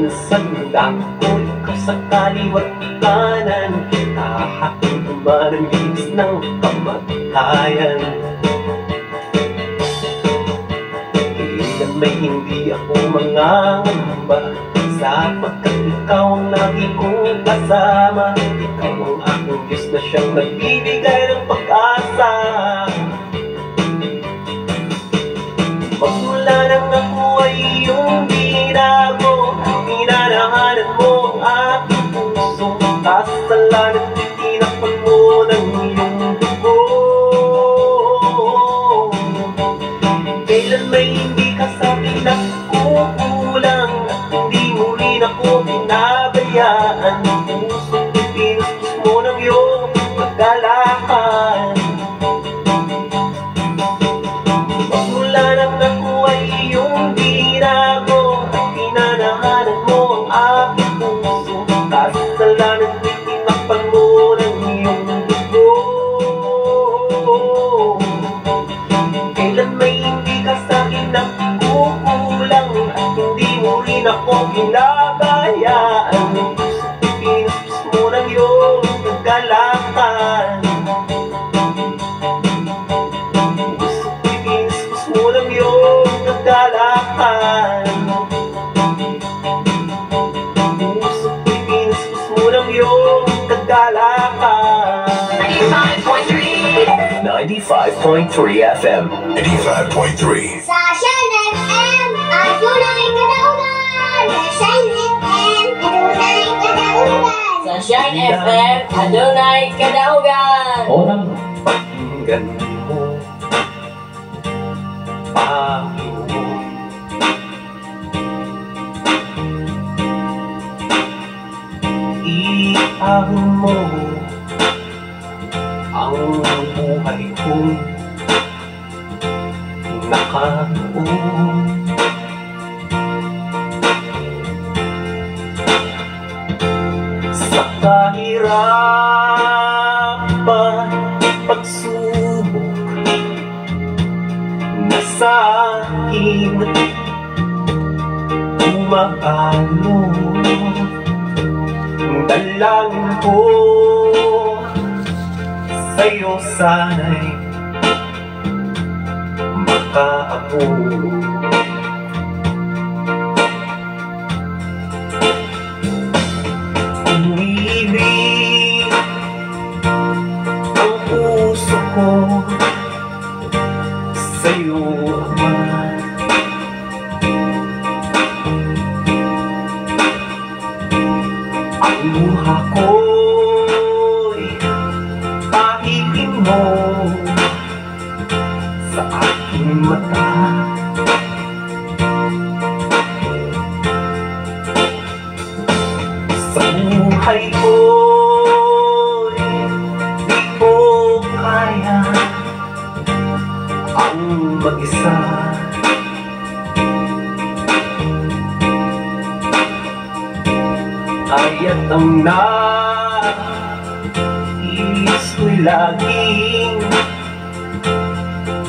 Sa dako, ikaw sa kaliwa't kanan. Hahakin ko man ang linis ng kamatayan. Kailan may hindi ako mangangamba, sapagkat ikaw ang lagi kong kasama. Ikaw ang aking Diyos na siyang nagbibigay ng pag-asa. Magmula nang ako ay iyong binago, minanahanan mo ang aking puso. Kasalanan ko'y tinakpan mo ng iyong dugo. Kailan may hindi ka sa'kin nagkukulang, at hindi mo rin ako pinabayaan. Puso ko'y pinuspos mo ng iyong kagalakan. Magmula nang ako ay iyong binago, at pinanahanan mo ang aking puso. Kasalanan ko'y tinakpan mo ng iyong dugo. Kailan may hindi ka sa'kin nagkukulang, at hindi mo rin ako pinabayaan. Puso ko'y pinuspos mo ng iyong kagalakan. Puso ko'y pinuspos mo ng iyong kagalakan. Puso ko'y pinuspos mo ng iyong kagalakan. 95.3. 95.3 FM. 85.3. Sa Shine FM, adunay kadaugan. Sa Shine FM, adunay kadaugan. Sa Shine FM, adunay kadaugan. Onang pakinggan mo, Panginoon. Iahon mo ang buhay kong nakaroon. Sa kahirapan, pagsubok na sa akin pumapalo, dalangin ko sa'yo sana'y makaabot. Umibig ang puso ko sa'yo, Ama. Ang luha ko'y pahiin mo sa aking mata. Sa buhay ko'y di ko kaya ang mag-isa. Kaya't ang nais ko'y laging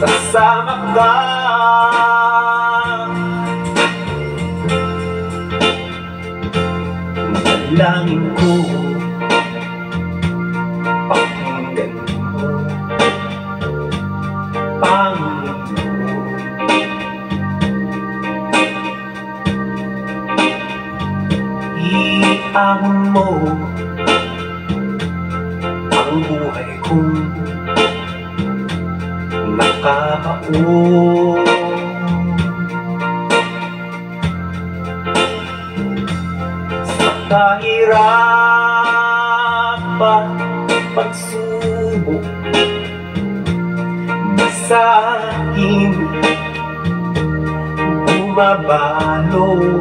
kasama ka. Dalangin ko, pakinggan mo, Panginoon. Iahon mo ang buhay kong nakabaon. Sa kahirapan, pagsubok na sa akin bumabalo,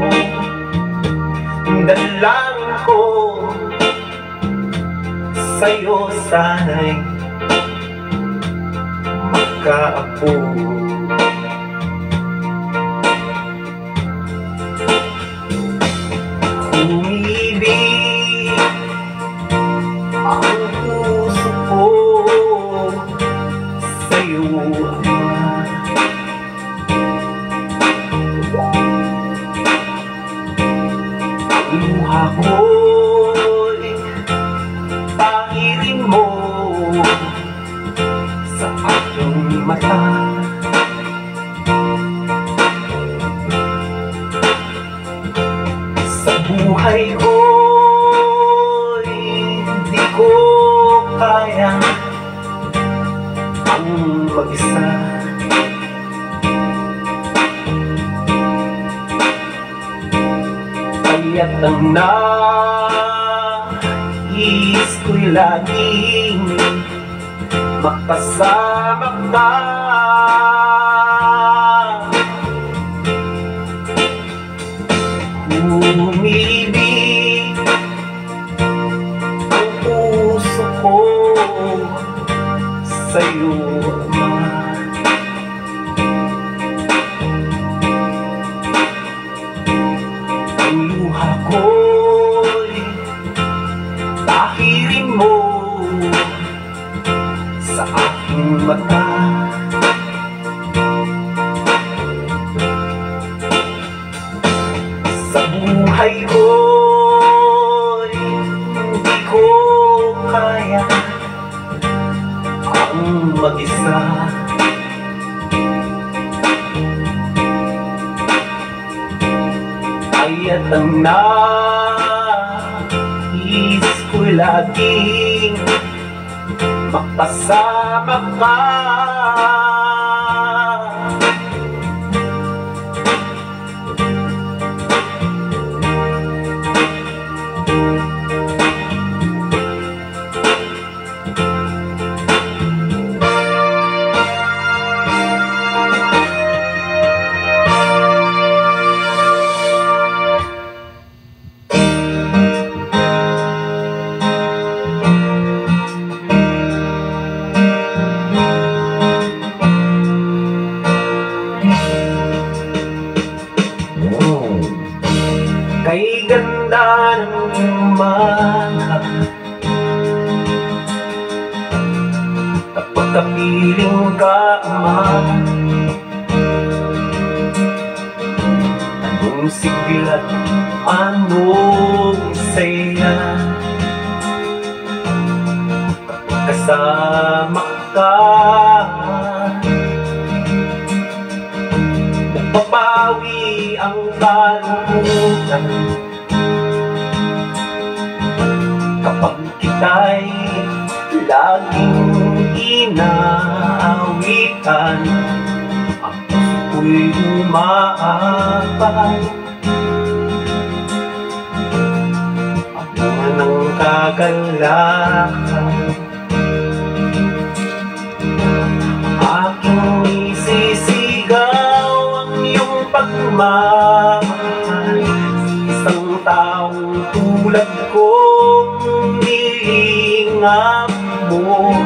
dalangin ko sa'yo sana'y makaabot. Umibig ang puso ko sa'yo, Ama. Buhay ko'y di ko kaya ang mag-isa. Kaya't ang nais ko'y laging makasama ka. Umibig ang puso ko sa'yo, Ama. Ang luha ko'y tahirin mo sa aking mata. Sa buhay ko'y hindi ko kaya ang mag-isa. Kaya't ang nais ko'y laging makasama ka. Kay ganda ng umaga kapag kapiling ka, Ama. Anong sigla't anong saya kapag kasama ka. Napapawi ang kalungkutan kapag kita'y laging inaawitan. Ang puso ko'y umaapaw, ang bunga ng kagalakan. Aking isisigaw ang iyong pagmamahal sa isang taong tulad kong nilingap mo.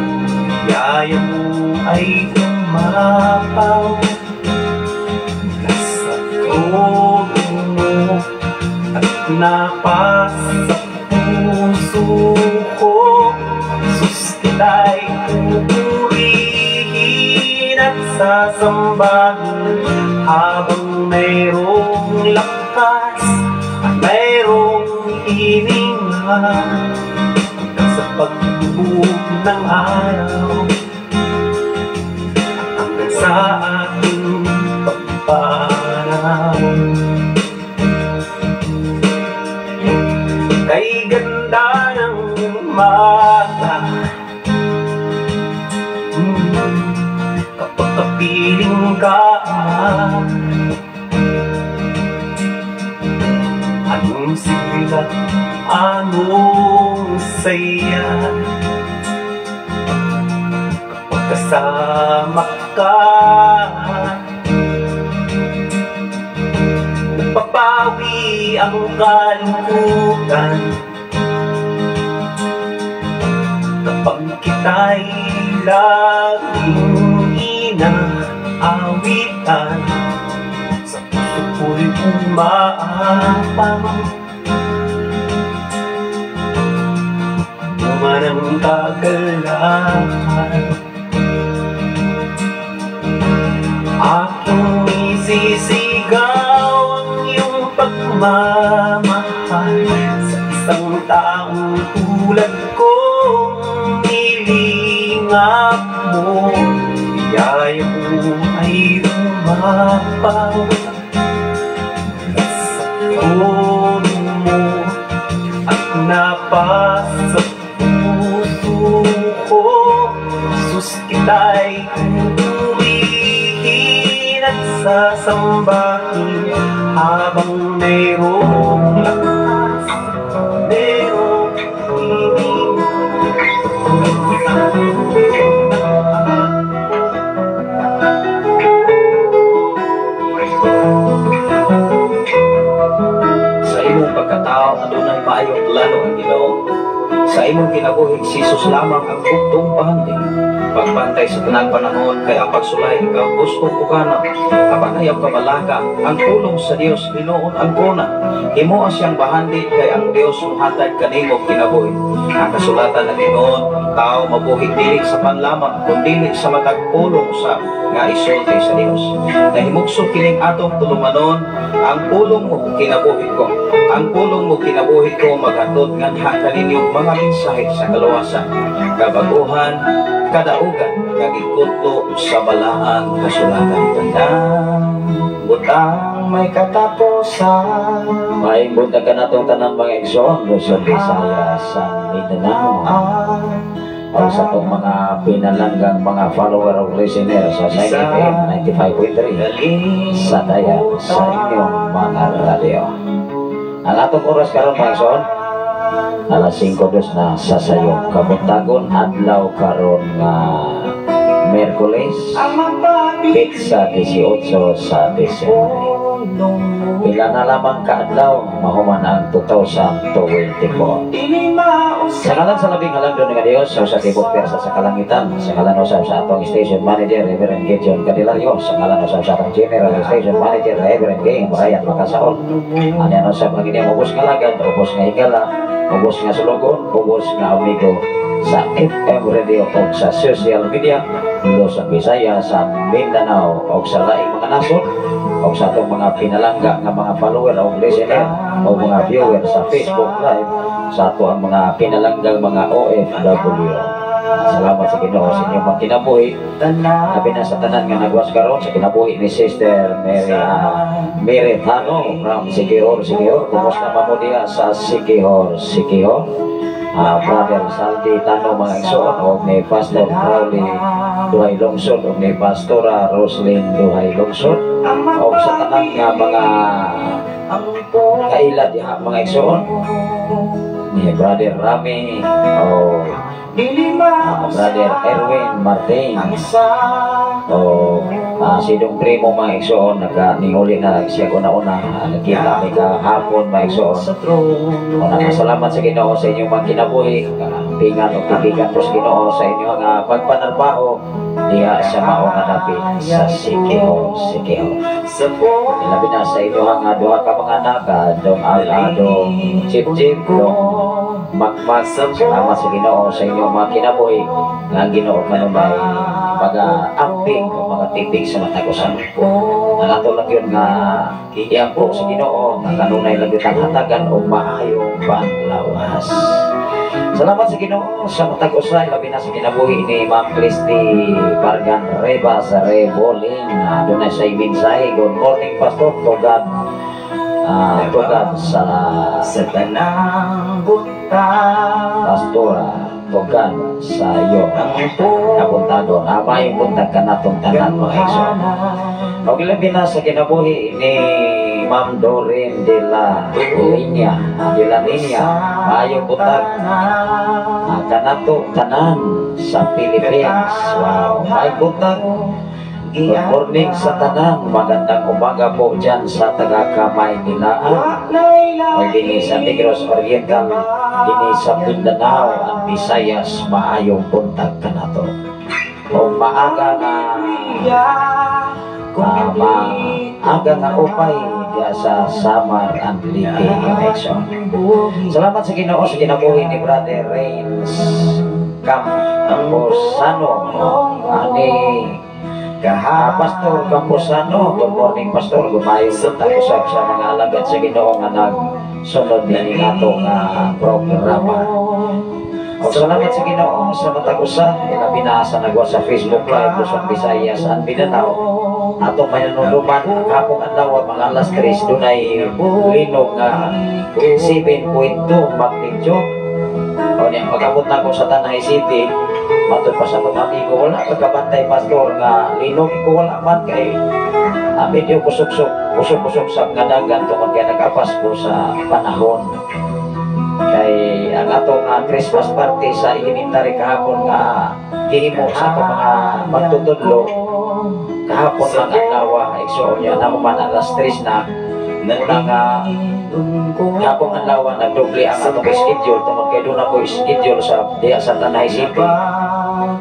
Biyaya mo ay umapaw mula sa trono mo at napasa puso ko. Jesus, kita'y pupurihin at sasambahin habang mayroong lakas at mayroong hininga, hanggang sa paglubog ng araw at hanggang sa ating pagpanaw. Kay ganda ng umaga kapag kapiling ka, Ama. Anong sigla't anong saya kapag kasama ka. Napapawi ang kalungkutan kapag kita'y laging inaawitan. Sa puso ko'y umaapaw, bunga ng kagalakan. Aking isisigaw ang iyong pagmamahal sa isang taong tulad kong nilingap mo. Biyaya mo ay umapaw mula sa trono mo Sasambahin habang merong lakas, merong ibig. Sa imong pagkatao, adunay maayong plano ang Ginoo. Sa imong kinabuhi, si Jesus lamang ang bugtong bahandi. Pagbantay sa tanang panahon kay ang pagsulay ikaw gusto pukana. Apan ayaw kabalaka, ang pulong sa Dios hinuon ang kuna. Himoa siyang bahandi kay ang Dios muhatag kanimo kinabuhi. Ang kasulatan nag-ingon, ang tao mabuhi dili sa pan lamang, kundili sa matag pulong usab nga isulti sa Dios. Nahimugso kining atong tulumanon, ang pulong mo kinabuhi ko. Ang pulong mo kinabuhi ko maghatod nganha kaninyo mga mensahe sa kaluwasan, kabaguhan, kadaugan, kag ikutlo sa balaang kasulatan. Tanang Butang may katapusan. Maayong buntag kanatong tanan, mga igsoon, Luzon, Visayas, sa Mindanao. O sa atong mga pinalanggang mga follower o listener sa Shine FM 95.3 sa daya sa inyong mga radyo. Ang atong oras karon, mga igsoon, alas 5:02 na sa sayong kabuntagon, adlaw karon nga Miyerkules, petsa 18 sa Disyembre. Pila na lamang kaadlaw mahuman ang 2024. Sa ngalan sa labing halangdon nga Dios, sa tibok pwersa sa kalangitan, sa ngalan usab sa atong station manager, Reverend Gideon Candelario, sa ngalan usab sa atong general station manager, Reverend Gay Brian Makasaon. Ani usab ang inyong ubos nga lagad, ubos nga higala, ubos nga sulugon, ubos nga amigo sa FM radio o sa social media, Luzon, Visayas, sa Mindanao o sa laing mga nasod, o sa atong mga pinalangga nga mga follower o listener o mga viewer sa Facebook Live, sa ato ang mga pinalanggang mga OFW. Salamat sa Ginoo sa inyong mga kinabuhi. Labi na sa tanan nga nagwas karon sa kinabuhi ni Sister Mary, Mary Tano from Siquijor, Siquijor. Kumusta pa mo diha sa Siquijor, Siquijor? Brother Saldi Tano, mga igsoon, o ni Pastor Crowley Duhay Lungsod o ni Pastora Roslyn Duhay Lungsod o sa tanan nga mga kaila diha, mga igsoon, ni Brother Rami o Brother Erwin Martin o si Dong Primo, mga igsoon, nagka ninguli na siya una-una, nagkita mi kahapon, mga igsoon. O nakasalamat sa Ginoo sa inyong mga kinabuhi, pingan o pigikan po sa Ginoo sa inyong pagpanarbaho diha sa mao nga dapit sa Siquijor, Siquijor. Ilabi na sa inyong duha ka mga anak, dong al dong Chip Chip, dong Makmak. Salamat sa Ginoo sa inyong mga kinabuhi nga ang Ginoo kanunay mga amping o mga tipig sa matag usa. Ang ato lang yun nga iampo sa Ginoo nga kanunay lang yun ang hatagan o maayong panglawas. Salamat sa Ginoo sa matag usa, labi na sa kinabuhi ni Ma'am Christy Vargan Reba sa Rebolin. Dunay sa mensahe. Good morning, Pastor. Tugad tugad sa Sa tanang butang Pastora Tugan sa iyo kabuntado. Maayong buntag kanatong tanan, mga igsoon. Og labi na sa kinabuhi ni Ma'am Doreen de la Linya, de la Linya. Maayong buntag kanato tanan sa Philippines. Wow, maayong buntag. Good morning sa tanan. Magandang umaga po dyan sa taga-kamay nilaan. O dini sa Negros Oriental, dini sa Mindanao, ang Visayas, maayong buntag kanato. O maaga nga upay diya sa Samar and Leyte Connection. Salamat sa Ginoo sa kinabuhi ni Brother Reigns Camposano. Ani Pastor Camposano, good morning, Pastor. Maayong buntag usab sa mga alagad sa Ginoo nga nagsunod dinhi atong programa. O salamat sa Ginoo sa matag usa, ilabi na sa nagwa sa Facebook Live, Luzon, Visayas and Mindanao. Atong mahinumduman ang hapong adlaw mga alas 3 dunay linog nga 7.2 magnitude. O niya, pag-abot na ko sa Tanay City, matud pa sa atong amigo, "Wala pagkabantay, Pastor, nga linog ko." "Wala man kay Medyo kusog-kusog sa nga dagan tungod kay nag-apas ko sa panahon. Kay ang atong Christmas party sa elementary kahapon nga gihimo sa atong mga magtutudlo kahapon lang adlaw, igsoon, niya nahuman alas 3 na. Una nga hapong adlaw nagdoble ang atong schedule tungod kay doon ako schedule sa diya sa Tanay City.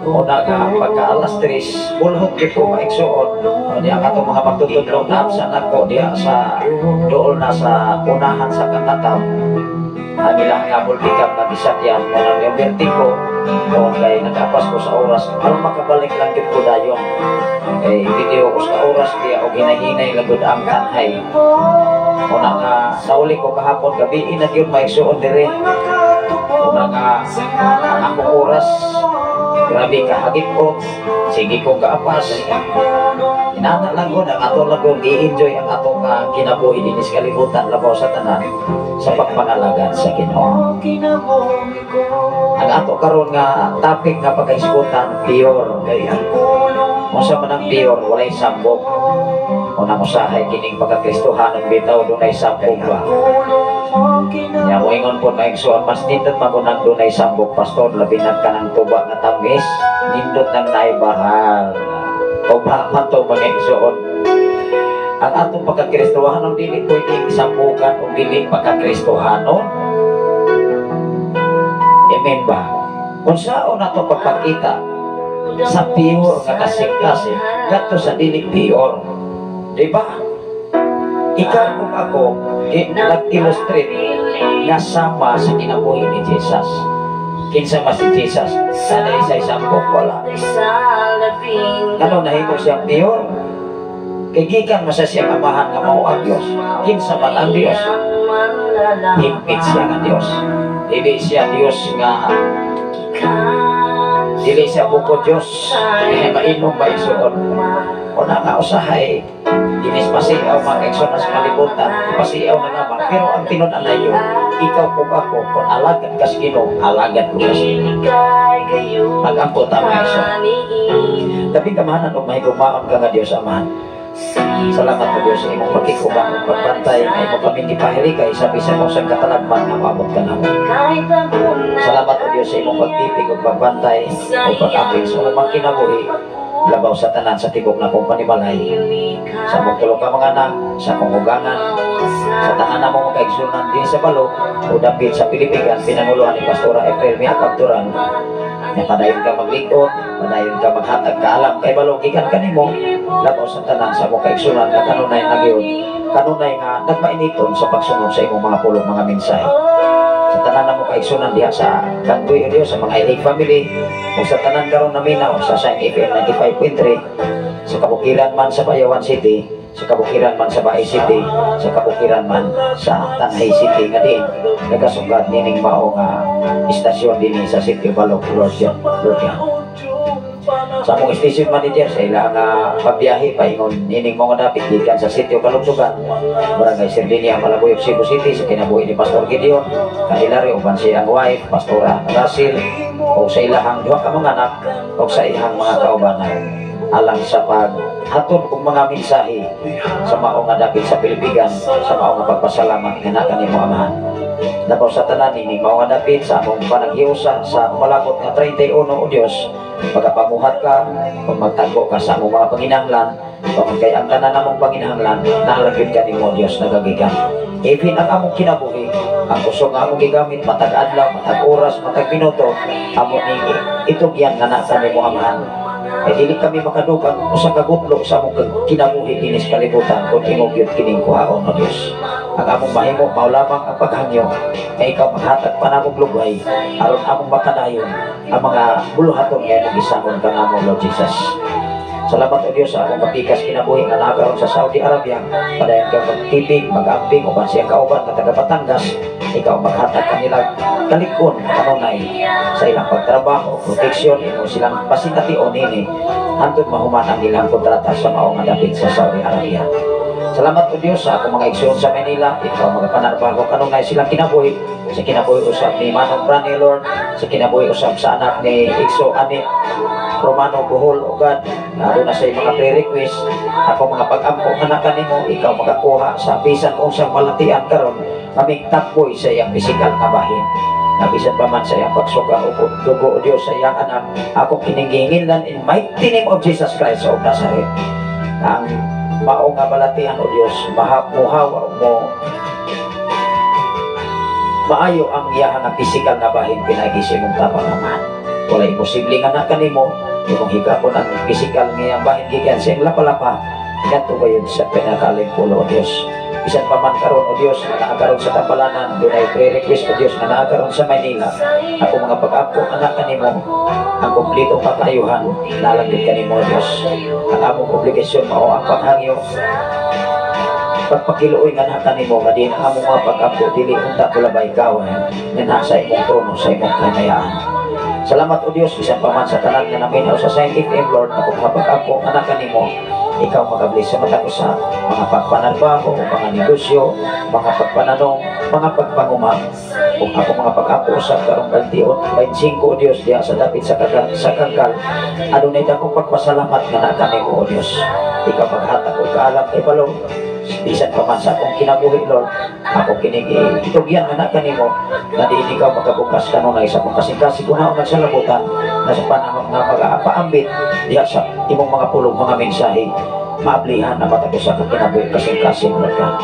Una nga pagka alas 3 bulhok gyud ko, mga igsoon. Di ang atong mga magtutudlo naabsan ako diya sa dool na sa unahan sa Kangataw ang ilang nga multicab nga gisakyan mo nang yung vertigo tungod kay nag-apas ko sa oras aron makabalik lang gyud ko dayon kay video ko sa oras diya og hinay-hinay lang gud ang Tanay. Una nga nauli ko kahapon gabi na gyud, mga igsoon, dire. Una nga ang akong oras grabe kahagit ko, sige ko kaapas. Inana lang gud ang ato lang gud gi-enjoy ang atong kinabuhi dinhi sa kalibutan, labaw sa tanan sa pagpangalagad sa Ginoo. Ang ato karon nga topic nga pagkahisgutan, pure. Unsa man ang pure? Walay sambog. Unang usahay kining pagkakristohanon bitaw dunay sambog ba? Nya moingon po, mga igsoon, mas nindot man kunang dunay sambog, pastor, labi na kanang tuba nga tamis, nindot nang naibahal. Tuba man to, mga igsoon. Ang atong pagkakristohanon dili pwedeng sambukan o dili pagkakristohanon. Amen ba? Kung saan nato pagpakita sa pure nga kasing-kasing ngadto sa dili pure. Di ba? Ikaw ug ako nag-illustrate nga sama sa kinabuhi ni Jesus. Kinsa man si Jesus? Sana isa'y sampok, wala. Ano nahimo siyang pure? Kay gikan man sa siyang amahan nga mao ang Dios. Kinsa man ang Dios? Himpit siya nga Dios. Dili siya Dios nga dili siya buko Dios. Eh, mainom ba, isuon? Una nga usahay dinis pasiaw, mga igsoon, sa kalibutan, ipasiaw na naman. Pero ang tinud-an yun, ikaw ug ako, kung alagad ka sa Ginoo, alagad ko sa Ginoo. Magampo ta, mga igsoon. Labing kamahalan ug mahigugmaon ka nga Dios Amahan. Salamat po, Diyos, sa imong pagkikuban ug pagbantay nga imo kami gipahili kay sa bisan mo sa katalagman nga maabot ka namo. Salamat po, Diyos, sa imong pagtipig ug pagbantay ug pag-apig sa among kinabuhi, labaw sa tanan sa tibok na akong panimalay, sa among tulo ka mga anak, sa akong ugangan, sa tanan namong mga kaigsunan din sa Balo o dapit sa Pilipigan, pinanguluhan ni Pastora April Miakab Duran, nga padayon ka maglikod, padayon ka maghatag kaalam kay balo gikan kanimo, labaw sa tanan sa among kaigsunan nga kanunay nagyod, kanunay nga nagmainiton sa pagsunod sa imong mga pulong, mga mensahe. Sa tanan namo kaigsunan diha sa Kanduy, o Dios, sa mga Ilig family ug sa tanan karon naminaw sa Sign FM 95.3 sa kabukiran man sa Bayawan City, sa kabukiran man sa Baay City, sa kabukiran man sa Tanay City nga diin nagasunggat nining mao nga istasyon dinhi sa City of Balok, Lord God, Lord God. Sa among station manager sa ilang pagbiyahe paingon nining mga dapit gikan sa Sitio Kalugtugan, Barangay Serdinia, Malabuyok, Cebu City, sa kinabuhi ni Pastor Gideon Candelario uban siyang wife Pastora Russell o sa ilahang duha ka mga anak o sa ihang mga kaubanan alang sa paghatod og mga mensahe sa mao nga dapit sa Pilipigan, sa mao nga pagpasalamat nga naa kanimo, Amahan. Labaw sa tanan ini mao nga dapit sa among panaghiusa sa malapot nga 31, o Dios, pagkapamuhat ka, pag magtagbo ka sa among mga panginahanglan, tungod kay ang tanan namong panginahanglan naalagid kanimo, Dios, nagagikan. Even ang among kinabuhi, ang kusog nga among gigamit matag adlaw, matag oras, matag minuto, amo ning itugyan nga naa kanimo, Amahan. Kay dili kami makadugang usa ka gutlo sa among kinabuhi dinhi sa kalibutan kung imo gyud kining kuhaon, o Dios. Ang among mahimo mao lamang ang paghangyo kay ikaw maghatag pa namong lugay aron among makadayon ang mga buluhaton nga imong gisangon kanamo, Lord Jesus. Salamat, O Dios, sa akong kapikas kinabuhi nga naa karon sa Saudi Arabia. Padayon ka magtipig, mag-amping uban siyang kauban nga taga Batangas. Ikaw maghatag kanila kalikon kanunay sa ilang pagtrabaho, proteksyon, imo silang pasination nini hantod mahuman ang ilang kontrata sa mao nga dapit sa Saudi Arabia. Salamat, O Dios, sa akong mga igsoon sa Manila. Ikaw magapanarbaho kanunay silang kinabuhi. Sa kinabuhi usab ni Manong Brani, Lord. Sa kinabuhi usab sa anak ni Igso Ani Romano Bohol, O God. Na na sa mga pre-request. Ako mga pag-ampo anak kanimo, ikaw makakuha sa bisan unsang balatian karon kaming takboy sa iyang pisikal nga bahin. Na bisan pa man sa iyang pagsuka o dugo, O Dios, sa iyang anak, ako kiningingilan in mighty name of Jesus Christ of Nazareth. Ang mao nga balatian, O Dios, muhawa mo maayo ang iyang nga pisikal nga bahin pinaagi sa imong tabang, Amahan. Wala imposible nga na kanimo, imong higapon ang pisikal nga iyang bahin gikan sa iyang lapalapa ngadto gayud sa pinakaling pulo, O Dios. Bisan pa man karon, O Dios, nga naa karon sa Tampalanan, dunay pre-request, O Dios, nga naa karon sa Maynila. Ako mga pag-ampo anak kanimo, ang kompletong kakayuhan nalagid kanimo, O Dios. Ang among obligasyon mao ang paghangyo, pagpakiluoy nga naa kanimo nga din ang among mga pag-ampo dili unta kulabay kawan nga naa sa imong trono sa imong kahimayaan. Salamat, O Dios, bisan pa man sa tanan nga naminaw sa Sign FM, Lord, ako mga pag-ampo anak kanimo, ikaw magabless sa matag usa, mga pagpanarbaho, mga negosyo, mga pagpananong, mga pagpanguma. Kung ako mga pag-ampo sa karong 28, 25, O Dios, diha sa dapit sa kangkal, adunay dakong pagpasalamat nga naa kanimo, O Dios. Ikaw maghatag og kaalam kay balo bisan pa man sa akong kinabuhi, Lord. Ako kining itugyan nga naa kanimo nga diin ikaw makabukas kanunay sa akong kasing-kasing una sa labutan na sa panahon nga magapaambit diha sa imong mga pulong, mga mensahe, maablihan na matag usa ka kinabuhi kasing-kasing, Lord God.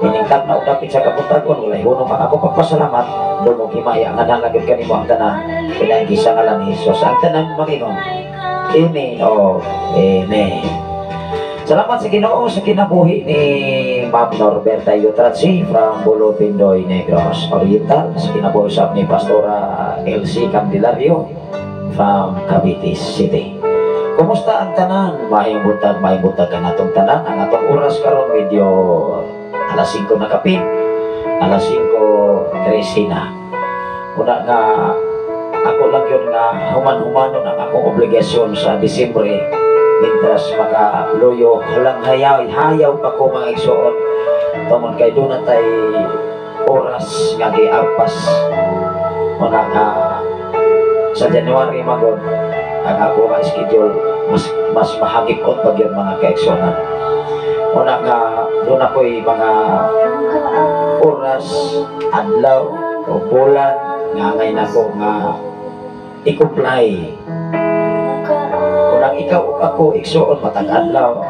Ining tagna og dapit sa kabuntagon, walay hunong ang akong pagpasalamat. Dulmong himaya nga nalagod kanimo ang tanan pinaagi sa ngalan ni Jesus. Ang tanan mangingon, "Amen" o "Amen." Salamat sa Ginoo sa kinabuhi ni Ma'am Norberta Yutratsi from Bulo, Pindoy, Negros Oriental. Sa kinabuhi usab ni Pastora LC Candelario from Cavite City. Kumusta ang tanan? Maayong buntag kanatong tanan. Ang atong oras karon medyo alas 5 na kapin. Alas 5:13 na. Una nga ako lang yun nga human-humanon ang akong obligasyon sa Disyembre mientras makaluyo walang hayaw hayaw pa ko, mga igsoon, tungod kay doon na tay oras nga giagpas. Una nga sa January magod ang ako nga schedule mas mas mahagip-on pag yun, mga kaigsuonan. Una nga doon ako'y mga oras, adlaw o bulan nga ngay nako nga i-comply. Kung ang ikaw ug ako, igsuon, matag adlaw,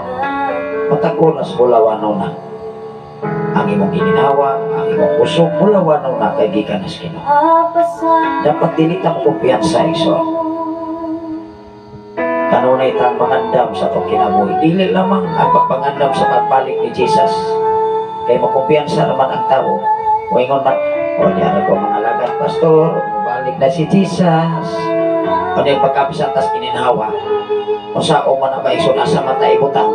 matag oras, bulawano na ang imong gininhawa, ang imong kusog, bulawano na kay gikan sa Ginoo. Dapat dili ta mo kumpiyansa, igsuon. Kanunay tang mangandam sa atong kinabuhi. Dili lamang ang pagpangandam sa pagbalik ni Jesus kay makumpiyansa naman ang tao. Moingon man, "O niya ko mga alagad, pastor, balik na si Jesus." Ano yung pagkapisan tas gininhawa? Unsa o man ang maigsoon, asa man ta ibutang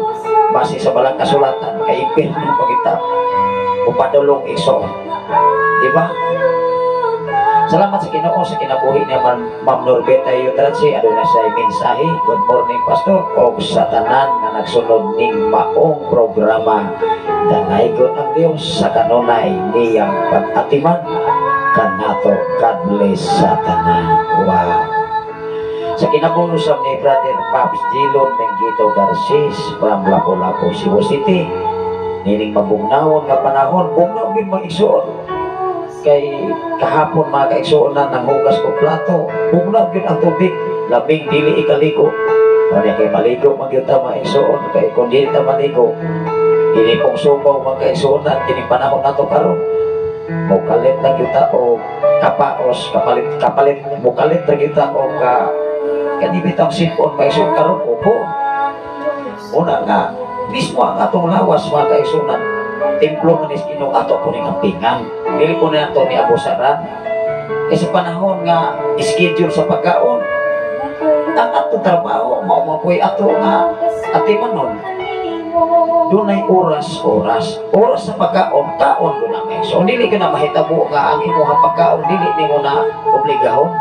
base sa balang kasulatan kay impierno pagita upadulong, igsoon. Di ba? Salamat sa Ginoo sa kinabuhi ni Ma'am Norbeta Yutratsi. Aduna sa mensahe. "Good morning, Pastor. Og sa tanan nga nagsunod ning maong programa. Danaygon ang Dios sa kanunay niyang pag-atiman kanato. God bless sa tanan." Wow. Sa kinabuhi ni Brother Pops Gilon Mengito Garces from Lapu-Lapu, Cebu City. Nining mabugnawon nga panahon, bugnaw gyud, mga igsoon. Kay kahapon, mga kaigsoon, na nanghugas ko plato, bugnaw gyud ang tubig, labing dili ikaligo. Wala kay maligo man gyud ta, mga igsoon, kay kung dili ta maligo, dili pong subaw, mga kaigsuonan, kini panahon nato karon. Mukalit na gyud ta o kapaos, kapalit kapalit, mukalit ra gyud ta o ka kani bitang sipon, mga igsoon, karon upo. Una nga mismo ang atong lawas, mga kaigsuonan, templo man is Ginoo, ato po ning ampingan. Dili po na ato ni abusaran. Kay sa panahon nga schedule sa pagkaon, ang atong trabaho, mao man po'y ato nga atimanon. Dunay oras, oras. Oras sa pagkaon, kaon doon na. So, dili ka na mahitabo nga ang imong pagkaon, dili nimo na obligahon.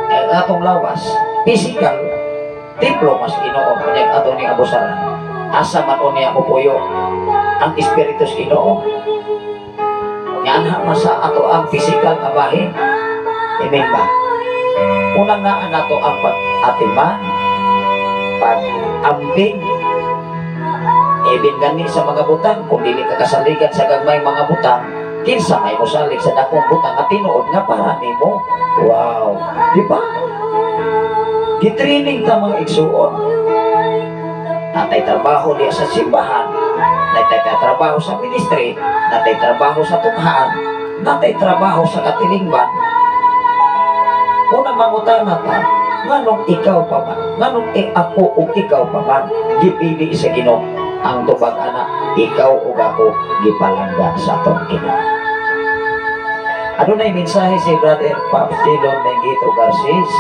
Eh, ang atong lawas, physical, templo mas Ginoo, kunyag ato ni abusaran. Asa man unya mopuyo ang Espiritu sa Ginoo? Nga anha man sa ato ang physical nga bahin. Amen ba? Unang naa nato ang pag-atiman, pag-amping, even gani sa mga butang, kung dili ka kasaligan sa gagmay mga butang, kinsa may mosalig sa dakong butang nga tinuod nga para nimo? Wow, di ba? Gitraining ta, mga igsuon. Natay trabaho diya sa simbahan, natay trabaho sa ministry, natay trabaho sa tughaan, natay trabaho sa katilingban. Unang mangutana ta, nganong ikaw pa man, nganong ako ug ikaw pa man, gipili sa Ginoo ang tubag ana, ikaw ug ako gipalangga sa atong Ginoo. Adunay mensahe si Brother Pops Dillon Mengito Garcis.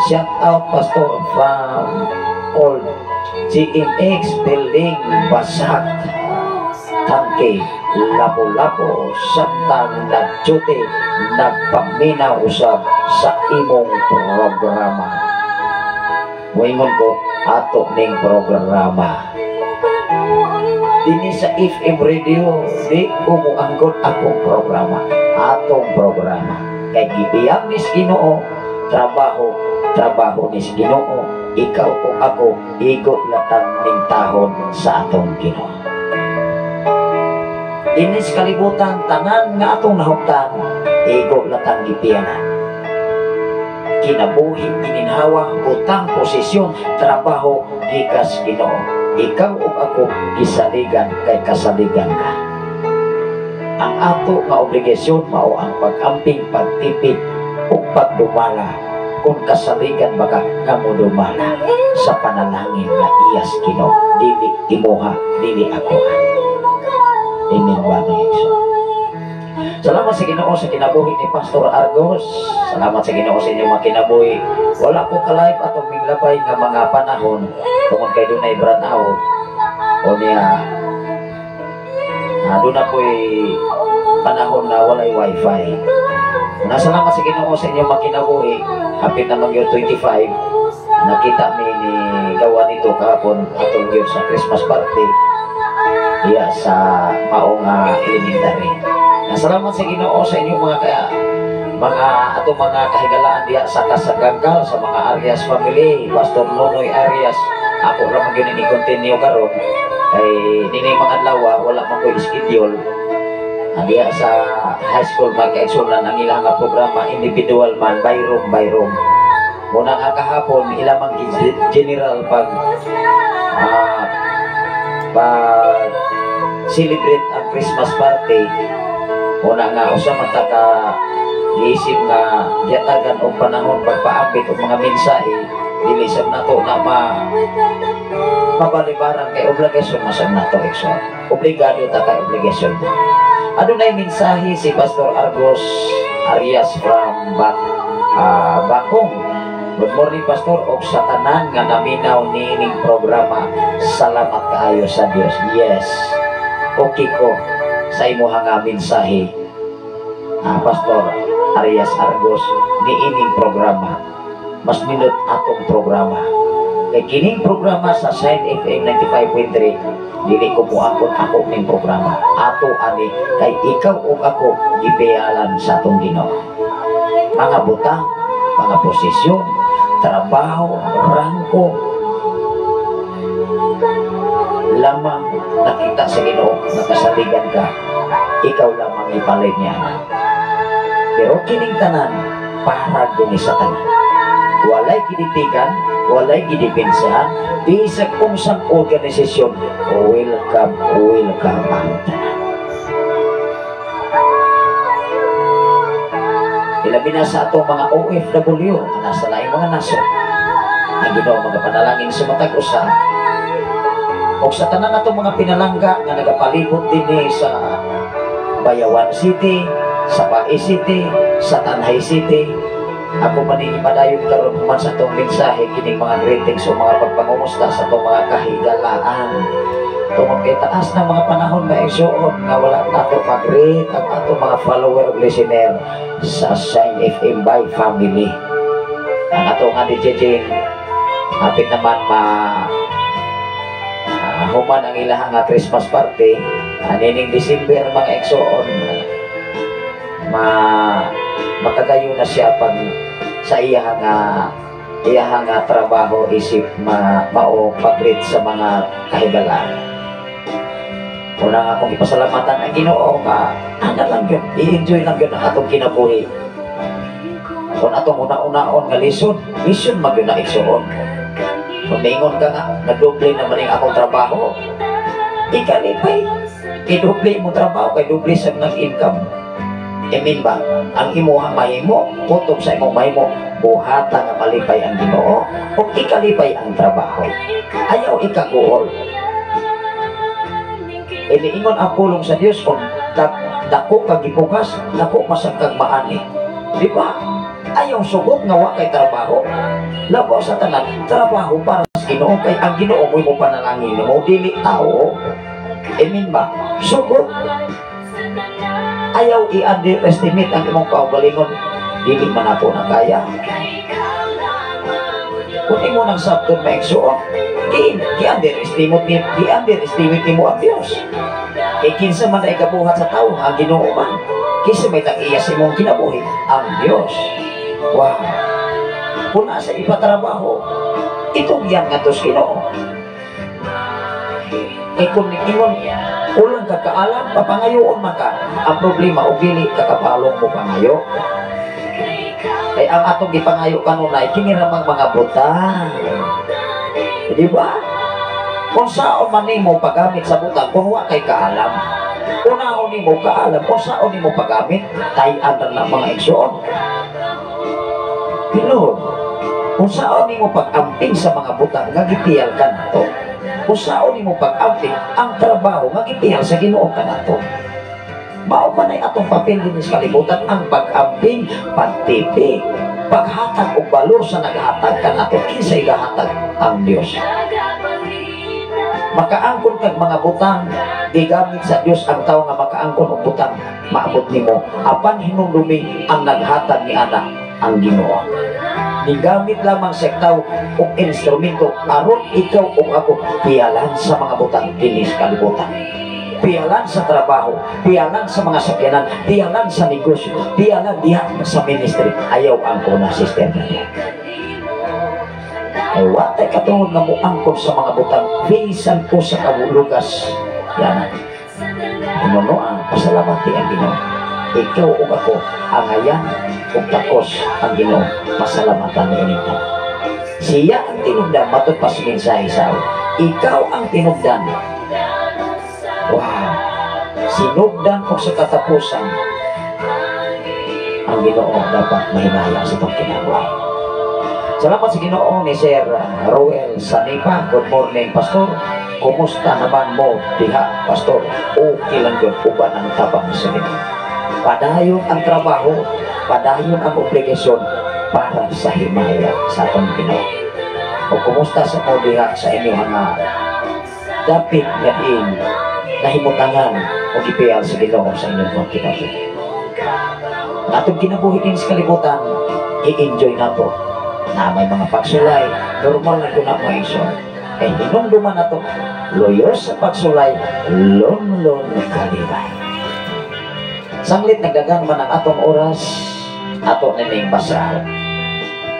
Shout out, Pastor, from Old GMX Building, Basak, Tangke, Lapu-Lapu, samtang nag-duty, nagpaminaw usab sa imong programa. Muingon ko, ato ning programa. Dini sa FM Radio, di ko moangkon akong programa, atong programa. Kay gibiyang nis Ginoo, trabaho, trabaho nis Ginoo, ikaw o ako, igo latang ning tahon sa atong Ginoo. Dinis kalibutan, tanan nga atong nahuptan, igo latang gipiyanan. Kinabuhi, gininhawa, butang, posisyon, trabaho, gikas Ginoo. Ikaw ug ako gisaligan kay kasaligan ka. Ang ato nga obligasyon mao ang pag-amping, pagtipid ug pagdumala. Kung kasaligan ba ka nga modumala sa panalangin nga iyas Ginoo, dili imuha, dili ako. Amen ba, mga igsoon? Salamat sa Ginoo sa kinabuhi ni Pastor Argos. Salamat sa Ginoo sa inyong mga kinabuhi. Wala ko ka-live atong minglabay nga mga panahon tungod kay dunay brand out. O niya, doon na po'y panahon na walay wifi. Nasalamat sa Ginoo sa inyong mga kinabuhi. Hapit na mag 25. Nakita mi ni gawa nito kahapon atong yun sa Christmas party. Iya sa maong elementary. Salamat sa Ginoo sa inyong mga kaya mga atong mga kahigalaan diya sa Kasaganggal, sa mga Arias family, Pastor Nonoy Arias. Ako ra man gyud ni continue karon kay nini mga adlaw wala man koy schedule. Diya sa high school, mga kaigsunan, ang ilang nga programa individual man, by room by room. Muna nga kahapon ila man general pag celebrate ang Christmas party. Una nga usa man ta ka giisip nga giatagan og panahon pagpaambit og mga mensahe, dili sab nato na mabalibaran kay obligasyon masab nato, igsoon. Obligado ta kay obligasyon. Adunay mensahe si Pastor Argos Arias from Bakong. Good morning, Pastor, og sa tanan nga naminaw niining programa. Salamat kaayo sa Dios. Yes. Okay ko sa imuha nga mensahe, Pastor Arias Argos, niining programa. Mas nindot atong programa. Kay kining programa sa Shine FM 95.3, dili ko muangkon ako ning programa. Ato ani kay ikaw ug ako gipiyalan sa atong Ginoo. Mga butang, mga posisyon, trabaho, rangko, lamang nakita sa Ginoo nakasaligan ka, ikaw lamang ipalit niya. Pero kining tanan para guni sa tanan. Walay giditigan, walay gidepensahan, bisag unsang organisasyon, welcome, welcome ang tanan. Ilabi na sa atong mga OFW nga nasa laing mga nasod. Ang Ginoo mga panalangin sa matag usa. Og sa tanan atong mga pinalangga nga nagapalibot dinhi sa Bayawan City, sa Bae City, sa Tanay City, ako man ipadayon karon human sa atong mensahe kining mga greetings o mga pagpangumusta sa atong mga kahigalaan. Tungod kay taas ng mga panahon, mga igsoon, nga wala nato mag-greet ang atong mga follower o listener sa Shine FM by family. Ang atong nga DJ Jane, hapit naman ma Human ang ilahang nga Christmas party anining December, mga igsoon, makagayo na siya pag sa iya nga trabaho isip mao pag-greet sa mga kahigalaan. Una nga akong ipasalamatan ang Ginoo nga ana lang yun, i-enjoy lang yun ang atong kinabuhi. Kung atong una-unaon nga lisod, lisod man gyud na, igsoon. Kung miingon ka nga, "Nagdoble naman yung akong trabaho," ikalipay. Idoble mo trabaho, kay doble sa ng income. Amen ba? Ang imuhang mahimo, kutob sa imong mahimo, buhata nga malipay ang Ginoo, o ikalipay ang trabaho. Ayaw ikaguol. Iniingon ang pulong sa Dios, kung dako kag gipugas, dako masag kag maani. Di ba? Ayaw sugot nga wa kay trabaho. Labaw sa tanan, trabaho para sa Ginoo, kay ang Ginoo mo'y mo panalangin mo, dili tao. Amen ba? Sugot. Ayaw i-underestimate ang imong kaugalingon. Dili man nato na kaya. Kung imo nang sabton, mga igsoon, gi-underestimate nimo ang Dios. Kay kinsa man ay kabuhat sa tao, ang Ginoo man. Kinsa may tag-iya sa imong kinabuhi, ang Dios. Wow. Kung nasa ipatrabaho, itugyan nga sa Ginoo. Kay kung ingon kulang ka kaalam, papangayoon man ka. Ang problema, og dili ka kapalong mo pangayo. Kay ang atong gipangayo kanunay, kini ramang mga butang. Di ba? Kung saon man nimo paggamit sa butang, kung wa kay kaalam, unahon nimo kaalam, kung saon nimo paggamit, tay-an na mga igsoon. Tinuod, kung saon nimo pag-amping sa mga butang nga gipiyal ka nato. Kung saon nimo pag-amping ang trabaho nga gipiyal sa Ginoo ka nato. Mao man ay atong papel dinhi sa kalibutan, ang pag-amping, pagtipi, paghatag og balor sa naghatag kanato. Kinsay gahatag? Ang Dios. Makaangkon kag mga butang, gigamit sa Dios ang tao nga makaangkon og butang, maabot nimo. Apan hinumdumi, ang naghatag ni ana ang Ginoo. Gigamit lamang sa tao og instrumento aron ikaw ug ako piyalan sa mga butang dinhi sa kalibutan. Piyalan sa trabaho, piyalan sa mga sakyanan, piyalan sa negosyo, piyalan diha sa ministry. Ayaw ang kuna, sister na niya. Ay watay katungod nga muangkon sa mga butang, bisan ko sa kabulugas. Yan. Inuno ang pasalamati ang Ginoo. Ikaw ug ako, angayan ug takos ang Ginoo. Pasalamatan ni ining tanan. Siya ang tinubdan, matod pa sa mensahe sa Ikaw ang tinubdan. Wow! Sinugdan og sa katapusan, ang Ginoo dapat mahimaya sa itong kinabuhi. Salamat sa Ginoo ni Sir Roel Sanipa. Good morning, Pastor. Kumusta naman mo diha, Pastor? Okay lang yun, uban ang tabang sa Ginoo. Padayon ang trabaho, padayon ang obligasyon para sa himaya sa atong Ginoo. O kumusta sa mo diha sa inyong nga dapit nga diin nahimutangan o gipiyal sa Ginoo sa inyong mga kinabuhi? Ang atong kinabuhi din sa kalibutan, i-enjoy nato na may mga pagsulay, normal na na mga igsoon. Kay hinumduman nato, luyo sa pagsulay, lunlun kalibay. Sanglit nagdagan man ang atong oras, ato nining basahon.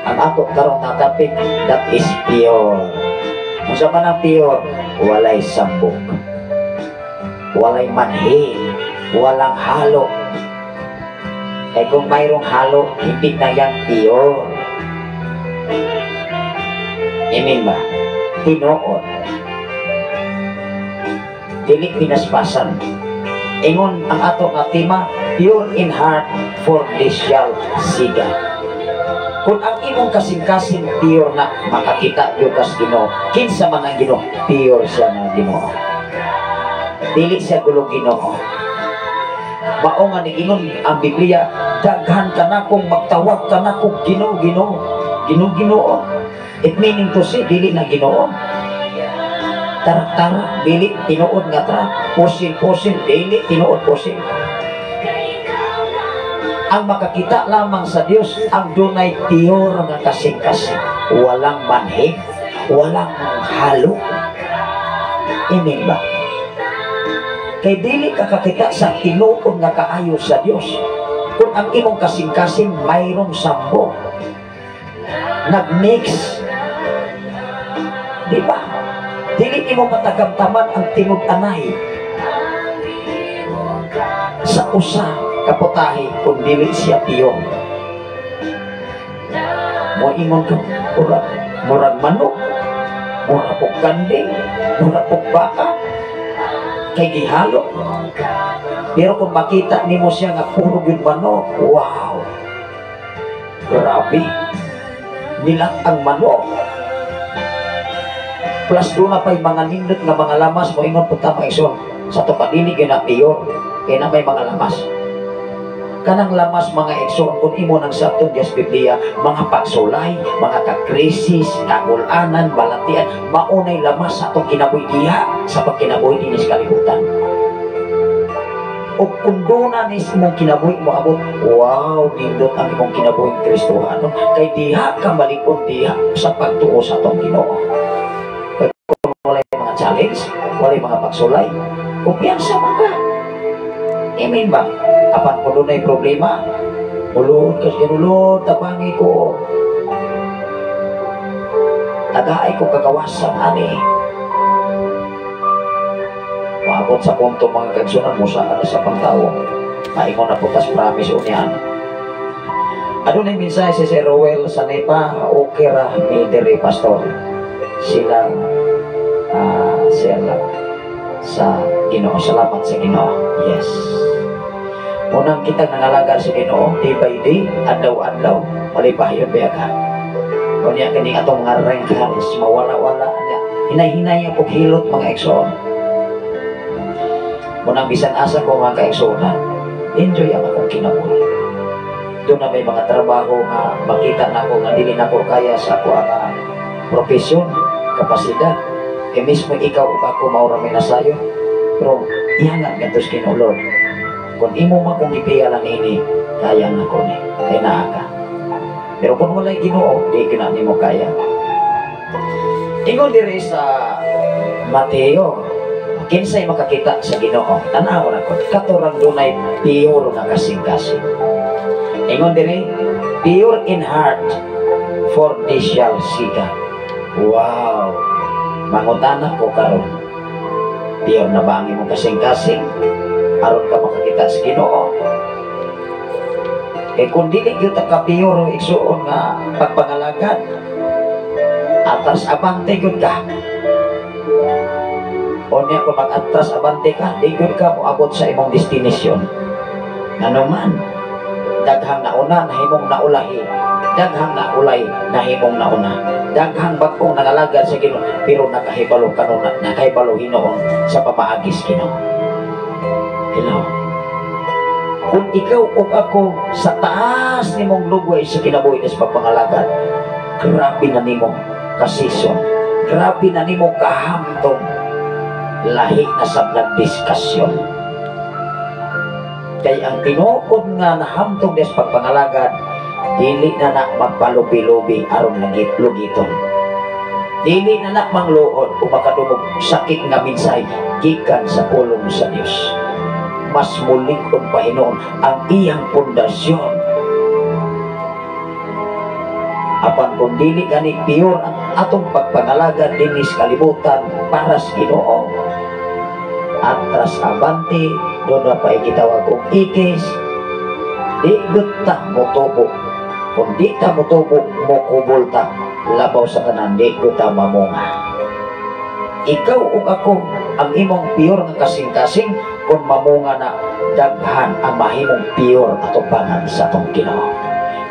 Ang ato karong na topic, that is pure. Unsa man ang pure? Walay sambok. Walay manhi, walang halo. Kay kung mayroong halo, hindi na yan pure. Amen ba? Tinuod. Dili pinaspasan. Ingon ang ato nga tema, pure in heart, for they shall see God. Kung ang imong kasing-kasing pure na, makakita gyud kas Ginoo. Kinsa man ang Ginoo, pure siya nga Ginoo. Dili siya gulong Ginoo. Mao nga niingon ang Biblia, daghan kanakong magtawag kanakong Ginoo, Ginoo, Ginoo, Ginoo. It meaning to say, dili na Ginoo. Tarak-tarak, dili tinuod nga tarak. Pusil-pusil, dili tinuod pusil. Ang makakita lamang sa Dios ang dunay pure nga kasing-kasing. Walang manhi, walang halo. Amen ba? Kay dili ka kakita sa tinuod nga kaayo sa Dios kung ang imong kasing-kasing mayroong sambo. Nag-mix. Di ba? Dili imo matagamtaman ang tinud-anay sa usa ka putahe kung dili siya pure. Mo ingon ka, murag, murag manok, murag pog kanding, murag pog baka, kay gihalo. Pero kung makita nimo siya nga puro gyud manok, wow! Grabe. Nilat ang manok. Plus doon na pa'y mga nindot nga mga lamas, mo ingon punta mga igsoon. Sa to padili gyud na pure, kay na may mga lamas. Kanang lamas, mga igsoon, kung imo nang sabton diya sa Biblia, mga pagsulay, mga kakrisis, kagulanan, balatian, maunay lamas sa atong kinabuhi diha sa pagkinabuhi dinhi sa kalibutan. O kung doon na nis imong kinabuhi mo abot, wow, nindot ang imong kinabuhing Kristohano. Kay diha ka malikod diha sa pagtuo sa atong Ginoo. Kay kung walay mga challenge, walay mga pagsulay, kumpiyansa man ka. Amen ba? Apan kung dunay problema, ulod kas Ginoo, tabangi ko. Tagaay ko kagawasan ani. Maabot sa punto, mga kaigsunan mo sa sa pagtao. Maingon na putas promise unihan. Adunay mensahe si Sir Rowel sa Nepa, okay ra mi diri, pastor. Sila siya lang sa Ginoo. Salamat sa Ginoo. Yes. Unang kita nangalagar sa Ginoo, day by day, adlaw-adlaw, malipayon biya ka. Unya kini atong mga wrinkles, mawala-wala niya. Hinay-hinay ang paghilot, mga igsoon. Munang bisan asa ko, mga kaigsuonan, enjoy ang akong kinabuhi. Doon na may mga trabaho nga makita na ko nga dili na ko kaya sa ako ang profesyon, kapasidad. Eh mismo ikaw ug ako mao ra may nasayo. Pero ihangad ngadto sa Ginoo, Lord. Kung imo man kong gipiyalan ini, kaya na ko ni, kay naa ka. Pero kung walay Ginoo, di gyud na nimo kaya. Ingon diri sa Mateo, kinsay makakita sa Ginoo? Tan-aw na ko, kato rang dunay pure nga kasing-kasing. Ingon diri, "Pure in heart, for they shall see God." Wow! Mangutana ko karon. Pure na ba ang imong kasing-kasing aron ka makakita sa Ginoo? Kay kung dili gyud ta ka pure, igsuon, nga pagpangalagad, atras abante gyud ka. Unya kung mag-atras abante ka, di gyud ka moabot sa imong destination. Ngano man, daghang nauna nahimong naulahi, daghang naulay nahimong nauna. Daghang bag-ong nangalagad sa Ginoo pero nakahibalo kanuna, nakahibalo hinuon sa pamaagis Ginoo. Hello. Kung ikaw o ako sa taas nimong lugway sa kinabuhi sa pagpangalagad, grabe na nimo kasison, grabe na nimo kahamtong, lahi na sa nagdiskasyon. Kay ang tinuod nga nahamtong des pagpangalagad, dili na na magpalubi-lubi aron langit lugiton. Dili na na mangluod o makadungog sakit nga mensahe gikan sa pulong sa Dios. Mas mulig-on pa hinuon ang iyang pundasyon. Apan kung dili gani pure ang atong pagpangalagad dinhi sa kalibutan para sa Ginoo, atras abante, doon na pa gitawag og ikis, di gud ta motubo. Kung di ta motubo, mokubol ta. Labaw sa tanan, di gud ta mamunga. Ikaw ug ako, ang imong pure nga kasing-kasing, kung mamunga na, daghan ang mahimong pure atubangan sa atong Ginoo.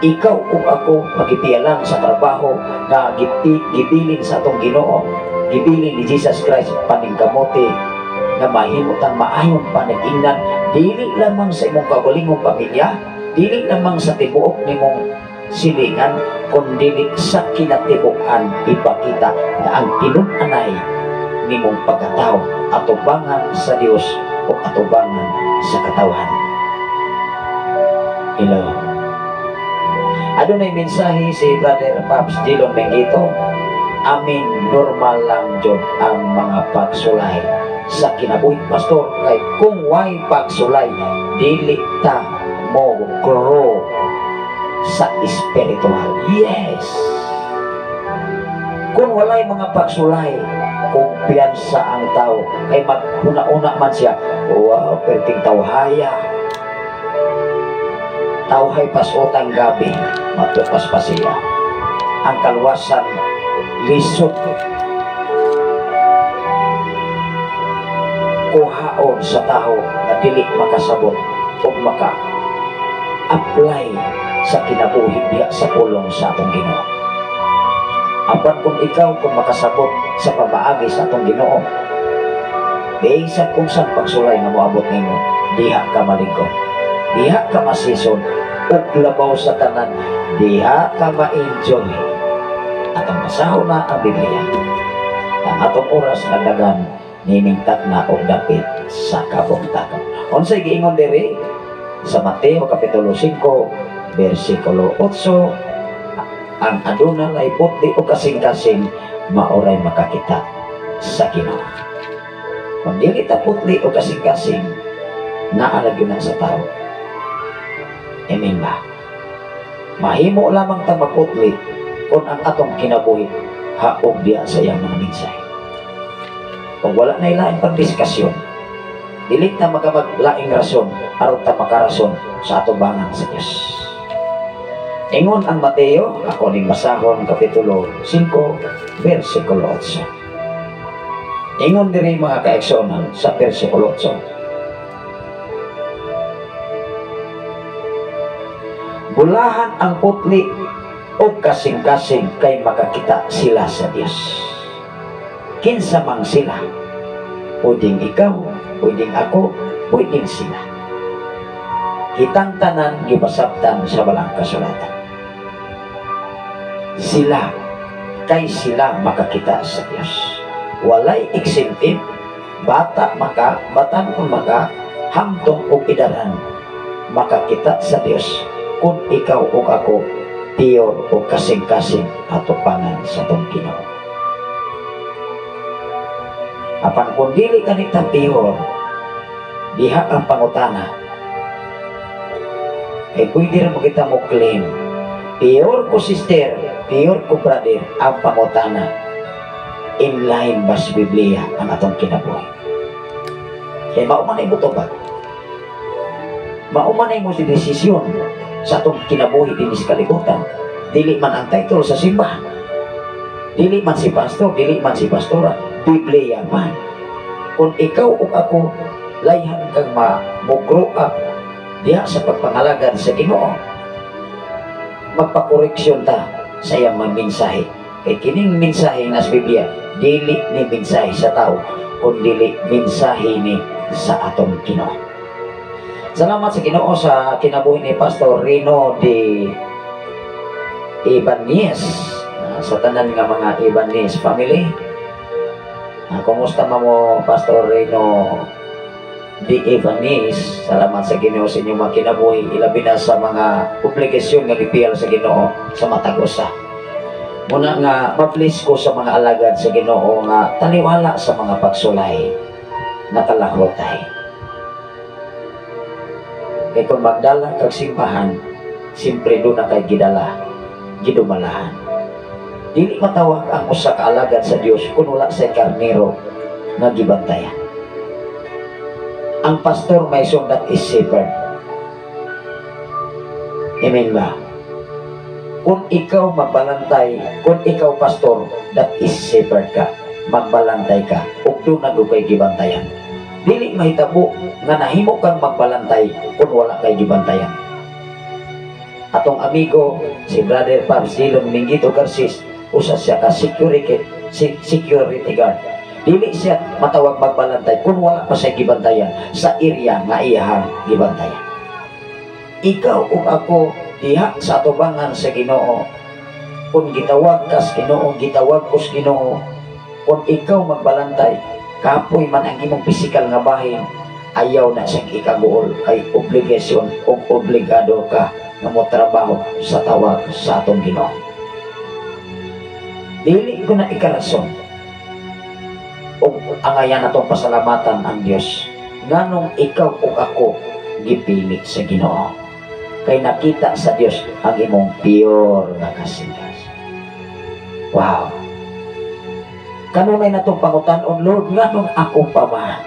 Ikaw ug ako magipiyalan sa trabaho nga gibilin sa atong Ginoo, gibilin ni Jesus Christ, paningkamote nga mahimo tang maayong panag-ingnan dili lamang sa imong kaugalingong pamilya, dili lamang sa tibuok nimong silingan, kundi sa kinatibuk-an ipakita nga ang tinun-anay nimong pagkatao atubangan sa Dios o atubangan sa katawhan. Hello. Adunay mensahe si Brother Pops Dillon Mengito. Amin, normal lang jud ang mga pagsulay sa kinabuhi, pastor, kay kung way pagsulay, dili ta mo grow sa spiritual. Yes, kung walay mga pagsulay, kumpiyansa ang tao, kay maghuna-una man siya, "Wow, perting tawhaya, tawhay pasutang gabi," matupas pa siya. Ang kaluwasan lisod kuhaon sa tao na dili makasabot o maka apply sa kinabuhi diha sa pulong sa atong Ginoo. Apan kung ikaw, kung makasabot sa pamaagi sa atong Ginoo, bisan kung saan pagsulay nga moabot nimo, diha ka malingkod, diha ka masison, ug labaw sa tanan, diha ka ma-enjoy. Atong basahon na ang Biblia. Ang atong oras nagdagan, niningkat na og dapit sa kabuntagon. Unsay giingon diri sa Mateo kapitulo 5 bersikulo 8? Ang aduna ay putli o kasing-kasing, maoray makakita sa Ginoo. Kung dili ta putli o kasing-kasing, naa lagi na sa tao. Amen ba? Mahimo lamang ta maputli kung ang atong kinabuhi haog diya sa iyang mga mensahe. Kung wala na ilaing pagdiskasyon, dili ta makamaglaing rason aron ta makarason sa atubangan sa Dios. Ingon ang Mateo, ako ning basahon, kapitulo 5, versikulo 8. Ingon diri, mga kaigsuonan, sa versikulo 8. Bulahan ang putli o kasing-kasing kay makakita sila sa Dios. Kinsa mang sila? Pwedeng ikaw, pwedeng ako, pwedeng sila. Kitang tanan gipasabtan sa Balang Kasulatan. Sila, kay sila makakita sa Dios. Walay exempted, bata maka, batan-on maka, hamtong og idaran, makakita sa Dios kung ikaw o ako pure o kasing-kasing atupangan sa tong Ginoo. Apan kung dili kanita pure, diha ang pangutana. Eh, pwede rin mo kita mo claim, "Pure ko, sister, pure ko, brother." Ang pangutana, in line ba sa Biblia ang atong kinabuhi? Kaya mao man mo tubag. Mao man mo si desisyon sa atong kinabuhi dinhi sa kalibutan. Dili man ang title sa simbahan. Dili man si pastor, dili man si pastora, Biblia man. Kung ikaw o ako layhan kang ma mo grow up diha sa pagpangalagad sa Ginoo, magpakoreksyon ta sa iyang mga mensahe. Kay kining mensahe nga sa Biblia, dili ni mensahe sa tao, kun dili mensahe ni sa atong Ginoo. Salamat sa Ginoo sa kinabuhi ni Pastor Rino de Ibanez, sa tanan nga mga Ibanez family. Kumusta mo, Pastor Rino de Ibanez? Salamat sa Ginoo sa inyong mga kinabuhi, ilabi na sa mga obligasyon nga gipiyal sa Ginoo sa matag usa. Muna nga ma-bless ko sa mga alagad sa Ginoo nga taliwala sa mga pagsulay nakalahotay. Kay kung magdala kag simbahan, siyempre doon na kay gidala, gidumalahan. Dili matawag ang usa ka alagad sa Dios kung wala sa karnero nga gibantayan. Ang pastor may that is shepherd. Amen ba? Kung ikaw magbalantay, kung ikaw pastor, that is shepherd ka. Magbalantay ka, ug doon na kay gibantayan. Dili mahitabo nga nahimo kang magbalantay kung wala kay gibantayan. Atong amigo, si Brother Pabs Dilon Mingito Garcis, usa siya ka security guard. Dili siya matawag magbalantay kung wala pa siya gibantayan sa area nga iyahang gibantayan. Ikaw ug ako diha sa atubangan sa Ginoo, kung gitawag kas Ginoo, gitawag kus Ginoo, kung ikaw magbalantay, kapoy man ang imong pisikal nga bahin, ayaw na siyang ikaguol kay obligasyon o obligado ka nga mo trabaho sa tawag sa atong Ginoo. Dili ko na ikarason. Ug angayan natong pasalamatan ang Dios nganong ikaw ug ako gipili sa Ginoo. Kay nakita sa Dios ang imong pure nga kasing-kasing. Wow. Kanunay natong pangutan-on, Lord, nganong ako pa man?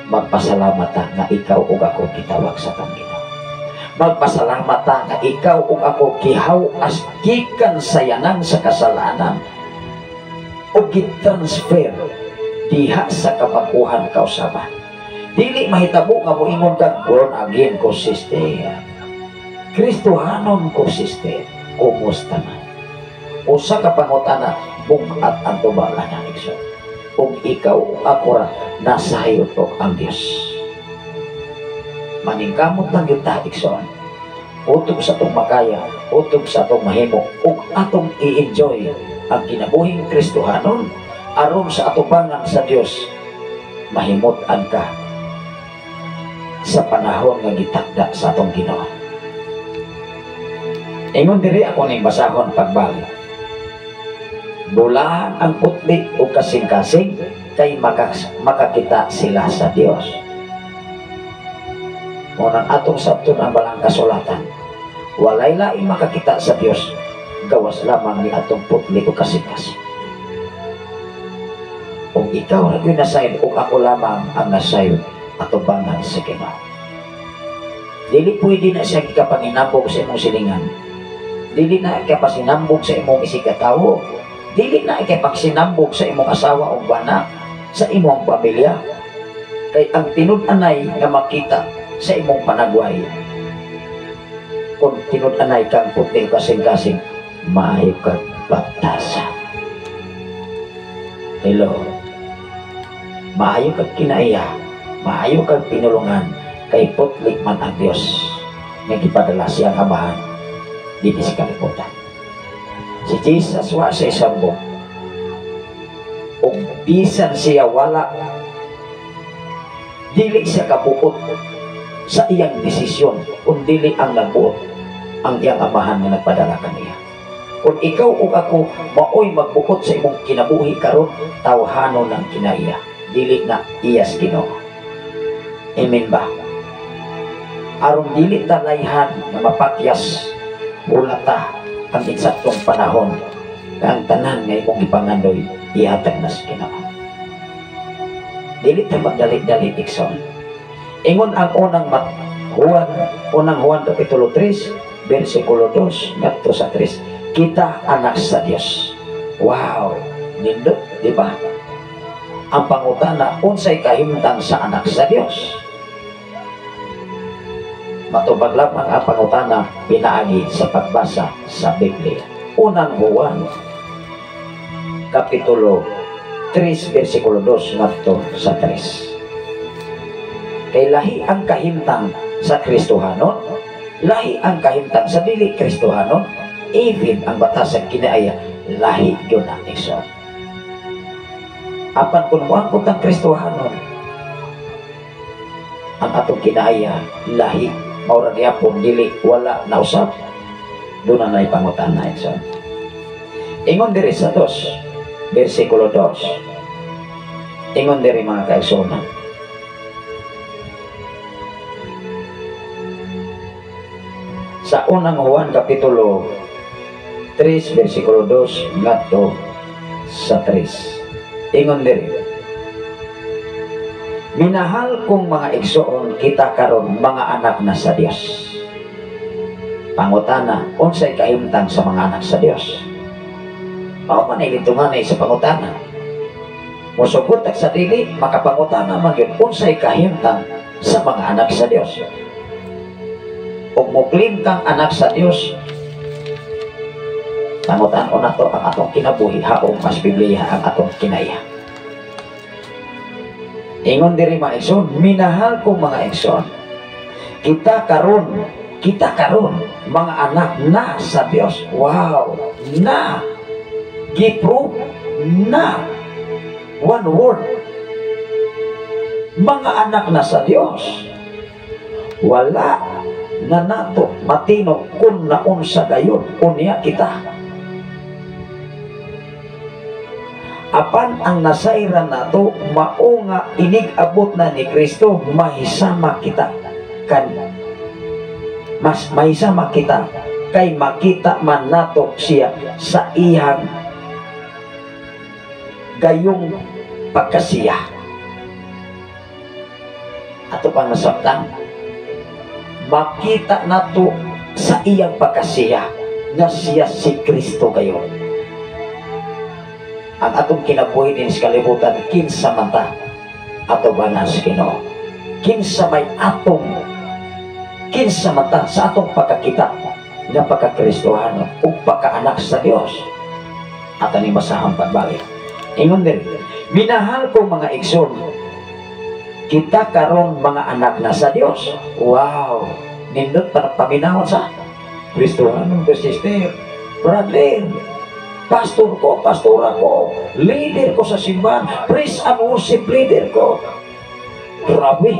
Magpasalamat ta nga ikaw ug ako gitawag sa atong Ginoo. Magpasalamat ta nga ikaw ug ako gihaw-as gikan sa yanan sa kasalanan ug gitransfer diha sa kabaguhan kausaban. Dili mahitabo nga moingon ka, born again ko, sister. Kristohanon ko, sister. Kumusta man? Usa ka pangutana, bug-at ang tubag ana, igsoon. Ug ikaw ug ako ra nasayod og ang Dios. Maningkamot lang gyud ta, igsoon. Utob sa atong makaya, utob sa atong mahimo, ug atong i-enjoy ang kinabuhing Kristohanon aron sa atubangan sa Dios mahimut-an ka sa panahon nga gitakda sa atong Ginoo. Ingon diri, ako ning basahon pagbalik. Bulahan ang putli o kasing-kasing kay makakita sila sa Dios. Munang atong sabton ang balang kasulatan. Walay laing makakita sa Dios gawas lamang ni atong putli o kasing-kasing. Kung ikaw ra gyud nasayod o ako lamang ang nasayod atubangan sa Ginoo. Dili pwede na siya ikapanginambog sa imong silingan. Dili na ikapasinambog sa imong isigkatawo. Dili na ikapagsinambog sa imong asawa o bana, sa imong pamilya. Kay ang tinud-anay nga makita sa imong panagway, kung tinud-anay kang puti kasing-kasing, maayo kag batasan. Hello. Maayo kag kinaiya, maayo kag pinulungan, kay putli man ang Dios nga gipadala siyang Amahan dinhi sa kalibutan. Si Jesus wa sa isambong. Ug bisan siya wala, dili siya kabuot sa iyang desisyon kung dili ang nagbuot ang iyang Amahan nga nagpadala kaniya. Kung ikaw ug ako maoy magbuot sa imong kinabuhi karon, tawhanon ang kinaiya, dili na iyas Ginoo. Amen ba? Aron dili ta layhan nga mapakyas, hulata ang eksaktong panahon nga ang tanan nga imong gipangandoy ihatag na sa Ginoo. Dili ta magdali-dali, igsoon. Ingon ang unang Juan, unang Juan kapitulo 3, versikulo 2 ngadto sa 3. Kita anak sa Dios. Wow, nindot, di ba? Ang pangutana, unsay kahimtang sa anak sa Dios? Matubag lamang ang pangutana pinaagi sa pagbasa sa Biblia. Unang Juan, kapitulo 3, versikulo 2 ngadto sa 3. Kay lahi ang kahimtang sa Kristohanon, lahi ang kahimtang sa dili Kristohanon, even ang batas sa kinaaya, lahi yun ang igsoon. Apan kung moangkot ang Kristohanon, ang atong kinaaya, lahi, maura gyapon, dili, wala, nausap, doon na naipangutan na igsoon. Ingon diri sa 2, versikulo 2. Ingon diri, mga kaigsuonan. Sa unang Juan kapitulo 3 versikulo 2 ngadto sa 3. Ingon diri. Minahal kong mga igsoon, kita karon mga anak na sa Dios. Pangutana, unsay kahimtang sa mga anak sa Dios? Mao man ay litunganay sa pangutana. Mosugot sa dili, makapangutana man gyud unsay kahimtang sa mga anak sa Dios. Ug mo-claim kang anak sa Dios, pangutan-on nato ang atong kinabuhi, haong mas Biblia ang atong kinaiya. Ingon diri, mga igsoon, minahal kong mga igsoon, kita karon mga anak na sa Dios. Wow, na giprove na, one word, mga anak na sa Dios. Wala na nato matino kung naunsa gayon unya kita. Apan ang nasayran nato mao nga inig-abot na ni Kristo, mahisama kita kan mas mahisama kita kay makita man nato siya sa iyang gayong pagkasiya. Ato pang nasabtan, makita nato sa iyang pagkasiya nga siya si Kristo gayon. Ang atong kinabuhi din sa kalibutan, kinsa man ta atubangan sa Ginoo, kinsa may atong, kinsa man ta sa atong pagkakita nga pagkakristohano ug pagkaanak sa Dios. At ani masahang pagbalik, ingon din, "Minahal ko mga igsoon, kita karon mga anak na sa Dios." Wow, nindot pa paminawon sa Kristohano ko, sister, brother, pastor ko, pastora ko, leader ko sa simbahan, praise and worship leader ko. Grabe.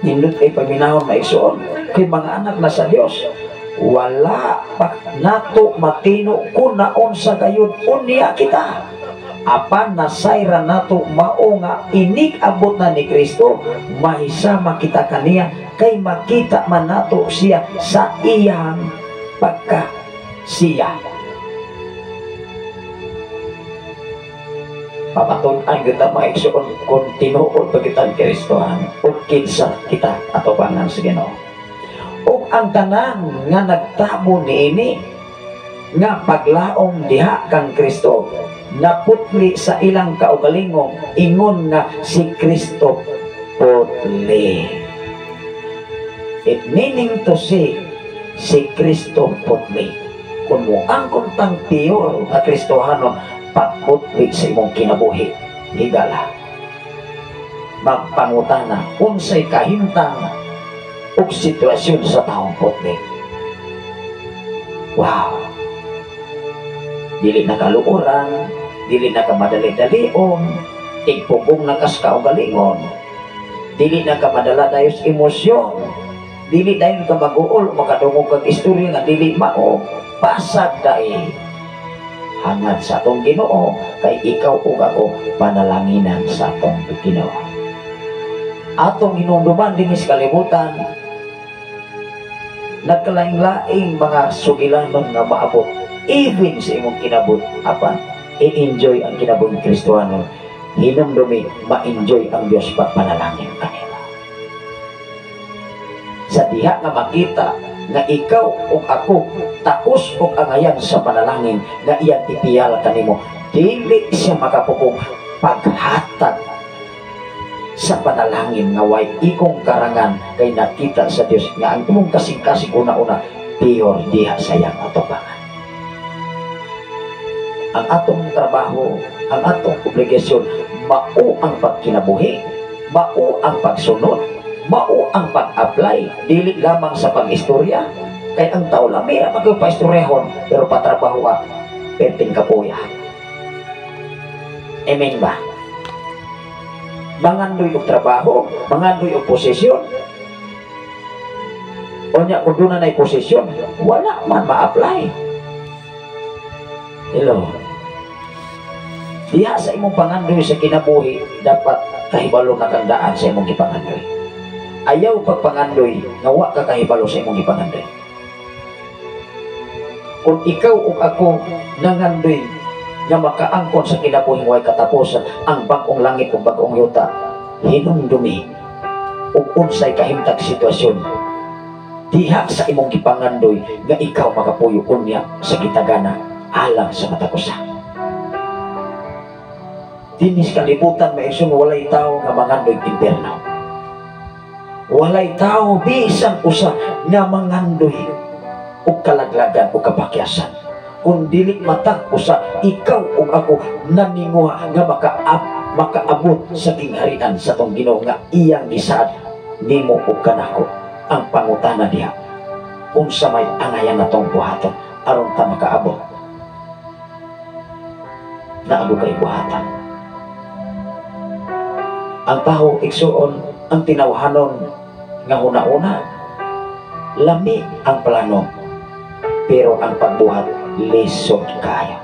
Nindot kay paminahon, maigsoon, kay mga anak na sa Dios. Wala pa nato matino kung naon sa gayon unya kita. Apan nasayran nato mao nga inig-abot na ni Kristo, mahisama kita kaniya kay makita man nato siya sa iyang pagkasiya. Papatun-an kita, mga igsoon, kung tinuod pa kita ang Kristohan o kinsa kita atubangan sa Ginoo. O ang tanan nga nagtabo niini nga paglaom diha kang Kristo, naputli sa ilang kaugalingong ingon nga si Kristo putli. It meaning to say, si Kristo putli. Kung mo ang kuntang pure nga Kristohanon, pagputli sa imong kinabuhi, higala. Magpangutana unsay kahimtang ug sitwasyon sa taong putli. Wow! Dili na kaluoran, dili na ka madali-dalion, tigpugong na kas kaugalingon, dili na ka madala dayos emosyon, dili dayon ka mag-uol, makadungog kag istorya nga dili mao, pasag dai. Hangad sa atong Ginoo, kay ikaw ug ako panalanginan sa atong Ginoo. Atong hinumduman dinhi sa kalibutan, nagkalaing-laing mga sugilanon nga maabot even sa imong kinabot, apan i-enjoy ang kinabuhi Kristohano, hinumdumi ma-enjoy ang Dios pagpanalangin kanila. Sa diha nga makita nga ikaw ug ako takos og angayan sa panalangin nga iyang ipiyal kanimo, dili siya makapukong paghatag sa panalangin nga way ikong karangan, kay nakita sa Dios nga ang imong kasing-kasing una-una pure diha sa iyang atubangan. Ang atong trabaho, ang atong obligasyon, mao ang pagkinabuhi, mao ang pagsunod, mao ang pag-apply, dili lamang sa pag-istorya. Kay ang tao lami ra magpa-istoryahon, pero patrabaho ka, perting kapuya. Amen ba? Mangandoy og trabaho, mangandoy og posisyon. Unya kung doon na na'y posisyon, wala man ma-apply. Hello. Diha sa imong pangandoy sa kinabuhi, dapat kahibalo na kang daan sa imong gipangandoy. Ayaw pagpangandoy nga wa ka kahibalo sa imong gipangandoy. Kung ikaw ug ako nangandoy nga makaangkon sa kinabuhing way katapusan, ang bag-ong langit ug bag-ong yuta, hinumdumi ug unsay kahimtang sitwasyon diha sa imong gipangandoy nga ikaw makapuyo unya sa gitagana alang sa matag usa. Dinis kalibutan, maigsoon, walay tao nga mangandoy impierno. Walay tao bisan usa nga mangandoy og kalaglagan o kapakyasan. Kung dili matag usa, ikaw ug ako naninguha nga makaabot sa gingharian sa tong Ginoo nga iyang gisaad nimo ug kanako. Ang pangutana diha, unsa may angayan natong buhaton aron ta makaabot? Naabo kay buhatan. Ang tao, igsuon, ang tinawhanon nga huna-una, lami ang plano, pero ang pagbuhat Lisod kayo.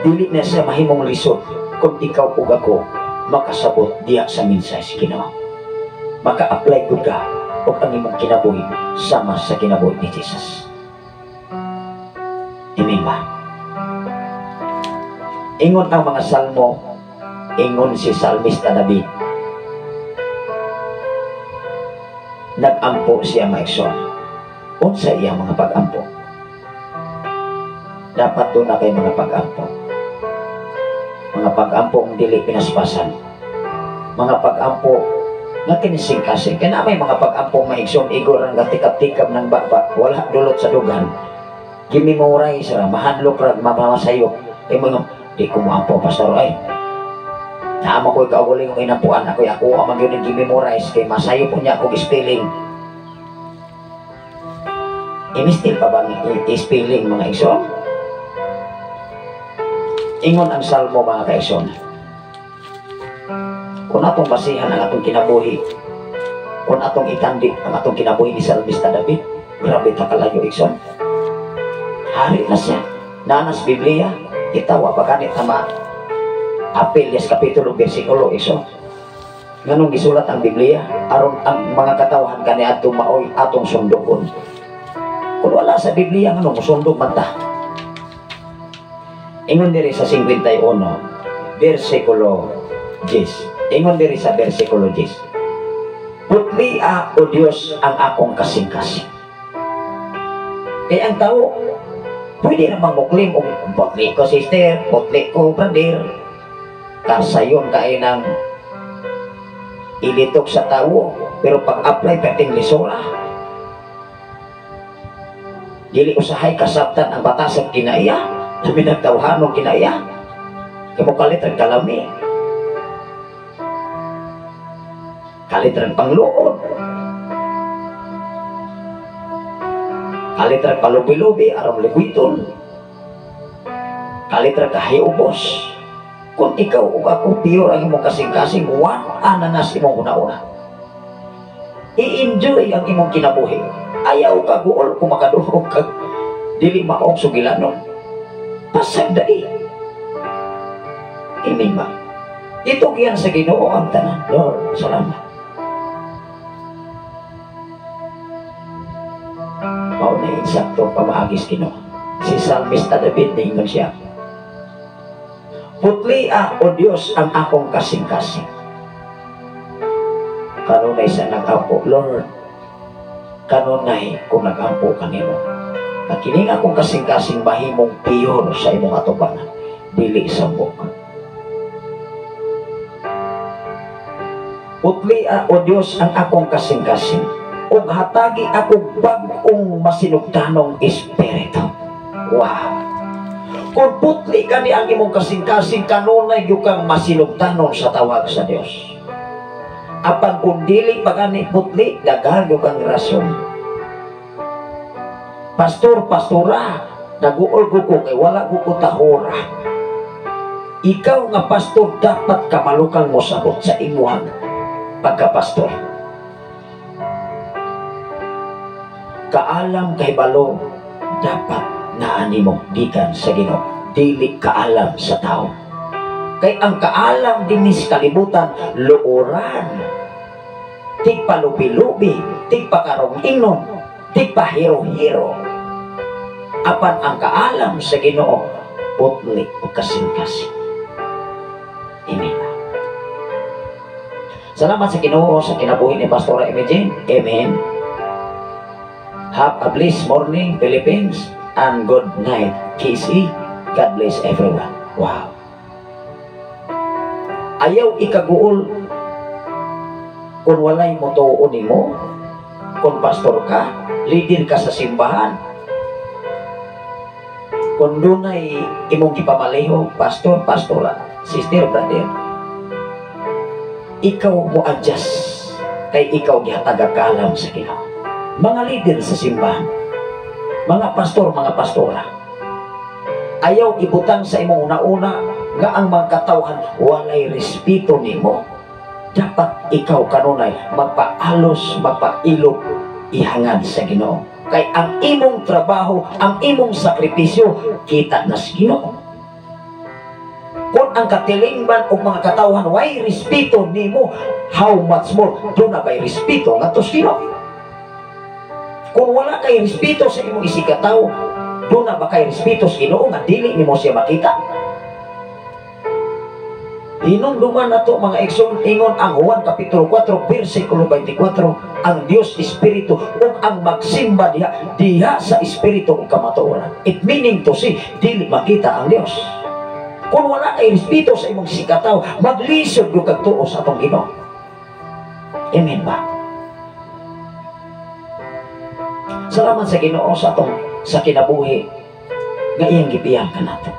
Dili na siya mahimong lisod kung ikaw ug ako makasabot diha sa mensahe sa Ginoo. Maka-apply gud ka og ang imong kinabuhi sama sa kinabuhi ni Jesus. Amen ba? Ingon ang mga salmo, ingon si Salmista David, nag-ampo siya maigsoon. Unsa iyang mga pag-ampo? Dapat doon na kay mga pag-ampo. Mga pag-ampo ang dili pinaspasan. Mga pag-ampo nga kinising-kasing. Kaya na may mga pag-ampo maigsoon, igor ang gatikap-tikap ng baba, wala dulot sa dugan. Gimemorize ra, mahadlok ra, mamasayo. Kay mga, di ko moampo, pastor, ay. Naama ko'y kaugaling ang inampuan ako, ako ang magyun ang gimemorize, kay masayo po niya akong spelling. Imistil pa bang spelling mga igsoon? Ingon ang salmo mga kaigsoon. Kung atong basihan ang atong kinabuhi, kung atong itandi ang atong kinabuhi ni Salmista David, grabe ta kalayo igsoon. Hari na siya. Nanas Biblia, itawa pa kanit tama. Apel yes kapitulo bersikulo igsoon. Nganong gisulat ang Biblia aron ang mga katawhan kaniadto maoy atong sundokon. Kung wala sa Biblia nganong mosundok man ta? Ingon diri sa 51 bersikulo 10. Ingon diri sa bersikulo 10. Putlia o Dios ang akong kasing-kasing. Kaya ang tao pwede namang muklim og putli ko sister, putli ko brother. Kasayon kay nang ilitok sa tao, pero pag-apply perting lisura. Dili usahay kasabtan ang batasag kinaiya, labi nagtawhanong kinaiya. Kamo kalit ang kalami. Kalit ang pangluod. Kalit ang palubi-lubi aron ligwiton. Kalit ang kahiubos. Kung ikaw ug ako pure ang imong kasing-kasing, wa ananas imong una-una. I-enjoy ang imong kinabuhi. Ayaw ka guol kung makadurog ka dili maong sugilanon. Pasag dai. Amen ba? Itugyan sa Ginoo ang tanan. Lord, salamat. Mao na insakto pamaagis Ginoo. Si Salmista David niingon siya, putlia o Dios ang akong kasing-kasing. Kanunay sa nag-ampo, Lord, kanunay kung nag-ampo kanimo. Nakining akong kasing-kasing mahimong pure sa imong atubangan, dili sambok. Putlia o Dios ang akong kasing-kasing, ug hatagi ako bag-ong masinugtanong espiritu. Wow! Kung putli kani ang imong kasing-kasing, kanunay gyud kang masinugtanon sa tawag sa Dios. Apan kung dili pa gani putli, daghan gyud kang rason. Pastor, pastora, naguol ko ko kay wala ko ko tahora. Ikaw nga pastor, dapat kamalukang mosabot sa imuhang pagkapastor. Kaalam kay balo, dapat naani mo gikan sa Ginoo, dili kaalam sa tao. Kay ang kaalam dinis kalibutan, luoran, tigpalubi-lubi, tigpakarong inom, tigpahiro-hiro. Apan ang kaalam sa Ginoo, putli o kasing-kasing. Amen. Salamat sa Ginoo sa kinabuhi ni Pastora Imogene. Amen. Have a blessed morning, Philippines, and good night, KC. God bless everyone. Wow. Ayaw ikaguol kung walay motuo nimo, kung pastor ka, leader ka sa simbahan, kung dunay imong gipamaleho, pastor, pastora, sister, brother, ikaw mo adjust kay ikaw gihatag kaalam sa Ginoo. Mga leader sa simbahan, mga pastor, mga pastora, ayaw ibutang sa imong una-una nga ang mga katawhan walay respeto nimo. Dapat ikaw kanunay magpaalos, magpailog, ihangad sa Ginoo. Kay ang imong trabaho, ang imong sakripisyo, kita na sa Ginoo. Kung ang katilingban o mga katawhan way respeto nimo, how much more duna bay respeto ngadto sa Ginoo? Kung wala kay respeto sa imong isigkatawo, duna ba kay respeto sa Ginoo nga dili nimo siya makita? Hinumduman nato, mga igsoon, ingon ang Juan Kapitulo 4 versikulo 24, ang Dios espiritu ug ang magsimba diha diha sa espiritu ug kamatuoran. It meaning to say, dili makita ang Dios. Kung wala kay respeto sa imong isigkatawo, maglisod gyud kag tuo sa atong Ginoo. Amen ba? Salamat sa Ginoo sa atong sa kinabuhi nga iyang gibiyang kanato.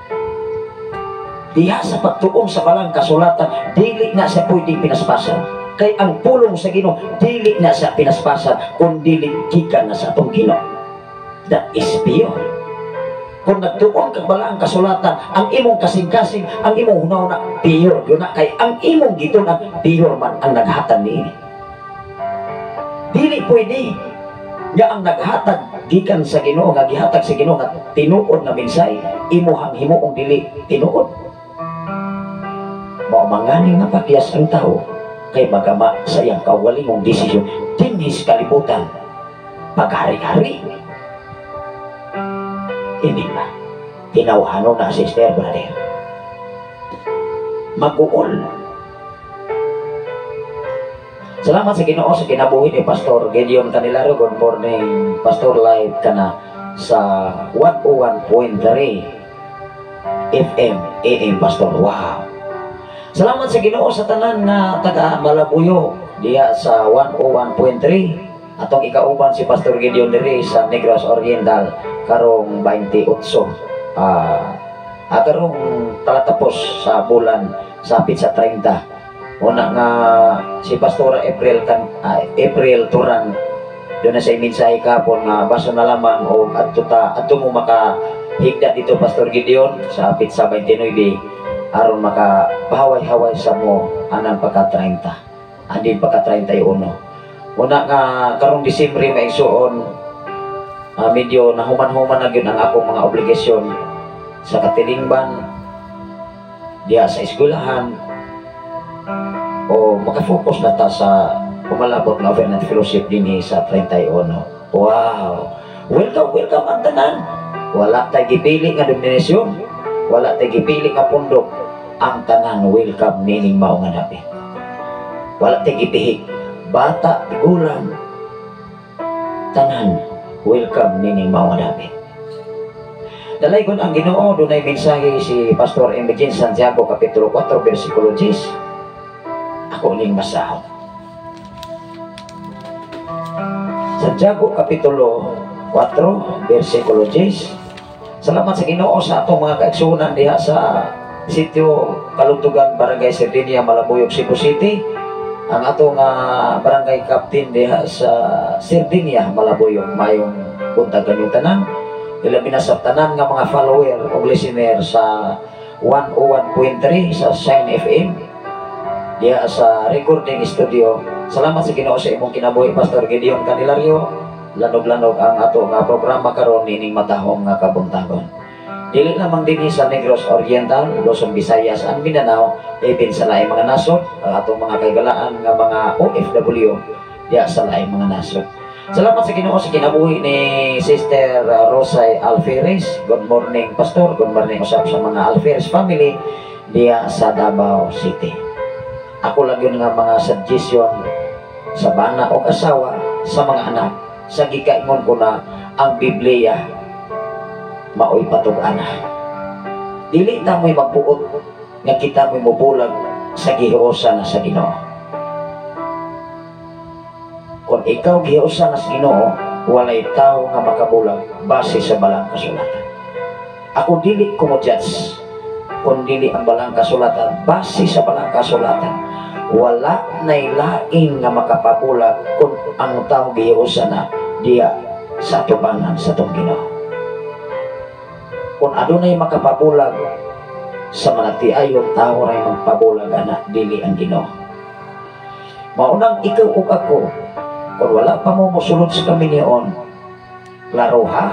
Diha sa pagtuon sa balang kasulatan, dili na siya pwedeng pinaspasan. Kay ang pulong sa Ginoo, dili na siya pinaspasan, kung dili gikan na sa atong Ginoo. That is pure. Kung nagtuon kag balang kasulatan, ang imong kasing-kasing, ang imong hunahuna, pure yun na. Kay ang imong gitun-an, pure man ang naghatag niini. Dili pwede nga ang naghatag gikan sa Ginoo, nga gihatag sa Ginoo nga tinuod nga mensahe, imuhang himuong dili tinuod. Mao mangani nga pakyas ang tao kay magama sa iyang kaugalingong desisyon dinhi sa kalibutan, paghari-hari. Amen ba? Tinawhano na, sister, brother. Mag-uol. Salamat sa Ginoo sa kinabuhi ni Pastor Gideon Candelario. Good morning, Pastor. Live ka na sa 101.3 FM AM, Pastor. Wow. Salamat sa Ginoo sa tanan nga taga Malabuyo diha sa 101.3. Atong ikauban si Pastor Gideon diri sa Negros Oriental karong 28 karong talatapos sa bulan, sapit sa 30. Una nga si Pastora April kan April Turan doon na sa mensahe kapon nga baso na lamang o adto ta adto mo maka higda dito, Pastor Gideon, sa pitsa 29 aron maka pahaway-haway sa mo anang pagka 30 andin pagka 31. Una nga karong Disyembre, maigsuon, medyo nahuman-human na gyud ang akong mga obligasyon sa katilingban diha sa eskwelahan o makafocus na ta sa umalabot nga overnight fellowship dinhi sa 31. Wow! Welcome, welcome ang tanan. Wala tay gipili nga denominasyon, wala tay gipili nga pundok. Ang tanan welcome nining mao nga dapit. Wala tay gipihik. Bata, tigulang, tanan welcome nining mao nga dapit. Dalaygon ang Ginoo, dunay mensahe si Pastor Imagine, Santiago Kapitulo 4 versikulo 10. Ako ning basahon. Santiago Kapitulo 4 versikulo 10. Salamat sa Ginoo sa atong mga kaigsuonan diha sa sitio Kalugtugan, Barangay Sardinia, Malabuyok, Cebu City. Ang atong barangay captain diha sa Sardinia, Malabuyok, mayong buntag kanyong tanan. Ilabi na sa tanan nga mga follower o listener sa 101.3 sa Shine FM diha sa recording studio. Salamat sa Ginoo sa imong kinabuhi, Pastor Gideon Candelario. Lanog-lanog ang ato nga programa karon nining matahom nga kabuntagon. Dili lamang dinhi sa Negros Oriental, Luzon, Visayas, and Mindanao, even sa laing mga nasod, ang atong mga kaigalaan nga mga OFW diha sa laing mga nasod. Salamat sa Ginoo sa kinabuhi ni Sister Rosay Alferes. Good morning, Pastor. Good morning usab sa mga Alferes family diha sa Davao City. Ako lang yun nga mga suggestion sa bana o asawa, sa mga anak, sa gikaingon ko na ang Biblia maoy patug-ana. Dili ta mo'y magbuot nga kita mo'y mubulag sa gihiusan na sa Ginoo. Kung ikaw gihiusan na sa Ginoo, walay tao nga makabulag base sa balang kasulatan. Ako dili ko mo judge kung dili ang balang kasulatan. Base sa balang kasulatan, wala nay laing nga makapabulag kung ang tao gihiusan na diya sa tubangan sa tong Ginoo. Kung adunay makapabulag sa mga tiayong tao ray magpabulag ana, dili ang Ginoo. Maunang ikaw ug ako, kung wala pa mo mosulod sa kaminion, Klaroha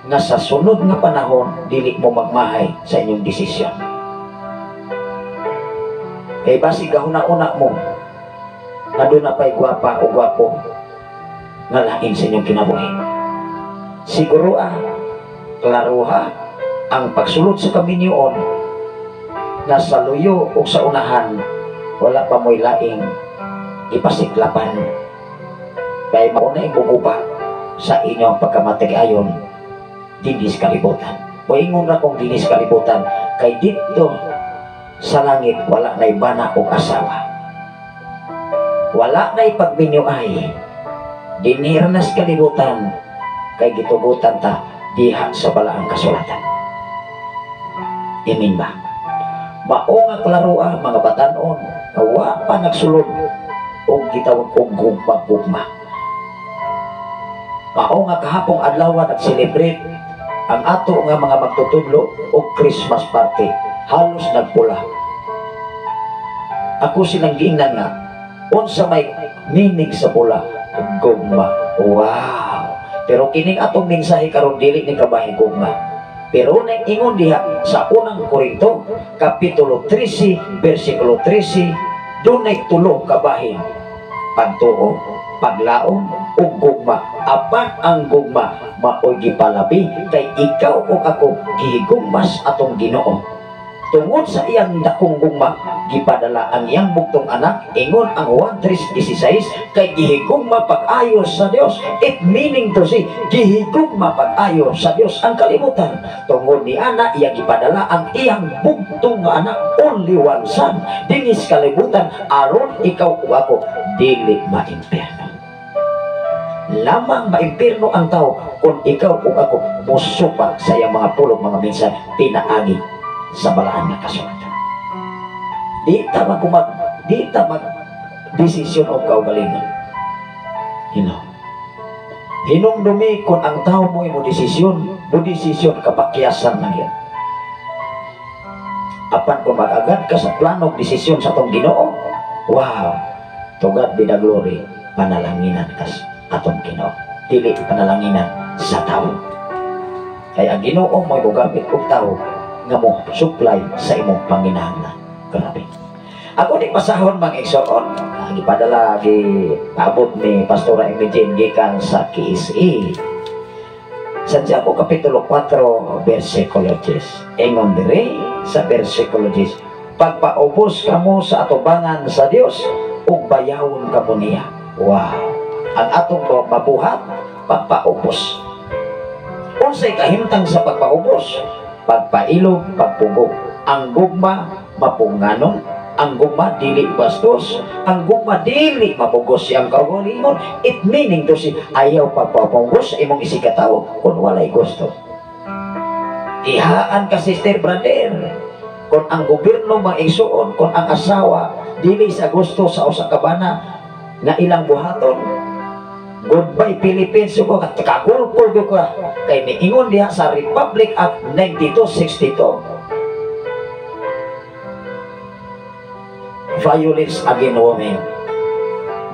nga sa sunod nga panahon dili mo magmahay sa inyong desisyon. Kay basig gahuna-una mo nga doon na pa'y gwapa o gwapo nga lain sa inyong kinabuhi. Siguro klaroha ang pagsulod sa kaminyoon na sa luyo o sa unahan wala pa mo'y laing ipasiklapan, kay mauna muguba sa inyong pagkamatig-ayon dinis kalibutan. O ingon na kong dinis kalibutan, kay dito sa langit wala na'y bana o asawa, wala na'y pagminyo ay dinhi ra nas kalibutan, kay gitugutan ta diha sa balaang kasulatan. Amen ba? Mao nga klaroa, mga batanon nga wa pa nagsulod og gitawag og gugma-gugma. Mao nga kahapong adlaw nag-celebrate ang ato nga mga magtutudlo og Christmas party. Halos nagpula. Ako silang giingnan nga unsa may meaning sa pula? Gugma. Wow. Pero kining atong mensahe karon dili ni kabahin gugma. Pero nang ingon diha sa Unang Korinto, Kapitulo 13, versikulo 13, dunay tulo kabahin: pagtuo, paglaom, ug gugma. Apan ang gugma maoy gipalabi kay ikaw ug ako gihigugmas atong Ginoo. Tungod sa iyang dakong gugma, gipadala ang iyang bugtong anak, ingon ang Juan 3:16, kay gihigugma pag-ayo sa Dios. It meaning to say, gihigugma pag-ayo sa Dios ang kalibutan. Tungod ni ana, iyang gipadala ang iyang bugtong nga anak, only one son, dinis kalibutan, aron ikaw ug ako dili maimpierno. Lamang maimpierno ang tao kung ikaw ug ako musupak sa iyang mga pulong, mga minsan pinaagi sa balaan nga kasulatan. Di ta mag desisyon og kaugalingon. Hinumdumi kung ang tao mo mo desisyon, mo desisyon kapakyasan na yun. Apan kung mag-agad ka sa plano desisyon sa atong Ginoo, wow, to God be the glory, panalanginan kas atong Ginoo. Dili panalanginan sa tao. Kaya ang Ginoo mo'y mogamit og tao nga mo supply sa imong panginahanglan. Grabe. Ako ni pasahon, mga igsoon, gipadala gi paabot ni Pastora Imogene gikan sa KSA. Santiago Kapitulo 4 versikulo 10. Ingon diri sa versikulo 10, "Pagpaubos kamo sa atubangan sa Dios ug bayawon kamo niya." Wow. Ang atong mabuhat, pagpaubos. Unsay kahimtang sa pagpaubos? Pagpailog, pagpugong. Ang gugma mapunganon, ang gugma dili bastos, ang gugma dili mapugos siyang kaugalingon. It meaning to say, ayaw pagpapugos sa imong isigkatawo kung walay gusto. Ihaan ka, sister, brother. Kung ang gobyerno maigsuon, kung ang asawa dili sa gusto sa usa ka bana nga ilang buhaton, goodbye Philippines ko, kakulkul ko ka. Kay miingon diha sa Republic Act 9262, violence against women.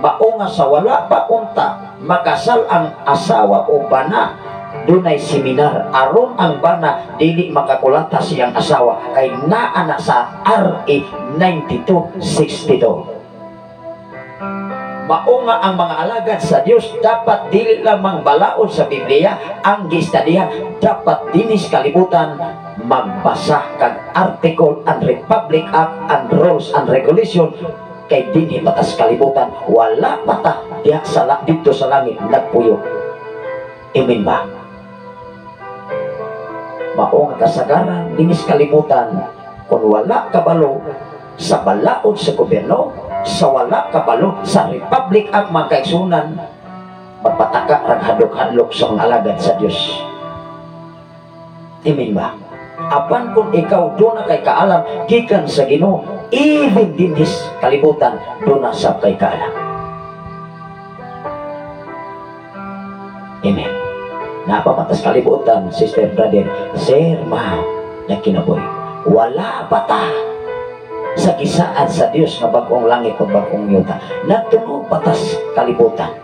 Mao nga sa wala pa unta makasal ang asawa o bana, dunay seminar aron ang bana dili makakulata siyang asawa, kay naa na sa RA 9262. Mao nga ang mga alagad sa Dios dapat dili lamang balaod sa Biblia ang gistadihan, dapat dinis kalibutan magbasa kag article and Republic Act and rules and regulation, kay dinhi patas kalibutan, wala pata diha sa didto sa langit nagpuyo. Amen ba? Mao nga kasagaran dinis kalibutan kung wala kabalo sa balaod sa gobyerno, sa wala kabalo sa Republic Act, mga kaigsunan, magpataka rag hadlok-hadlok sa mga alagad sa Dios. Amen ba? Apan kung ikaw doon na kay kaalam gikan sa Ginoo, even dinhis kalibutan doon na sab kay kaalam. Amen. Napamatas kalibutan, sister, brother, sir, ma, na kinabuhi. Wala pa ta sa gisaad sa Dios nga bag-ong langit ug bag-ong yuta. Nagtunog patas kalibutan.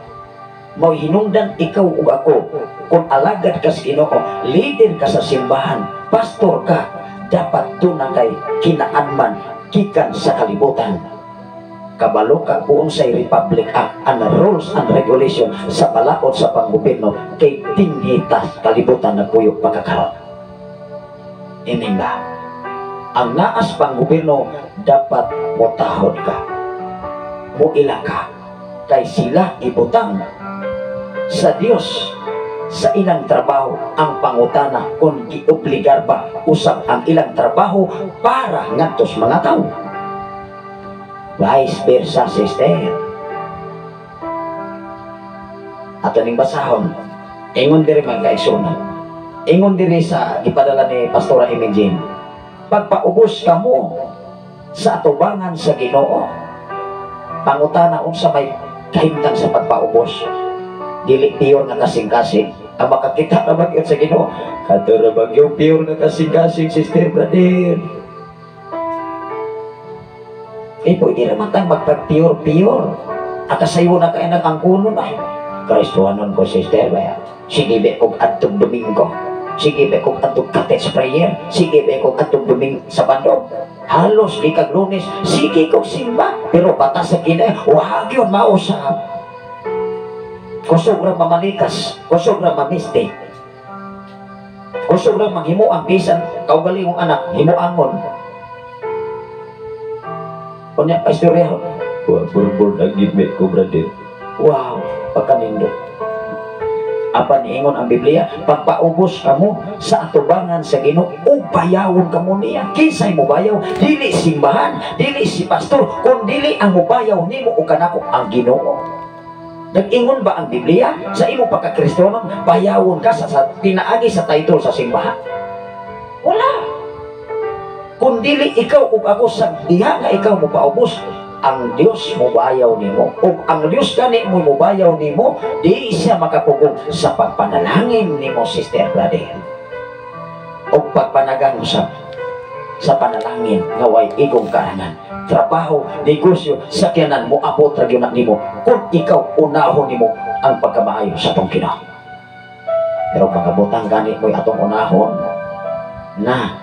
Mao hinungdan ikaw ug ako Kung alagad ka sa Ginoo, leader ka sa simbahan, pastor ka, dapat duna kay kinaanman gikan sa kalibutan. Kabalo ka kung unsay Republic Act and rules and regulation sa balaod sa panggobyerno kay dinhi ta kalibutan nagpuyo pagkakaron. Amen ba? Ang naas panggobyerno dapat motahod ka, muila ka, kay sila ibutang sa Dios sa ilang trabaho. Ang pangutana kung giobligar ba usab ang ilang trabaho para ngadto sa mga tao. Vice versa, sister. Ato ning basahon. Ingon diri, mga kaigsuonan. Ingon diri sa gipadala ni Pastora Imogene. Pagpaubos kamo sa atubangan sa Ginoo. Pangutana, unsa may kahimtang sa pagpaubos? Dili pure nga kasing-kasing. Ang makakita na magyud sa Ginoo. Kato ra bagyo pure nga kasing-kasing, sister, brother. Eh, pwede naman tayong magpag-pure-pure. Akasayo na kayo ng angkuno na. Kristuhanon ko, sister, ba? Sige, be, kung adtong Domingo. Sige, be, kung adtong cottage prayer. Sige, be, kung adtong Domingo sa bandog. Halos, ikag Lunes. Sige, kong simba. Pero batas sa kinay, wag yun mausap. Kusog ra mamalikas. Kusog ra mamistake. Kusog ra manghimo ang bisan kaugalingong anak, himuangon. Unya pa istorya. Wa burbur na gimit ko, brother. Wow, pagkanindot. Apan niingon ang Biblia, pagpaubos kamo sa atubangan sa Ginoo, ug bayawon kamo niya. Kinsay mobayaw? Dili simbahan, dili si pastor, kun dili ang mobayaw nimo ug kanako ang Ginoo. Nag-ingon ba ang Biblia sa imo pagka-Kristiyano, bayawon ka sa pinaagi sa title sa simbahan? Wala. Kung dili ikaw ug ako sa diha nga ikaw mopaubos, ang Dios mobayaw nimo. Ug ang Dios gani mo mobayaw nimo, di siya makapugong sa pagpanalangin nimo, sister, brother. Ug pagpanagang sa panalangin nga way igong karangan. Trabaho, negosyo, sakyanan mo abot ra gyud na nimo kung ikaw unahon nimo ang pagkamaayo sa atong Ginoo. Pero mga butang gani mo'y atong unahon na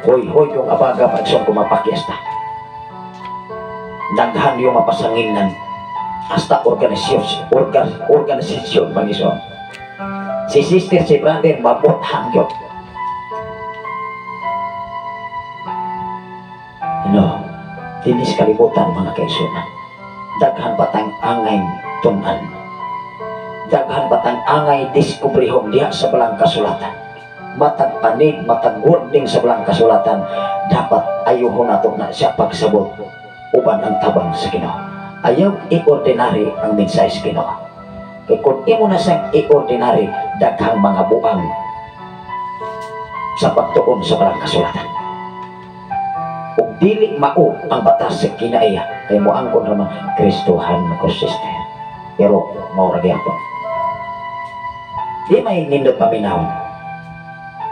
hoy-hoy yung abaga pagsong kumapakyasta. Daghan yung mapasanginan hasta organisasyon, organisasyon pangison. Si sister, si brother, mabuthang yun. No, dinis kalibutan, mga kaisunan. Daghan batang angay tunan. Daghan batang angay diskubrihon diha sa balang kasulatan. Matag panig, matag wording sa balang kasulatan, dapat ayuhon nato na siya pagsabot uban ang tabang sa Ginoo. Ayaw i-ordinary ang mensahe sa Ginoo. Kay kung imo na siyang i-ordinary, daghang mga buang sa pagtuon sa balang kasulatan. Ug dili mao ang batas sa kinaiya, kay moangkon ra man Kristohan ko, sister. Pero mao ra gyapon. Di may nindot paminawon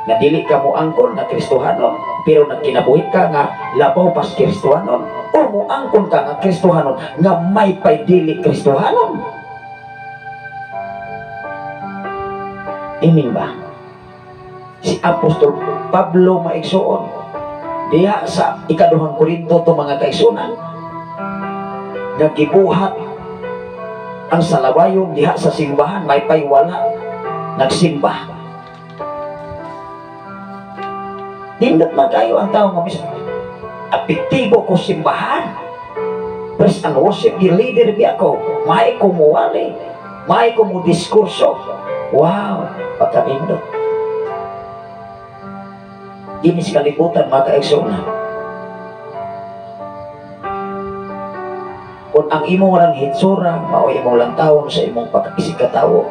nga dili ka moangkon nga Kristohanon, pero nagkinabuhi ka nga labaw pas Kristohanon, o moangkon ka nga Kristohanon nga may pay dili Kristohanon. Imin ba? Si Apostol Pablo maigsuon diha sa ikaduhang Korinto to, mga kaigsuonan, naggibuhat ang salawayon diha sa simbahan, may pay wala nagsimba. Nindot man kayo ang tao nga misa. Apektibo ko simbahan. Pres ang worship gi leader bi ako. May ko muwali. May ko mo diskurso. Wow, pagkanindot. Dinis kalibutan, mga kaigsuonan. Kung ang imong rang hitsura, mao imong lantawon sa imong pagkaisig katawo,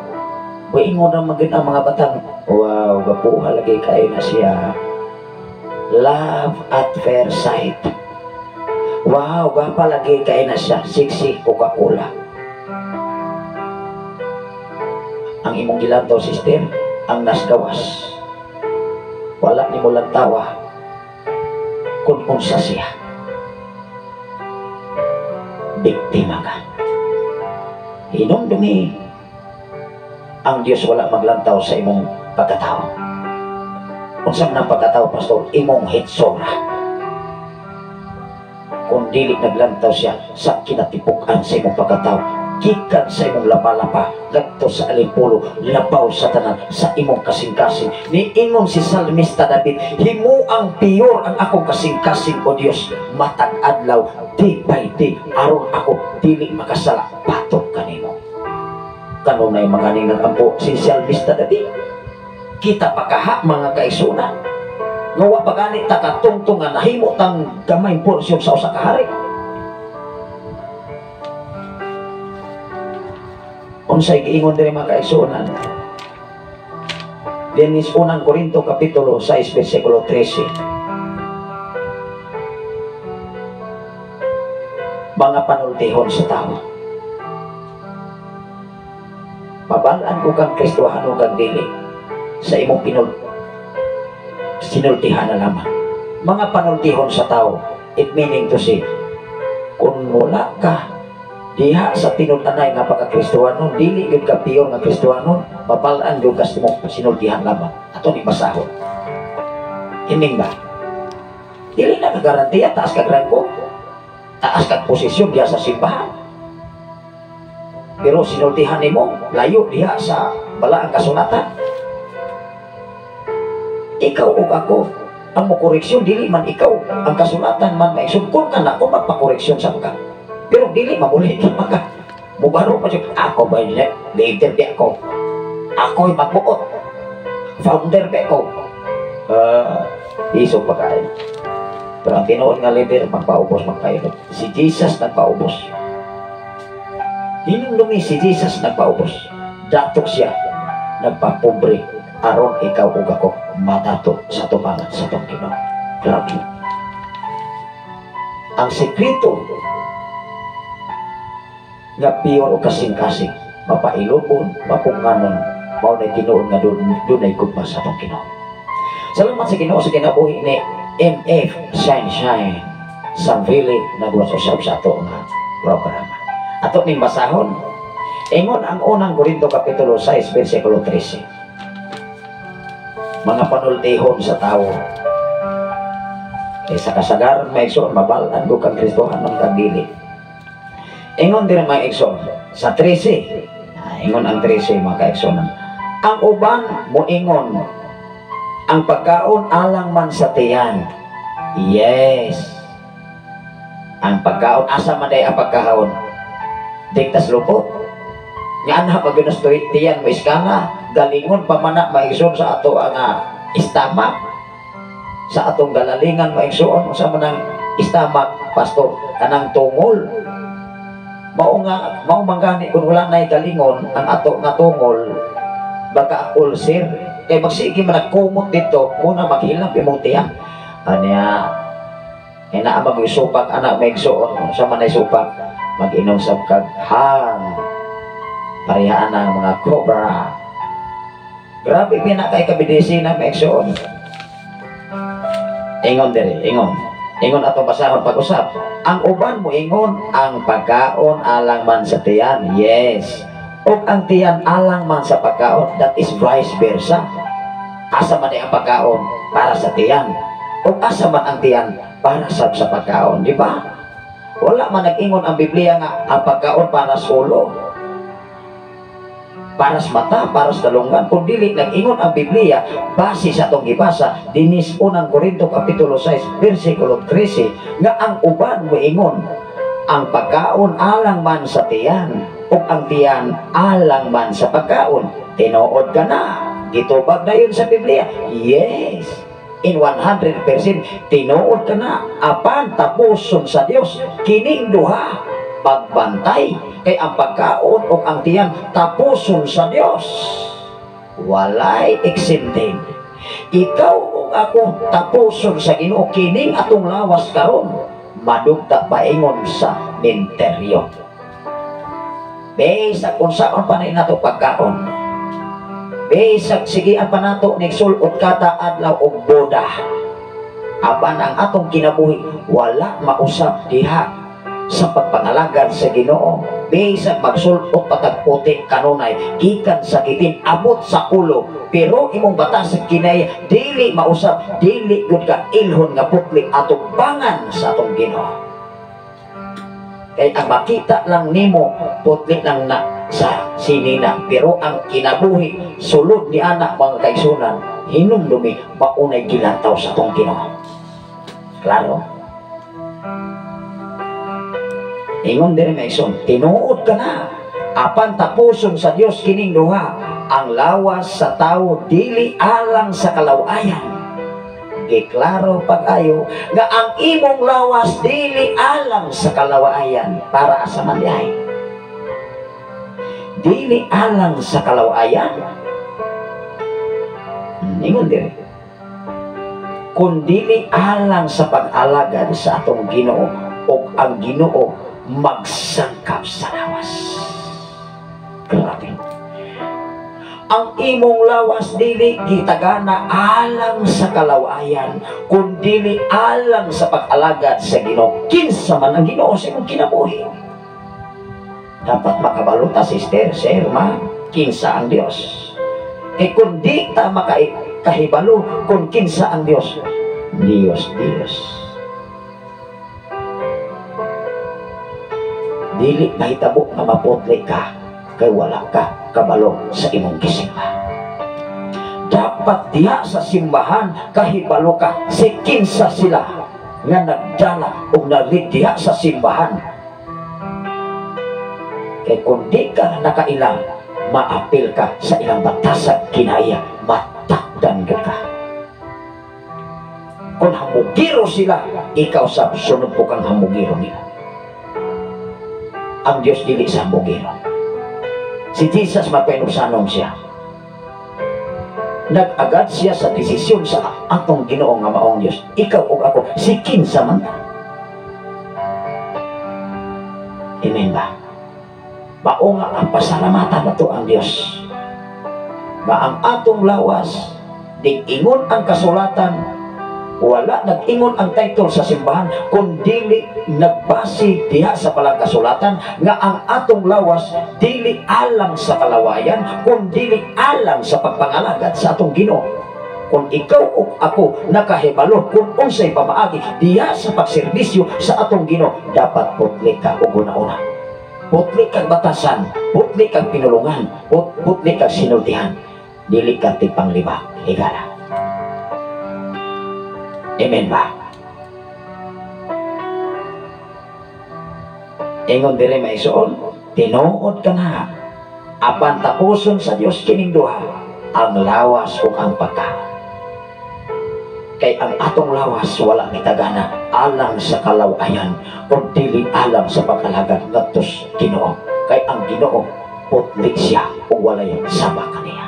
ingon ra man gyud ang mga batang, wow, gapuha lagi kayo na siya. Love at first sight. Wow, gapa lagi kayo na siya. Sexy Coca-Cola. Ang imong gilantaw, sister, ang nasgawas. Wala nimo lantawa kung unsa siya. Biktima ka. Hinumdumi Ang Dios wala maglantaw sa imong pagkatao. Unsa man ang pagkatao, pastor? Imong hitsura. Kung dili naglantaw siya sa kinatipuk-an sa imong pagkatao, gikan sa imong lapa-lapa ngadto sa alipulo, labaw sa tanan sa imong kasing-kasing. Niingon si Salmista David, "Himuang pure ang akong kasing-kasing, O Dios, matag adlaw, day by day, aron ako dili makasala batok kanimo." Kanunay maganing nagampo si Salmista David. Kita pa kaha, mga kaigsuonan, nga wa pa gani ta katungtong nga nahimo tang gamay porsyon sa usa ka hari. Unsay giingon diri, mga kaigsuonan? Dinis Unang Korinto kapitulo 6 versikulo 13. Mga panultihon sa tao. Mabalaan ko kang Kristohano kang dili sa imong sinultihan na lamang. Mga panultihon sa tao, it meaning to say, kung wala ka diha sa tinud-anay nga pagka-Kristohanon, dili gyud ka pure nga Kristohanon, mabalaan gyud ka sa imong sinultihan lamang. Ato ni basahon. Ining ba? Dili na kagarantiya, taas kag rangko, taas kag posisyon diha sa simbahan. Pero sinultihan nimo, layo diha sa balaang kasulatan. Ikaw ug ako ang mokoreksyon, dili man ikaw ang kasulatan man maigsoon. Kung ka na, kung magpakoreksyon sa ka. Pero dili mamuli maka. Mubaro pa siya, ako ba yun? Leader di ako. Ako'y magbuot. Founder ba ako? Isog pa kayo. Pero ang tinuod nga leader, magpaubos magpailot. Si Jesus nagpaubos. Hinumdumi si Jesus nagpaubos. Datok siya, nagpapobre, aron ikaw ug ako madato sa tubangan sa atong Ginoo. Grabe. Ang sekreto nga pure o kasing-kasing, mapailobon, mapunganon, mao na tinuod nga dunay gugma sa atong Ginoo. Salamat sa Ginoo sa kinabuhi ni MF Sunshine Samvili nagwas usab sa ato nga programa. Ato ning basahon. Ingon ang Unang Korinto kapitulo 6 versikulo 13. Mga panultihon sa tao. Eh, sa kasagaran, mga igsoon, mabalaan ko kang Kristohanon kang dili. Ingon din mga igsoon, sa 13. Ingon ang 13, mga kaigsoon. Ang uban moingon, ang pagkaon alang man sa tiyan. Yes. Ang pagkaon, asa man day ang pagkaon? Diktas lupot. Nga ana pag tiyan mo iskana, galingon pa man na maigsoon sa ato ang stomach. Sa atong galalingan maigsoon, unsa man ang stomach, pastor? Kanang tungol. Mao nga mao man gani kung wala nay galingon ang ato nga tungol, baka ulcer kay magsige man nagkumot dito muna maghilab imong tiyan. Anya ina mag supak anak maigsoon, unsa man ay supak? Mag-inom sab kag hang parehaan ang mga cobra. Grabe pina kay kabidesina, maigsoon. Ingon diri, ingon. Ingon atong basahon pag-usap. Ang uban mo ingon, ang pagkaon alang man sa tiyan. Yes. Ug ang tiyan alang man sa pagkaon, that is vice versa. Asa man ang pagkaon para sa tiyan? Ug asa man ang tiyan para sa pagkaon, di ba? Wala man nag-ingon ang Biblia nga ang pagkaon para sa ulo, para sa mata, para sa dalunggan. Kung dili nag-ingon ang Biblia, base sa atong gibasa, dinis Unang Korinto Kapitulo 6, versikulo 13, nga ang uban moingon, ang pagkaon alang man sa tiyan, ug ang tiyan alang man sa pagkaon. Tinuod ka na. Gitubag na yun sa Biblia. Yes. In 100% tinuod ka na. Apan tapuson sa Dios kining duha pagbantay, kay ang pagkaon o ang tiyan tapuson sa Dios, walay exempted. Ikaw o ako tapuson sa Ginoo kining atong lawas karon madugta paingon sa minteryo. Bisag unsaon pa na nato pagkaon, bisag sigian pa nato ni sulot kada adlaw og boda, apan ang atong kinabuhi wala mausap diha sa pagpangalagad sa Ginoo. Bisag magsulpot patag puti kanunay gikan sa kitin abot sa ulo, pero imong batas kinay dili mausab, dili gud ka ilhon nga putli atubangan sa atong Ginoo. Kay ang makita lang nimo putli lang na sa sinina, pero ang kinabuhi sulod ni anak mga kaigsunan hinumdumi maunay gilantaw sa atong Ginoo. Klaro? Ingon diri maigsoon, tinuod ka na apan tapuson sa Dios kining duha, ang lawas sa tawo dili alang sa kalawayan. Giklaro pag-ayo nga ang imong lawas dili alang sa kalawayan, para asa man diay. Dili alang sa kalawayan. Ingon diri, kun dili alang sa pag-alagad sa atong Ginoo, ug ang Ginoo magsangkap sa lawas. Grabe. Ang imong lawas dili gitagana alang sa kalawayan, kun dili alang sa pag-alagad sa Ginoo. Kinsa man ang Ginoo sa imong kinabuhi. Dapat makabalo ta, sister, sir, ma, kinsa ang Dios. Kay kun di ta makahibalo kung kinsa ang Dios, Dios, Dios. Dili mahitabo nga maputli ka kay wala ka kabalo sa imong gisimba. Dapat diha sa simbahan kahibalo ka si kinsa sila nga nagdala og nalid diha sa simbahan. Kay kung di ka nakailang, maapil ka sa ilang batasag kinaya, matakdan ka. Kung hamugiro sila, ikaw sa sunod po kang hamugiro nila. Ang Diyos dili sa hamugiro. Si Jesus magpainugsanon siya. Nag-agad siya sa desisyon sa atong Ginoo nga maong Diyos. Ikaw ug ako, si kinsa man ta. Amen ba? Mao nga ang pasalamatan nato ang Diyos. Nga ang atong lawas, dig-ingon ang kasulatan, wala nag-ingon ang title sa simbahan, kun dili nagbase diha sa palang kasulatan nga ang atong lawas dili alang sa kalawayan, kun dili alang sa pagpangalagad sa atong Ginoo. Kung ikaw o ako nakahibalo kung unsay pamaagi diha sa pagserbisyo sa atong Ginoo, dapat putli ka og una-una. Putli kag batasan, putli kag pinulungan, putli kag sinultihan, dili ka tipanglima higala. Amen ba? Ingon diri maigsoon, tinuod ka na apan tapuson sa Dios kining duha, ang lawas ug ang pagkaon. Kay ang atong lawas wala mitagana alang sa kalawayan, kun dili alang sa pag-alagad ngadto sa Ginoo. Kay ang Ginoo putli siya ug walay sama kaniya.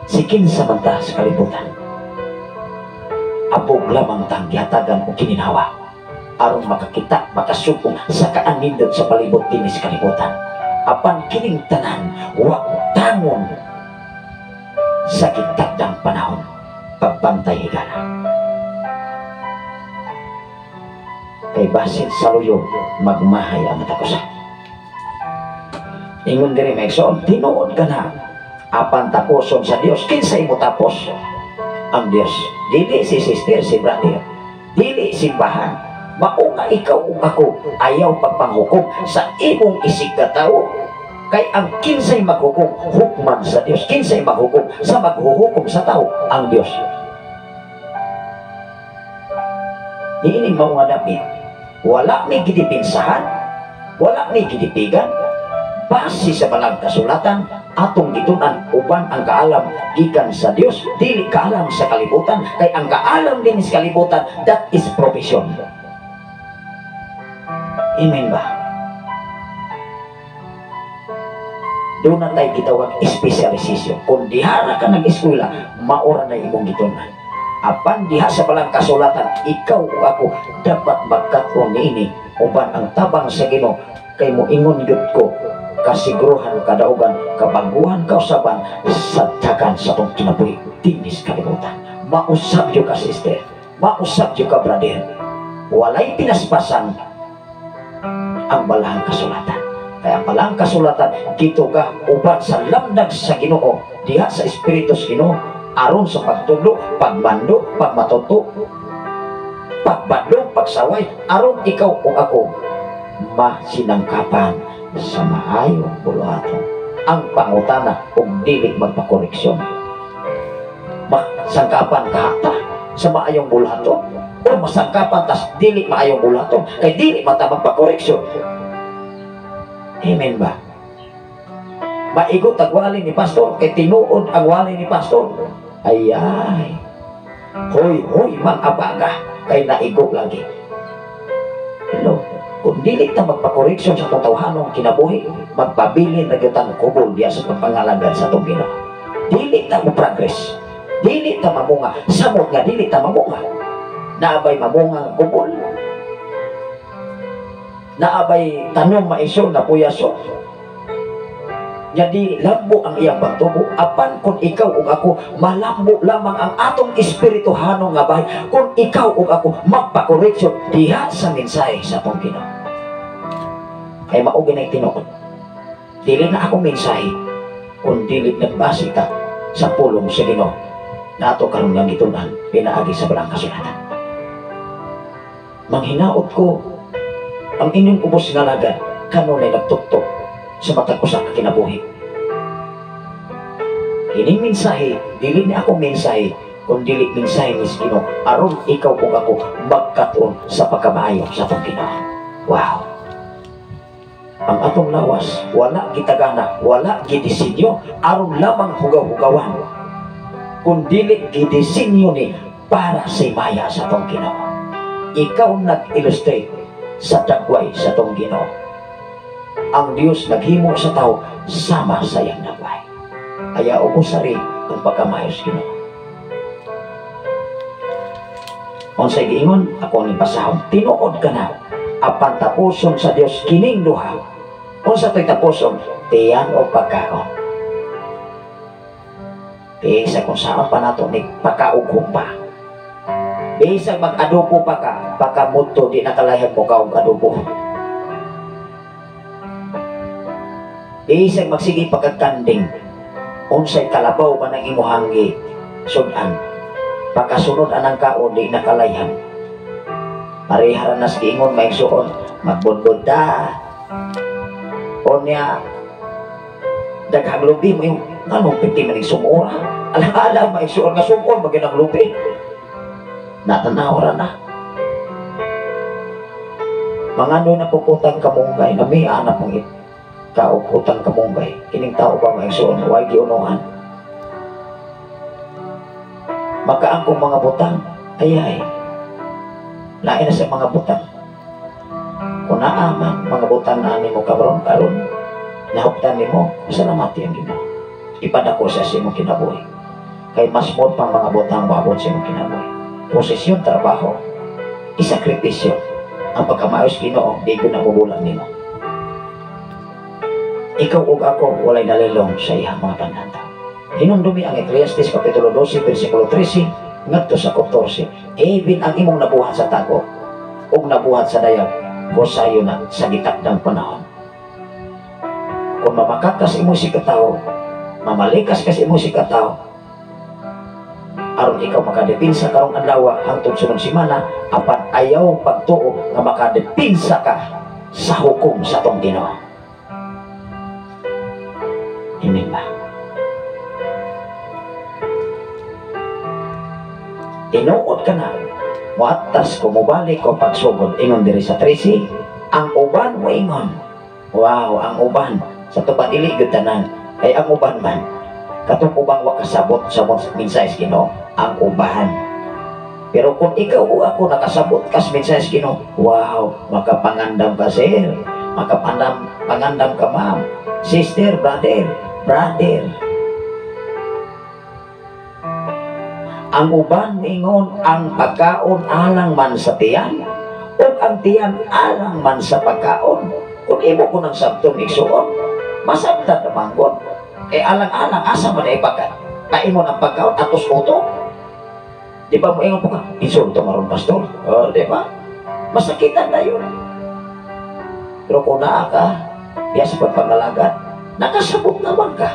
Si kinsa man ta sa kalibutan, abog lamang tang gihatagan og kininhawa aron makakita, makasugong sa kaanindot sa palibot dinhi sa kalibutan. Apan kining tanan wa tangon sa gitagdang panahon, pagbantay higala. Kay basin sa luyo, magmahay ang matag usa. Ingon diri maigsoon, tinuod ka na apan tapuson sa Dios. Kinsa imo tapos? Ang Dios. Dili si sister, si brother, dili simbahan. Mao nga ikaw ug ako ayaw pagpanghukom sa imong isig katawo. Kay ang kinsay maghukom, hukman sa Dios. Kinsay maghukom sa maghuhukom sa tao, ang Dios. Niini mao nga dapit, wala mi gidipinsahan, wala mi gidipigan, base sa balang kasulatan atong gitun-an uban ang kaalam gikan sa Dios, dili kaalam sa kalibutan. Kay ang kaalam din sa kalibutan, that is profession. Amen ba? Doon na tayo gitawag specialization. Kung dihara ka nag-eskwela, maura na imong gitun-an. Apan diha sa balang kasulatan, ikaw o ako dapat magkat-on niini uban ang tabang sa Ginoo. Kay moingon gyud ko, kasiguruhan kadaugan, kabaguhan kausaban sa dagan sa tong kinabuhi dinis kalibutan. Mausab jud ka sister, mausab jud ka brother. Walay pinaspasan Ang balahang kasulatan. Kaya ang balahang kasulatan gituga uban sa lamdag sa Ginoo diha sa Espiritu sa Ginoo aron sa pagtudlo, pagmando, pagmatuto, pagbadlong, pagsaway, aron ikaw o ako masinangkapan sa maayong buluhaton. Ang pangutana ug dili magpakoreksyon. Masangkapan kahata sa maayong buluhaton o masangkapan tas dili maayong buluhaton kay dili mata magpakoreksyon. Amen ba? Maigot ang wali ni pastor kay tinuod ang wali ni pastor. Ay ay. Hoy hoy mang abaga kay naigo lagi. Hello. Kung dili ta magpakoreksyon sa atong tawhanong kinabuhi, magpabilin na gyud tang kubol diya sa pagpangalagad sa atong Ginoo. Dili ta mo progress. Dili ta mamunga. Samot nga dili ta mamunga. Naabay mamunga ang kubol. Naabay tanom maisyon na puyaso. Nya di lambo ang iyang pagtubo. Apan kung ikaw ug ako malambo lamang ang atong espirituhanong nga bahay, kung ikaw ug ako magpakoreksyon diha sa mensahe sa atong Ginoo. Kay mao ginay tinuod. Dili na ako mensahe kung dili nagbase ta sa pulong sa Ginoo na ato karon nga gitun-an pinaagi sa balang kasulatan. Manghinaot ko ang inyong ubos nga lagad kanunay nagtuktok sa matag usa ka kinabuhi. Kining mensahe, dili ni ako mensahe, kung dili mensahe ni Ginoo aron ikaw ug ako magkatuon sa pagkamaayo sa atong Ginoo. Wow. Ang atong lawas wala gitagana, wala gidisenyo aron lamang hugaw-hugawan. Kung dili gidisenyo ni para sa himaya sa atong Ginoo. Ikaw nag-illustrate sa dagway sa atong Ginoo. Ang Dios naghimo sa tao sama sa iyang dagway. Ayaw ko sari ang pagkamayos Ginoo. Unsay giingon ako ning basahon, tinuod ka na apan tapuson sa Dios kining duha. Unsa to'y tapuson? Tiyan o pagkaon. Bisa kung saan pa nato ni pagkaughong pa. Bisa mag-adobo pa ka, pagkamuto di nakalayag mo ka og adobo. Bisag magsige pagkakanding, unsay kalabaw man ang imuhang sudan. Pagkasunod anang kaon di nakalayhan. Pareha ra nas giingon maigsuon, magbudbud ta. Unya daghang lubi mo yung nganong piti man sumura. Alam-alam maigsuon nga sumon magyud ang lubi. Natanaw ra na. Mangano na puputang kamunggay na may anak mong ito. Kauputang kamunggay. Kining tao ba maigsuon, way giunuhan. Makaangkong mga butang, ayay. Lain na sa mga butang. Kung naaman, mga butang na mo karon karon, nahuptan nimo, salamati ang Ginoo. Ipadako sa imong kinabuhi. Kay mas more pang mga butang moabot sa imong kinabuhi. Posisyon, trabaho, isakripisyo. Ang pagkamaayos Ginoo, di ko nabubulan nimo. Ikaw ug ako walay nalilong sa iyang mga panantaw. Hinumdumi ang Ecclesiastes Kapitulo 12, versikulo 13, ngadto sa 14. Even ang imong nabuhat sa tago ug nabuhat sa dayag, husayo na sa gitakdang panahon. Kung mamakakas imong sikatawo, mamalikas kas imong sikatawo, aron ikaw makadepensa karong adlaw hangtod sunod semana, apan ayaw pagtuo nga makadepensa ka sa hukom sa atong Ginoo. Amen ba? Tinuod ka na, muatas ko mubalik ko pagsugod. Ingon diri sa 13, ang uban mo ingon. Wow, ang uban. Sa tupad dili gyud tanan. Kay ang uban man, katong ubang wa kasabot sa mensahe sa Ginoo, ang uban. Pero kung ikaw o ako nakasabot kas mensahe sa Ginoo, wow, makapangandam ka sir, makapangandam ka ma'am, sister, brother, brother. Ang uban ingon, ang pagkaon alang man sa tiyan, o ang tiyan alang man sa pagkaon. Kung imo ko ng sabton igsuon, masabtan na manggod. Eh alang-alang, asa man ay pagka kaimon ang pagkaon, atos uto. Di ba mo ingon po ka, insulto maron pastor? Oh, di ba? Masakitan na yun. Pero kung naa ka diya sa pagpangalagad, nakasabot naman ka.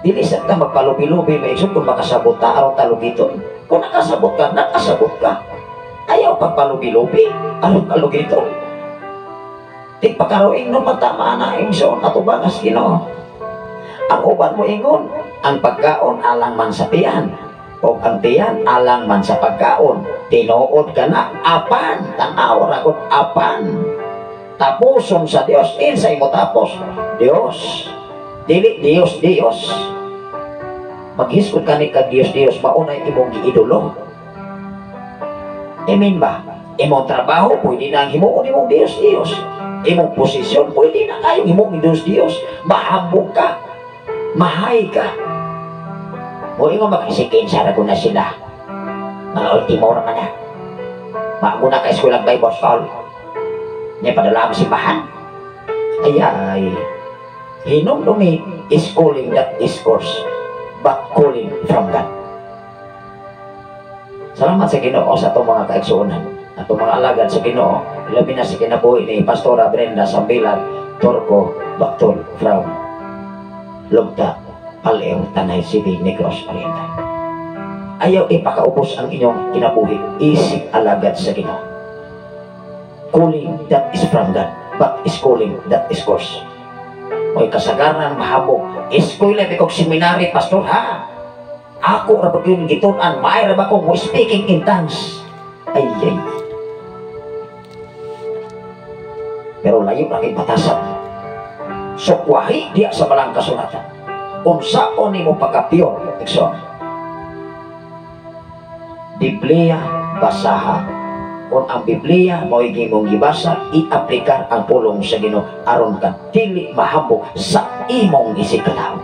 Dili sa ta magpalubi-lubi, may kung makasabot ta aron talugiton. Kung nakasabot ka, nakasabot ka. Ayaw pagpalubi-lubi aron talugiton. Tigpakaroing no matama na igsoon atubangas Ginoo. Ang uban mo ingon, ang pagkaon alang man sa tiyan, o ang tiyan alang man sa pagkaon. Tinuod ka na, apan, tanaw ra gud, apan. Tapuson sa Dios, insay mo tapos? Dios. Dili Dios, Dios. Maghisgot ka ni kag Dios, Dios, maunay imong giidolo. Amen ba? Imong trabaho, pwede na ang himuon imong Dios, Dios. Imong posisyon, pwede na kayong imong Dios, Dios. Mahambog ka. Mahay ka. O ingon makisikin sa ko na sila. Mga ultimo ra man na. Mauna ka eskwela Bible School. Niya padala ang simbahan. Ay ay. Hinumdumi is calling that is course, but calling from God. Salamat sa Ginoo sa atong mga kaigsuonan, atong mga alagad sa Ginoo, labi na sa kinabuhi ni Pastora Brenda Sambilan Torco Bactol from Lugta, Paleo, Tanay City, Negros Oriental. Ayaw ipakaubos ang inyong kinabuhi, isip alagad sa Ginoo. Calling that is from God, but is calling that is course. Mo'y kasagaran mahabog. Eskwela kog seminary, pastor, ha? Ako ra ba yun gitun-an, maay ra ba ko mo speaking in tongues? Ay, ay. Pero layo ra kay batasan. Sukwahi diya sa balang kasulatan. Unsaon nimo pagka-pure, igsoon? Biblia basaha. Kung ang Biblia mao'y imong gibasa, i-aplikar ang pulong sa Ginoo aron ka dili mahambog sa imong isig katawo.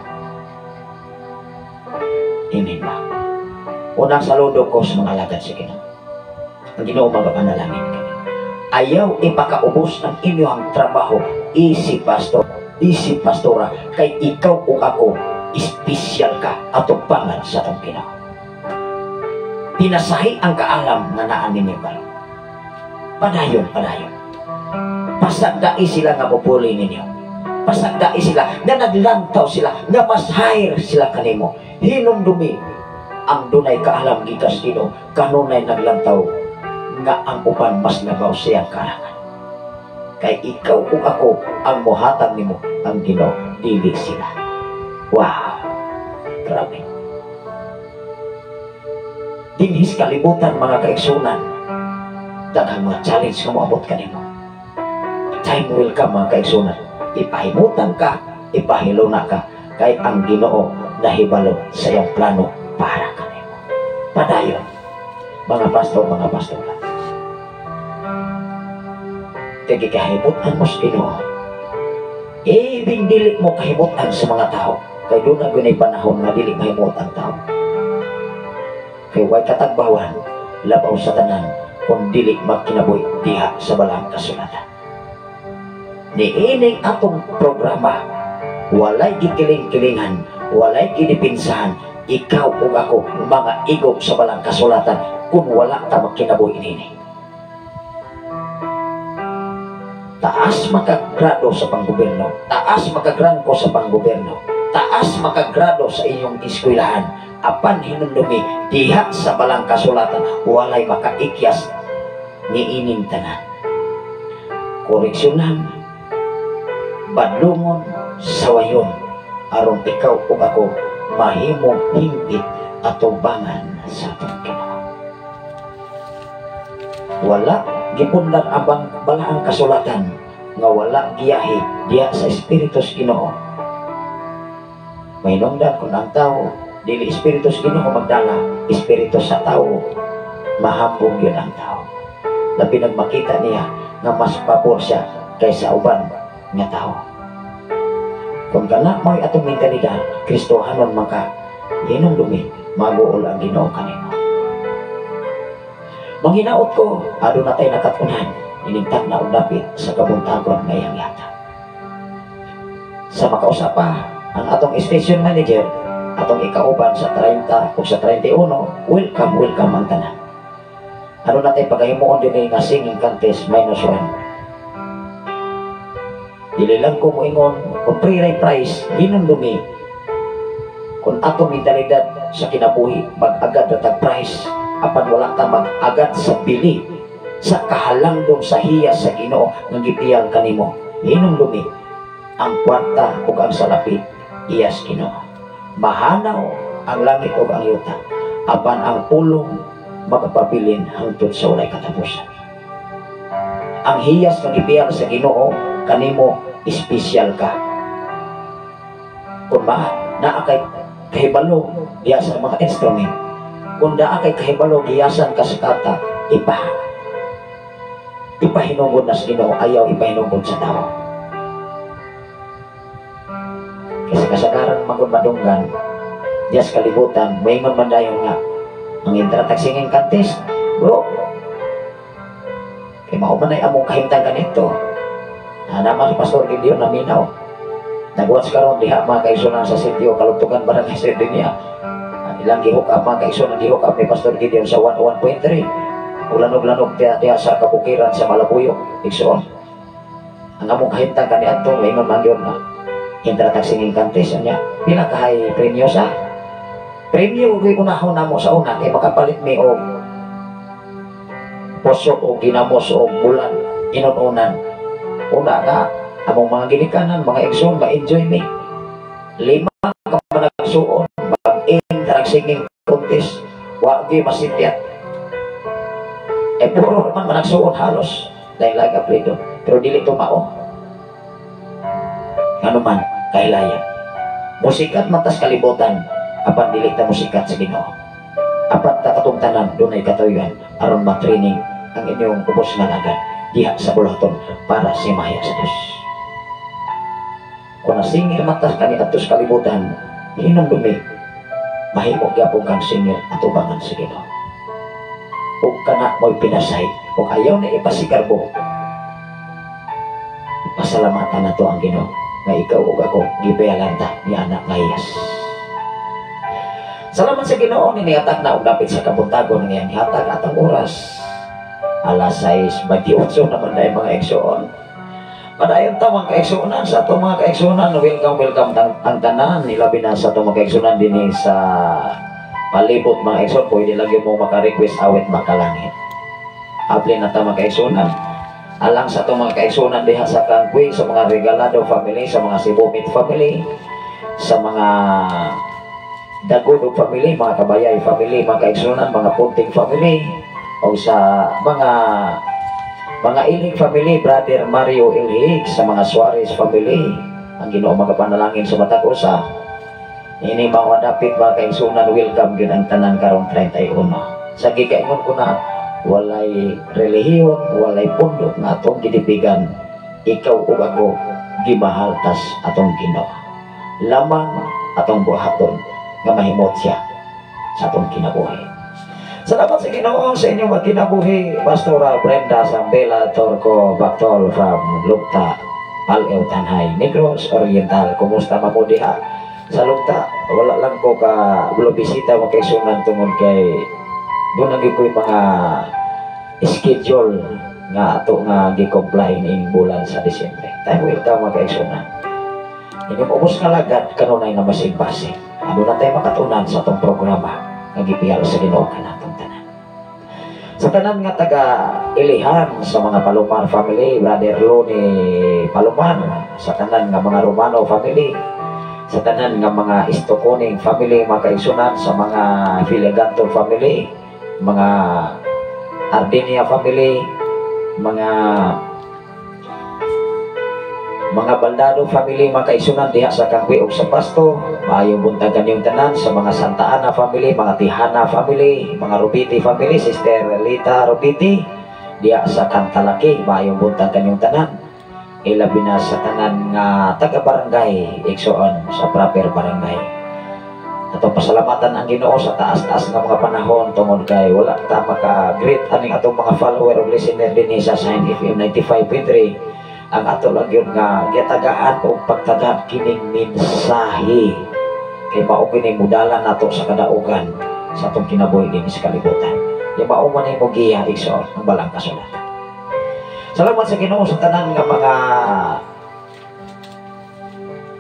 Amen ba? Unang saludo ko sa mga alagad sa Ginoo. Ang Ginoo magapanalangin kami. Ayaw ipakaubos ang inyong trabaho, isip pastor, isip pastora, kay ikaw o ako, espesyal ka atong pangan sa atong Ginoo. Pinasahi ang kaalam nga naa ninyo karon. Padayon, padayon. Pasagdai sila nga mupuli ninyo. Pasagdai sila nga naglantaw sila, nga mas higher sila kanimo. Hinumdumi ang dunay kaalam gikas Ginoo, kanunay naglantaw nga ang uban mas labaw siyang karangan. Kay ikaw ug ako ang mohatag nimo ang Ginoo, dili sila. Wow, grabe. Dinhis kalibutan mga kaigsunan, daghang mga challenge nga moabot kanimo. Time will come mga kaigsunan, ipahimutan ka, ipahiluna ka, kay ang Ginoo nahibalo sa iyang plano para kanimo. Padayon, mga pastor, mga pastora. Kay gikahimutan mo sa Ginoo. Ibig dili mo kahimutan sa mga tao, kay doon na gunay panahon nga dili mahimut ang tao. Kay way katagbawan, labaw sa tanan, kung dili magkinabuhi diha sa balang kasulatan. Niining atong programa, walay gikiling-kilingan, walay gidipinsahan, ikaw ug ako mga igog sa balang kasulatan kung wala ta magkinabuhi niini. Taas makagrado sa panggobyerno, taas makagrangko sa panggobyerno, taas makagrado sa inyong eskwelahan, apan hinumdumi diha sa balang kasulatan walay makaikyas niining tanan. Koreksyonan, badlungon, sawayon, aron ikaw ug ako mahimong hingpit atubangan sa atong Ginoo. Wala gipunlan ang balaang kasulatan nga wala giyahi diha sa Espiritu sa Ginoo. Mahinungdan kung ang tao dili Espiritu sa Ginoo magdala, Espiritu sa tao, mahambog yun ang tao. Labi nagmakita niya nga mas pabor siya kaysa uban nga tao. Kung kana mo'y atong mentalidad, Kristohanon man ka, hinumdumi, maguol ang Ginoo kanimo. Manghinaot ko, aduna tay nakatunan, inintag na og dapit sa kabuntagon ngayang yata. Sa makausapa, ang atong station manager, atong ikauban sa 30 o sa 31, welcome, welcome ang tanan. Ano natin pagkahimuon din nga singing contest -1. Dili lang ko moingon kung free ray price, hinumdumi kung atong mentalidad sa kinabuhi mag-agad na tag price, apan wala ta mag-agad sa bili sa kahalangdong sa hiyas sa Ginoo nga gipiyal kanimo. Hinumdumi, ang kwarta ug ang salapi iyas Ginoo. Mahanaw ang langit ug ang yuta, apan ang pulong magpabilin hangtod sa walay katapusan. Ang hiyas nga gipiyal sa Ginoo kanimo, espesyal ka. Kung ma naa kay kahibalo diya sa mga instrument, kung naa kay kahibalo giyasan ka sa kata, ipahinungod na sa Ginoo, ayaw ipahinungod sa tao. Kasi kasagaran magod madunggan diya sa kalibutan, moingon man dayon nga ang intratag singing contest, bro, kay mao man ay among kahimtang kanito. Naman si Pastor Gideon naminaw. Nag-watch karon diha mga kaigsunan sa sitio Kalugtugan, Barangay Sardinia. Ilang gihook up mga kaigsunan, gihook up ni Pastor Gideon sa 101.3. Ulanog-lanog diha, diha sa kabukiran sa Malabuyok, igsoon. Ang among kahimtang kaniadto, moingon man yun nga intratag singing contest niya. Pila kahay premyo sa? Premyo gyud unahon namo sa una kay makapalit mi og posok o ginamos o bulan inununan. Una nga among mga ginikanan, mga igsoon, ma-enjoy mi. 5 ka managsuon mag-enter singing contest, wa gyud masityat. Puro man managsuon halos dahil lagi aplido, pero dili tumao. Ngano man kahilayan. Musikat man tas kalibutan, apan dili ta musikat sa Ginoo. Apan ta katong tanan dunay katuyuan aron ma-training ang inyong ubos nga lagad diha sa bulaton para simaya sa Dios. Kung nasingir matas kani atos kalibutan, hinumdumi mahimo gyapon kang singir atubangan sa Ginoo. Ug kana mo'y pinasay, ug ayaw na ipasigarbo. Pasalamatan nato ang Ginoo nga ikaw ug ako gipayalan ta ni anak nga hiyas. Salamat sa Ginoo ni nihatag na og dapit sa kabuntagon nga iyang gihatag atong oras. Alas 6:28 naman na mga igsoon. Padayon ta mga kaigsuonan sa atong mga kaigsuonan, welcome, welcome ang tanan, ilabi na sa atong mga kaigsuonan dinhi sa palibot mga igsoon, pwede lang yun mo maka-request awit makalangit. Abli na ta mga kaigsuonan. Alang sa atong mga kaigsuonan diha sa Kangkwi, sa mga Regalado family, sa mga Sibumit family, sa mga Dagodog family, mga Kabayay family, mga kaigsuonan, mga Punting family, o sa mga Ilig family, Brother Mario Ilhig, sa mga Suarez family, ang Ginoo magapanalangin sa matag usa. Ini mga dapit mga kaigsuonan, welcome gyud ang tanan karong 31. Sa gikaingon ko na walay relihiyon, walay pundok nga atong gidipigan, ikaw ug ako gimahal tas atong Ginoo. Lamang atong buhaton nga mahimot siya sa atong kinabuhi. Salamat sa Ginoo sa inyong magkinabuhi, Pastora Brenda Sambela Torco Bactol from Lugta, Palew Tanhay, Negros Oriental. Kumusta man mo diha sa Lugta? Wala lang ko ka bisita mga kaigsunan tungod kay doon na ko'y mga schedule nga ato nga gi-comply ning bulan sa Disyembre. Time will tell mga kaigsunan. Inyong ubos nga lagad kanunay nga masing-basing. Ano na tayo makatunan sa atong programa nga gipiyal sa Ginoo kanatong tanan. Sa tanan nga taga Ilihan, sa mga Palomar family, Brother Loni Palomar, sa tanan nga mga Romano family, sa tanan nga mga Istoconing family, mga kaigsunan, sa mga Fileganto family, mga Ardinia family, mga Baldado family, mga kaigsunan diha sa Kangkwi ug sa Pasto, maayong buntag kanyong tanan sa mga Santa Ana family, mga Tihana family, mga Rubiti family, Sister Lita Rubiti diha sa Kantalaki, maayong buntag kanyong tanan. Ilabi na sa tanan nga taga barangay igsoon sa proper barangay. Atong pasalamatan ang Ginoo sa taas-taas nga mga panahon tungod kay wala ta maka-greet aning atong mga follower ug listener dinhi sa Shine FM 95.3. Ang ato lang yun nga gitagaan og pagtagaan kining mensahe kay mao kini modala nato sa kadaugan sa atong kinabuhi dinhi sa kalibutan. Ya mao man ay mogiya igsoon ang balang kasulatan. Salamat sa Ginoo sa tanan nga mga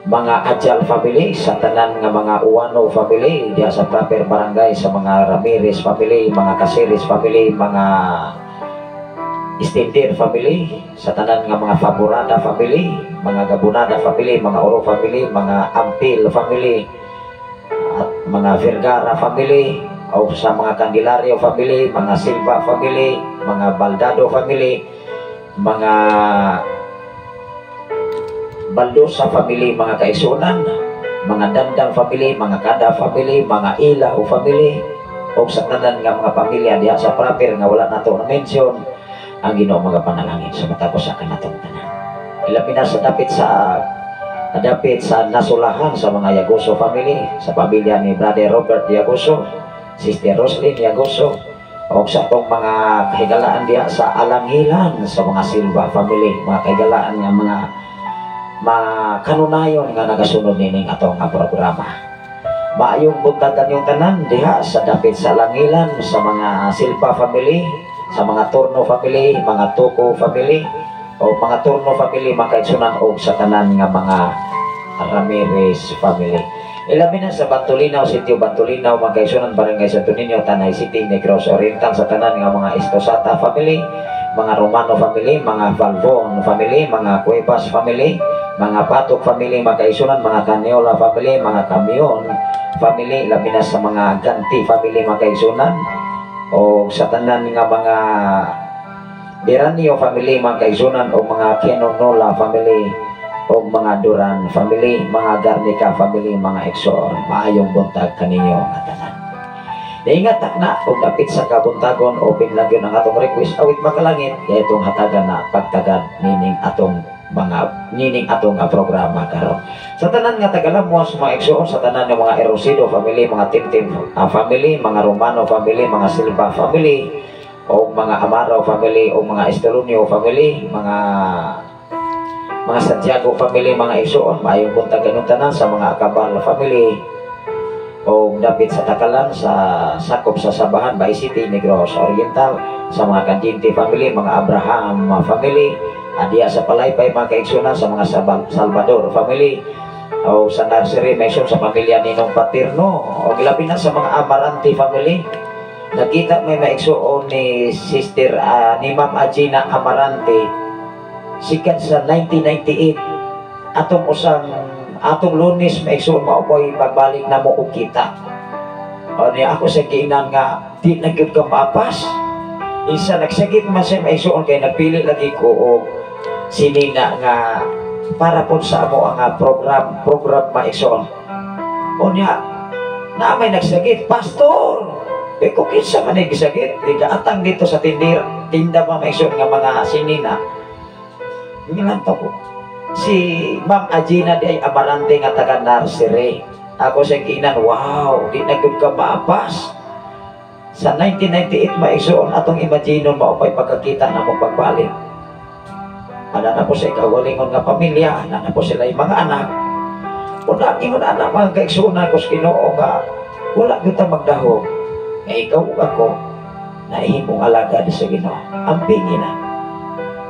mga Ajal family, sa tanan nga mga Uwano family diha sa proper barangay, sa mga Ramirez family, mga Caceres family, mga Stender family, sa tanan nga mga Faborada family, mga Gabunada family, mga Oro family, mga Ampil family, at mga Vergara family, o sa mga Candelario family, mga Silva family, mga Baldado family, mga Baldosa family, mga kaigsuonan, mga Dandang family, mga Kada family, mga Ilaw family, o sa tanan nga mga pamilya diha sa proper nga wala nato na mention, ang Ginoo mga panalangin sa matag usa kanatong tanan. Ilabi na sa dapit sa nasulahan, sa mga Yagoso family, sa pamilya ni Brother Robert Yagoso, Sister Roslyn Yagoso, o sa atong mga kahigalaan diha sa Alangilan, sa mga Silva family, mga kahigalaan nga mga makanunayon nga nagasunod nining atong nga programa. Maayong buntag kanyong tanan diha sa dapit sa Alangilan, sa mga Silva family, sa mga Turno family, mga Tuko family, o mga Turno family, mga kaigsunan, o sa tanan nga mga Ramirez family. Ilabi na sa Bantulinaw, Sitio Bantulinaw, mga kaigsunan, Barangay Santo Niño, Tanay City, Negros Oriental, sa tanan nga mga Estosata family, mga Romano family, mga Valvon family, mga Cuevas family, mga Patok family, mga kaigsunan, mga Caniola family, mga Camion family, labi na sa mga Ganti family, mga kaigsunan, o sa tanan nga mga Beranio family, mga kaigsunan, o mga Kenonola family, o mga Duran family, mga Garnica family, mga igsoon, maayong buntag kaninyo nga tanan. Naingat na og dapit sa kabuntagon, open lang yun ang atong request awit makalangit kaya itong hatagan na pagtagad nining atong mga nining atong nga programa karon. Sa tanan nga tagalamwas, mga igsoon, sa tanan nga mga Erosido family, mga Timtim family, mga Romano family, mga Silva family, o mga Amaro family, o mga Estelunio family, mga Santiago family, mga igsoon, maayong buntag kanyong tanan sa mga Akabal family, o dapit sa Takalan, sa sakop sa Sabahan, Bay City, Negros Oriental, sa mga Kandinte family, mga Abraham family, adiya sa Palaypay, mga kaigsunan, sa mga Salvador family, o sa nursery mention sa pamilya Ninong Paterno, o labi na sa mga Amarante family. Nakita may maigsuon ni Sister ni Ma'am Agina Amarante sikat sa 1998, atong usang atong Lunes, maigsuon, mao po'y pagbalik na mo og kita. O niya ako sa giinan nga di na gyud ka maapas. Isa nagsagit man siya, maigsuon, kay nagpili lagi ko og sinina nga para po sa amo ang program program, maigsuon. O niya na may nagsagit, "Pastor." Kay kung kinsa man ay gisagit, di atang dito sa tindir, tinda pa, maigsuon, nga mga sinina. Ngilanto ko. Si Ma'am Agina di ay Amarante nga taga nursery. Ako sa giinan, "Wow, di na gud ka maapas." Sa 1998, maigsuon, atong imaginon mao pa'y pagkakita na mo pagbalik. Ana na po sa ikawalingon nga pamilya, ana na po sila yung mga anak. Una, ingon anak, mga kaigsuonan ko sa Ginoo, nga wala gyud ta magdahom. Nga ikaw ug ako nahimong alagad sa Ginoo. Ampingi na.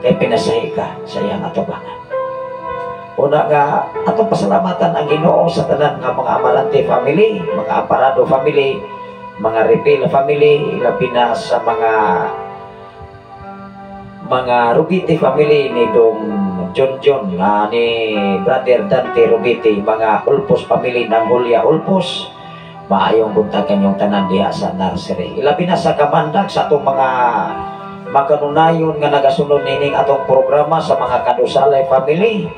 Kay pinasahi ka sa iyang atubangan. Una nga atong pasalamatan ang Ginoo sa tanan nga mga Amarante family, mga Amparado family, mga Repil family, labi na sa mga Rubiti family ni Dong John John, ni Brother Dante Rubiti, mga Ulpos family ng Julia Ulpos, maayong buntag kanyong tanan diha sa nursery. Ilabi na sa Kamandag, sa atong mga makanunayon nga nagasunod nining atong programa, sa mga Kadusale family,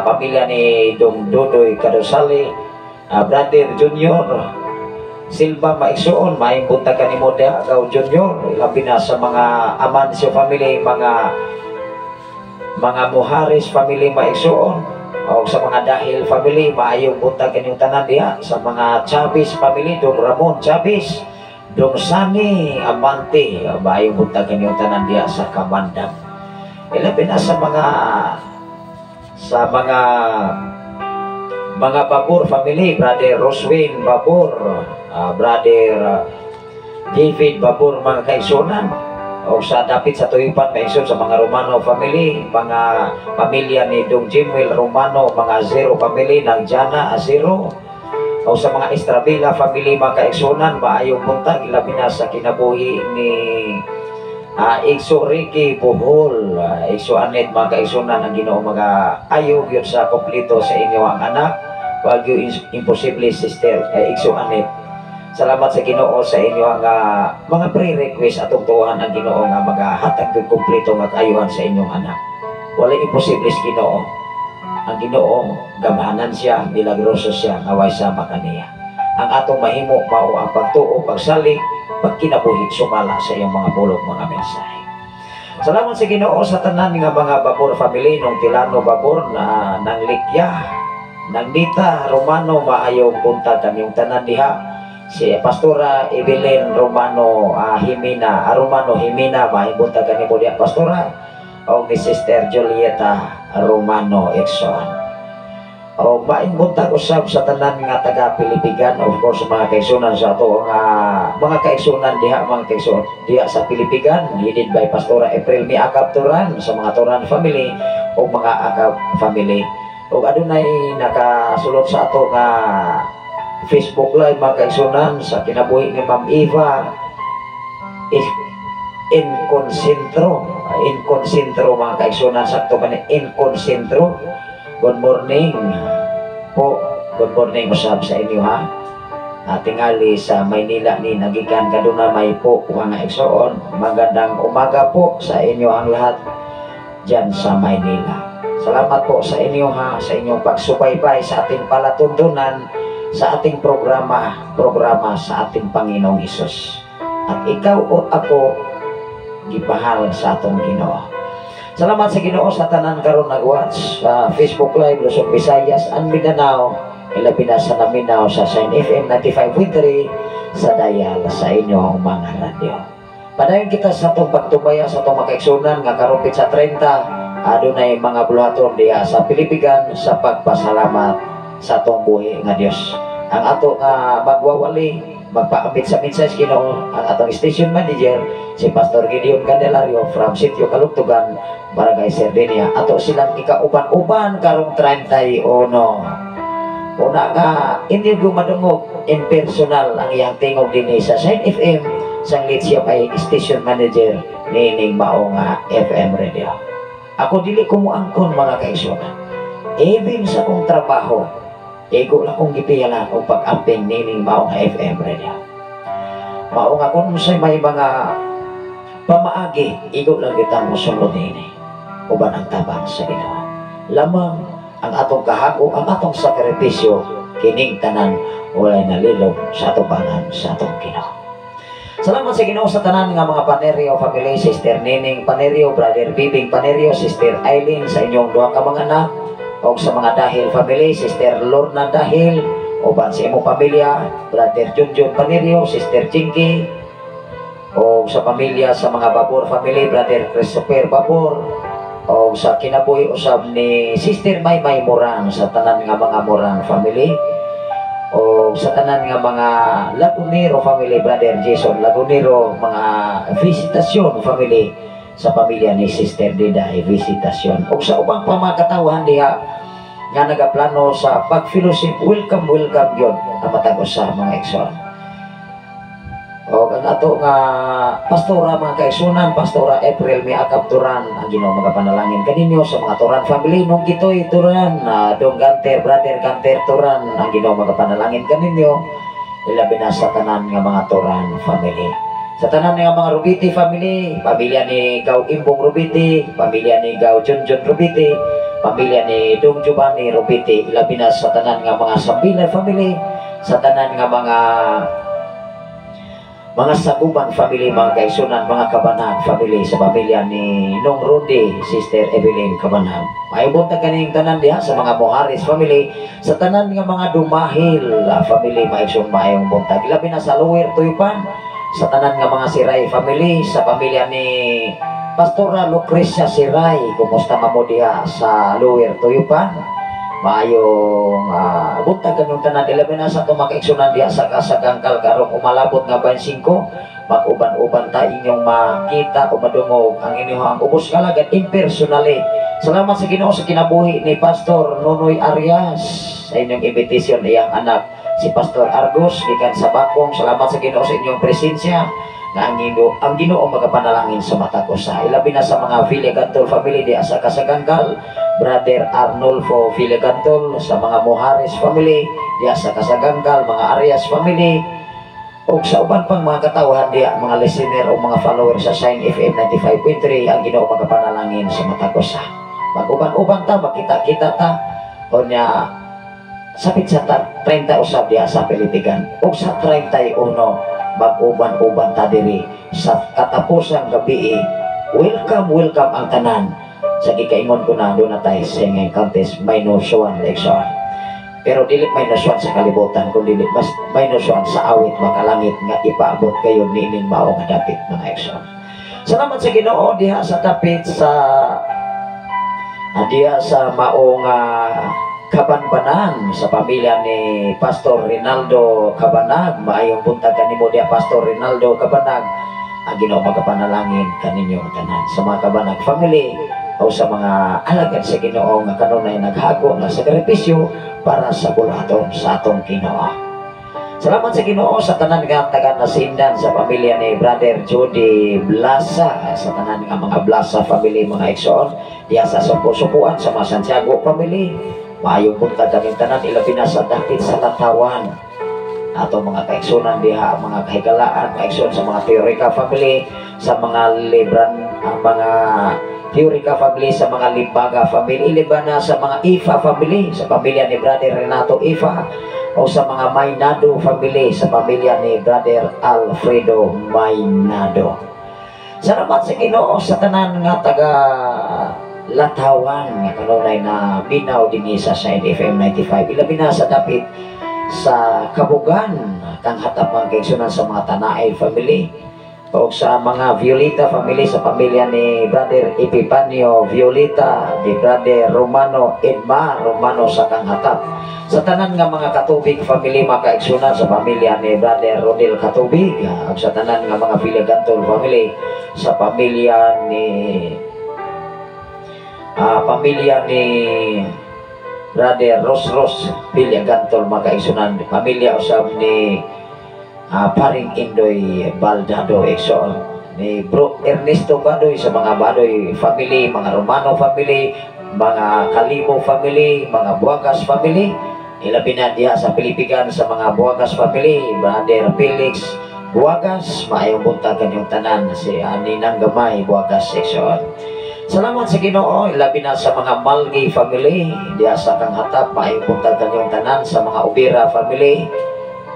pamilya ni Dong Dodoy Kadusale, Brother Junior Silva, maigsuon, maayong buntag kanimo diha, Gaw Junior. Labi na sa mga Amancio family, mga Muharis family, maigsuon, o sa mga Dahil family, maayong buntag kanyong tanan diha, sa mga Chavez family, Dong Ramon Chavez, Dong Sani Amante, maayong buntag kanyong tanan diha sa Kamandam. Ilabi na sa mga Babur family, Brother Roswin Babur, Brother David Babur, mga kaigsunan. O sa dapit sa Tuyupan, maigsoon, sa mga Romano family, mga pamilya ni Dong Jimuel Romano, mga Zero family ng Jana Azero, o sa mga Estrabila family, mga kaigsunan, maayong buntag, ilabi na sa kinabuhi ni Igso Ricky Bohol, Igso Anet, mga kaigsunan, ang Ginoo mga ayo gyud sa kompleto sa inyo ang anak. Wag gyud imposible, Sister Igso Anet. Salamat sa Ginoo sa inyo ang mga pre-request. Atong tuohan ang Ginoo nga magahatag gyud kompleto nga kaayuhan sa inyong anak. Wala imposible sa Ginoo. Ang Ginoo gamhanan siya, milagroso siya nga way sama kaniya. Ang atong mahimo mao ang pagtuo, pagsalig, pagkinabuhi sumala sa iyang mga pulong, mga mensahe. Salamat sa Ginoo sa tanan nga mga Babor family, nung Tilano Babor na nang Likya, nang Nita Romano, maayong buntag kanyong tanan diha. Si Pastora Evelyn Romano Jimena, Romano Jimena, maayong buntag kanimo diha, Pastora. O ni Sister Julieta Romano Exon. O maayong buntag usab sa tanan nga taga Pilipigan, of course, mga kaigsunan sa ato nga mga kaigsunan diha, mga kaigsunan diha sa Pilipigan, headed by Pastora April Miakab Turan, sa mga Turan family o mga Akab family. O adunay nakasulot sa ato nga Facebook Live, mga kaigsunan, sa kinabuhi ni Ma'am Eva Inconcentro, Inconcentro, mga kaigsunan, sakto ba ni Inconcentro? Good morning po. Good morning usab sa inyo ha. Tingali sa Maynila ni nagikan kaduna may po mga igsoon. Magandang umaga po sa inyo ang lahat dyan sa Maynila. Salamat po sa inyo ha, sa inyong pagsubaybay sa ating palatuntunan, sa ating programa, programa sa ating Panginoong Hesus. At ikaw o ako gipahal sa atong Ginoo. Salamat sa Ginoo sa tanan karon nag-watch sa Facebook Live, Luzon, Visayas and Mindanao, ilabi na sa naminaw sa Shine FM 95.3 sa dial sa inyong mga radyo. Padayon kita sa atong pagtubaya sa atong makaigsunan nga karon sa 30 adunay mga buluhaton diha sa Pilipigan sa pagpasalamat sa atong buhi nga Dios. Ang ato nga magwawali, magpaambit sa mensahe sa Ginoo, ang atong station manager si Pastor Gideon Candelario from Sitio Kalugtugan, Barangay Sardenia. Ato silang ikauban-uban karong 31. Una nga hindi ko madungog in personal ang iyang tingog dinhi sa Shine FM sanglit siya pay station manager niining mao nga FM radio. Ako dili ko moangkon, mga kaigsunan. Even sa akong trabaho, igo lang kong gipiyalan og pag-amping nining mao nga FM radio. Mao nga kung sa may mga pamaagi, igo lang kita mosunod niini uban ang tabang sa Ginoo. Lamang ang atong kahago, ang atong sakripisyo, kining tanan walay nalilom sa atubangan sa atong Ginoo. Salamat sa Ginoo sa tanan nga mga Panerio family, Sister Nining Panerio, Brother Bibing Panerio, Sister Eileen sa inyong duha ka mga anak, o sa mga Dahil family, Sister Lorna Dahil, uban sa imong pamilya, Brother Junjun Panerio, Sister Jinky, o sa pamilya sa mga Babor family, Brother Christopher Babor, o sa kinabuhi usab ni Sister Maymay Moran, sa tanan nga mga Moran family, o sa tanan nga mga Lagunero family, Brother Jason Lagunero, mga Visitasyon family, sa pamilya ni Sister Diday Visitasyon, o sa ubang pamakatawahan diha nga nagaplano sa pag-fellowship, welcome, welcome yun ang matag usa, mga igsoon. O ang ato nga pastora, mga kaigsunan, Pastora April Miakab Turan, ang Ginoo magapanalangin kaninyo. Sa mga Turan family, nung Kitoy Turan, Dong Ganter, Brother Ganter Turan, ang Ginoo magapanalangin kaninyo, ilabi na sa tanan nga mga Turan family. Sa tanan nga mga Rubiti family, pamilya ni Gaw Imbong Rubiti, pamilya ni Gaw Junjun Rubiti, pamilya ni Dong Giovanni Rubiti, ilabi na sa tanan nga mga Sambila family, sa tanan nga mga Saguban family, mga kaigsunan, mga Kabanag family, sa pamilya ni Nong Rudy, Sister Evelyn Kabanag. Maayong buntag kaning tanan diha sa mga Moharis family, sa tanan nga mga Dumahil family, maigsoon, maayong buntag. Labi na sa Lower Tuyupan, sa tanan nga mga Siray family, sa pamilya ni Pastora Lucrecia Siray, kumusta man mo diha sa Lower Tuyupan? Maayong buntag kanyong tanan, ilabi na sa atong mga kaigsunan diha sa Kasagangkal karong umalabot nga 25. Mag-uban-uban ta, inyong makita o madungog ang inyong ang ubos kalagad impersonally. Salamat sa Ginoo sa kinabuhi ni Pastor Nonoy Arias, sa inyong invitation, iyang anak si Pastor Argos gikan sa Bakong. Salamat sa Ginoo sa inyong presensya nga ang Ginoo magapanalangin sa matag usa. Ilabi na sa mga Villagantol family diha sa Kasagangkal, Brother Arnolfo Villagantol, sa mga Mohares family diha sa Kasagangkal, mga Arias family, ug sa uban pang mga katawhan diha, mga listener o mga follower sa Shine FM 95.3. Ang Ginoo magapanalangin sa matag usa. Mag-uban-uban ta, makita-kita ta unya sapit sa 30 usab diha sa Pilipigan, ug sa 31 mag-uban-uban ta diri sa katapusang gabi. Welcome, welcome ang tanan. Sa gikaingon ko na doon na tayo singing contest minus 1 election, pero dili minus 1 sa kalibutan, kundi mas minus 1 sa awit makalangit nga ipaabot kayo niining mao nga dapit, mga igsoon. Salamat sa Ginoo diha sa dapit sa diha sa mao nga kabanbanan, sa pamilya ni Pastor Rinaldo Kabanag. Maayong buntag kanimo diha, Pastor Rinaldo Kabanag. Ang Ginoo magapanalangin kaninyo tanan, sa mga Kabanag family o sa mga alagad sa Ginoo nga kanunay naghago na sakripisyo para sa buluhaton sa atong Ginoo. Salamat sa Ginoo sa tanan nga taga nasindan, sa pamilya ni Brother Judy Blasa, sa tanan nga mga Blasa family, mga igsoon, diha sa Supo-Supuan, sa mga Santiago family. Maayong buntag kaming tanan, ilabi na sa dapit sa Latawan. Ato mga kaigsunan diha, mga kahigalaan, kaigsoon sa mga Teorica family, sa mga Libran, ang mga Teorica family, sa mga Limbaga family, ilabi na sa mga Ifa family, sa pamilya ni Brother Renato Ifa, o sa mga Maynado family, sa pamilya ni Brother Alfredo Maynado. Salamat sa Ginoo sa tanan nga taga Latawan nga kanunay na binaw dinhi sa Shine FM 95, ilabi na sa dapit sa Kabugan, kang hatapang kaigsunan sa mga Tanaay family o sa mga Violeta family, sa pamilya ni Brother Epifanio Violeta, ni Brother Romano Edmar Romano sa kang hatap, sa tanan nga mga Katubig family, mga kaigsunan, sa pamilya ni Brother Rodel Katubig, ug sa tanan nga mga Villagantol family, sa pamilya ni Brother Ros Ros Villagantol, mga kaigsunan, pamilya usab ni Paring Indoy Baldado, igsoon ni Bro Ernesto Badoy, sa mga Badoy family, mga Romano family, mga Kalimo family, mga Buagas family, ilabi na diha sa Pilipigan sa mga Buagas family, Brother Felix Buagas, maayong buntag kanyong tanan, si Ninang Gamay Buagas section. Salamat sa Ginoo, ilabi na sa mga Malgi family, diha sa kang hatap, maayong buntag kanyong tanan, sa mga Ubira family,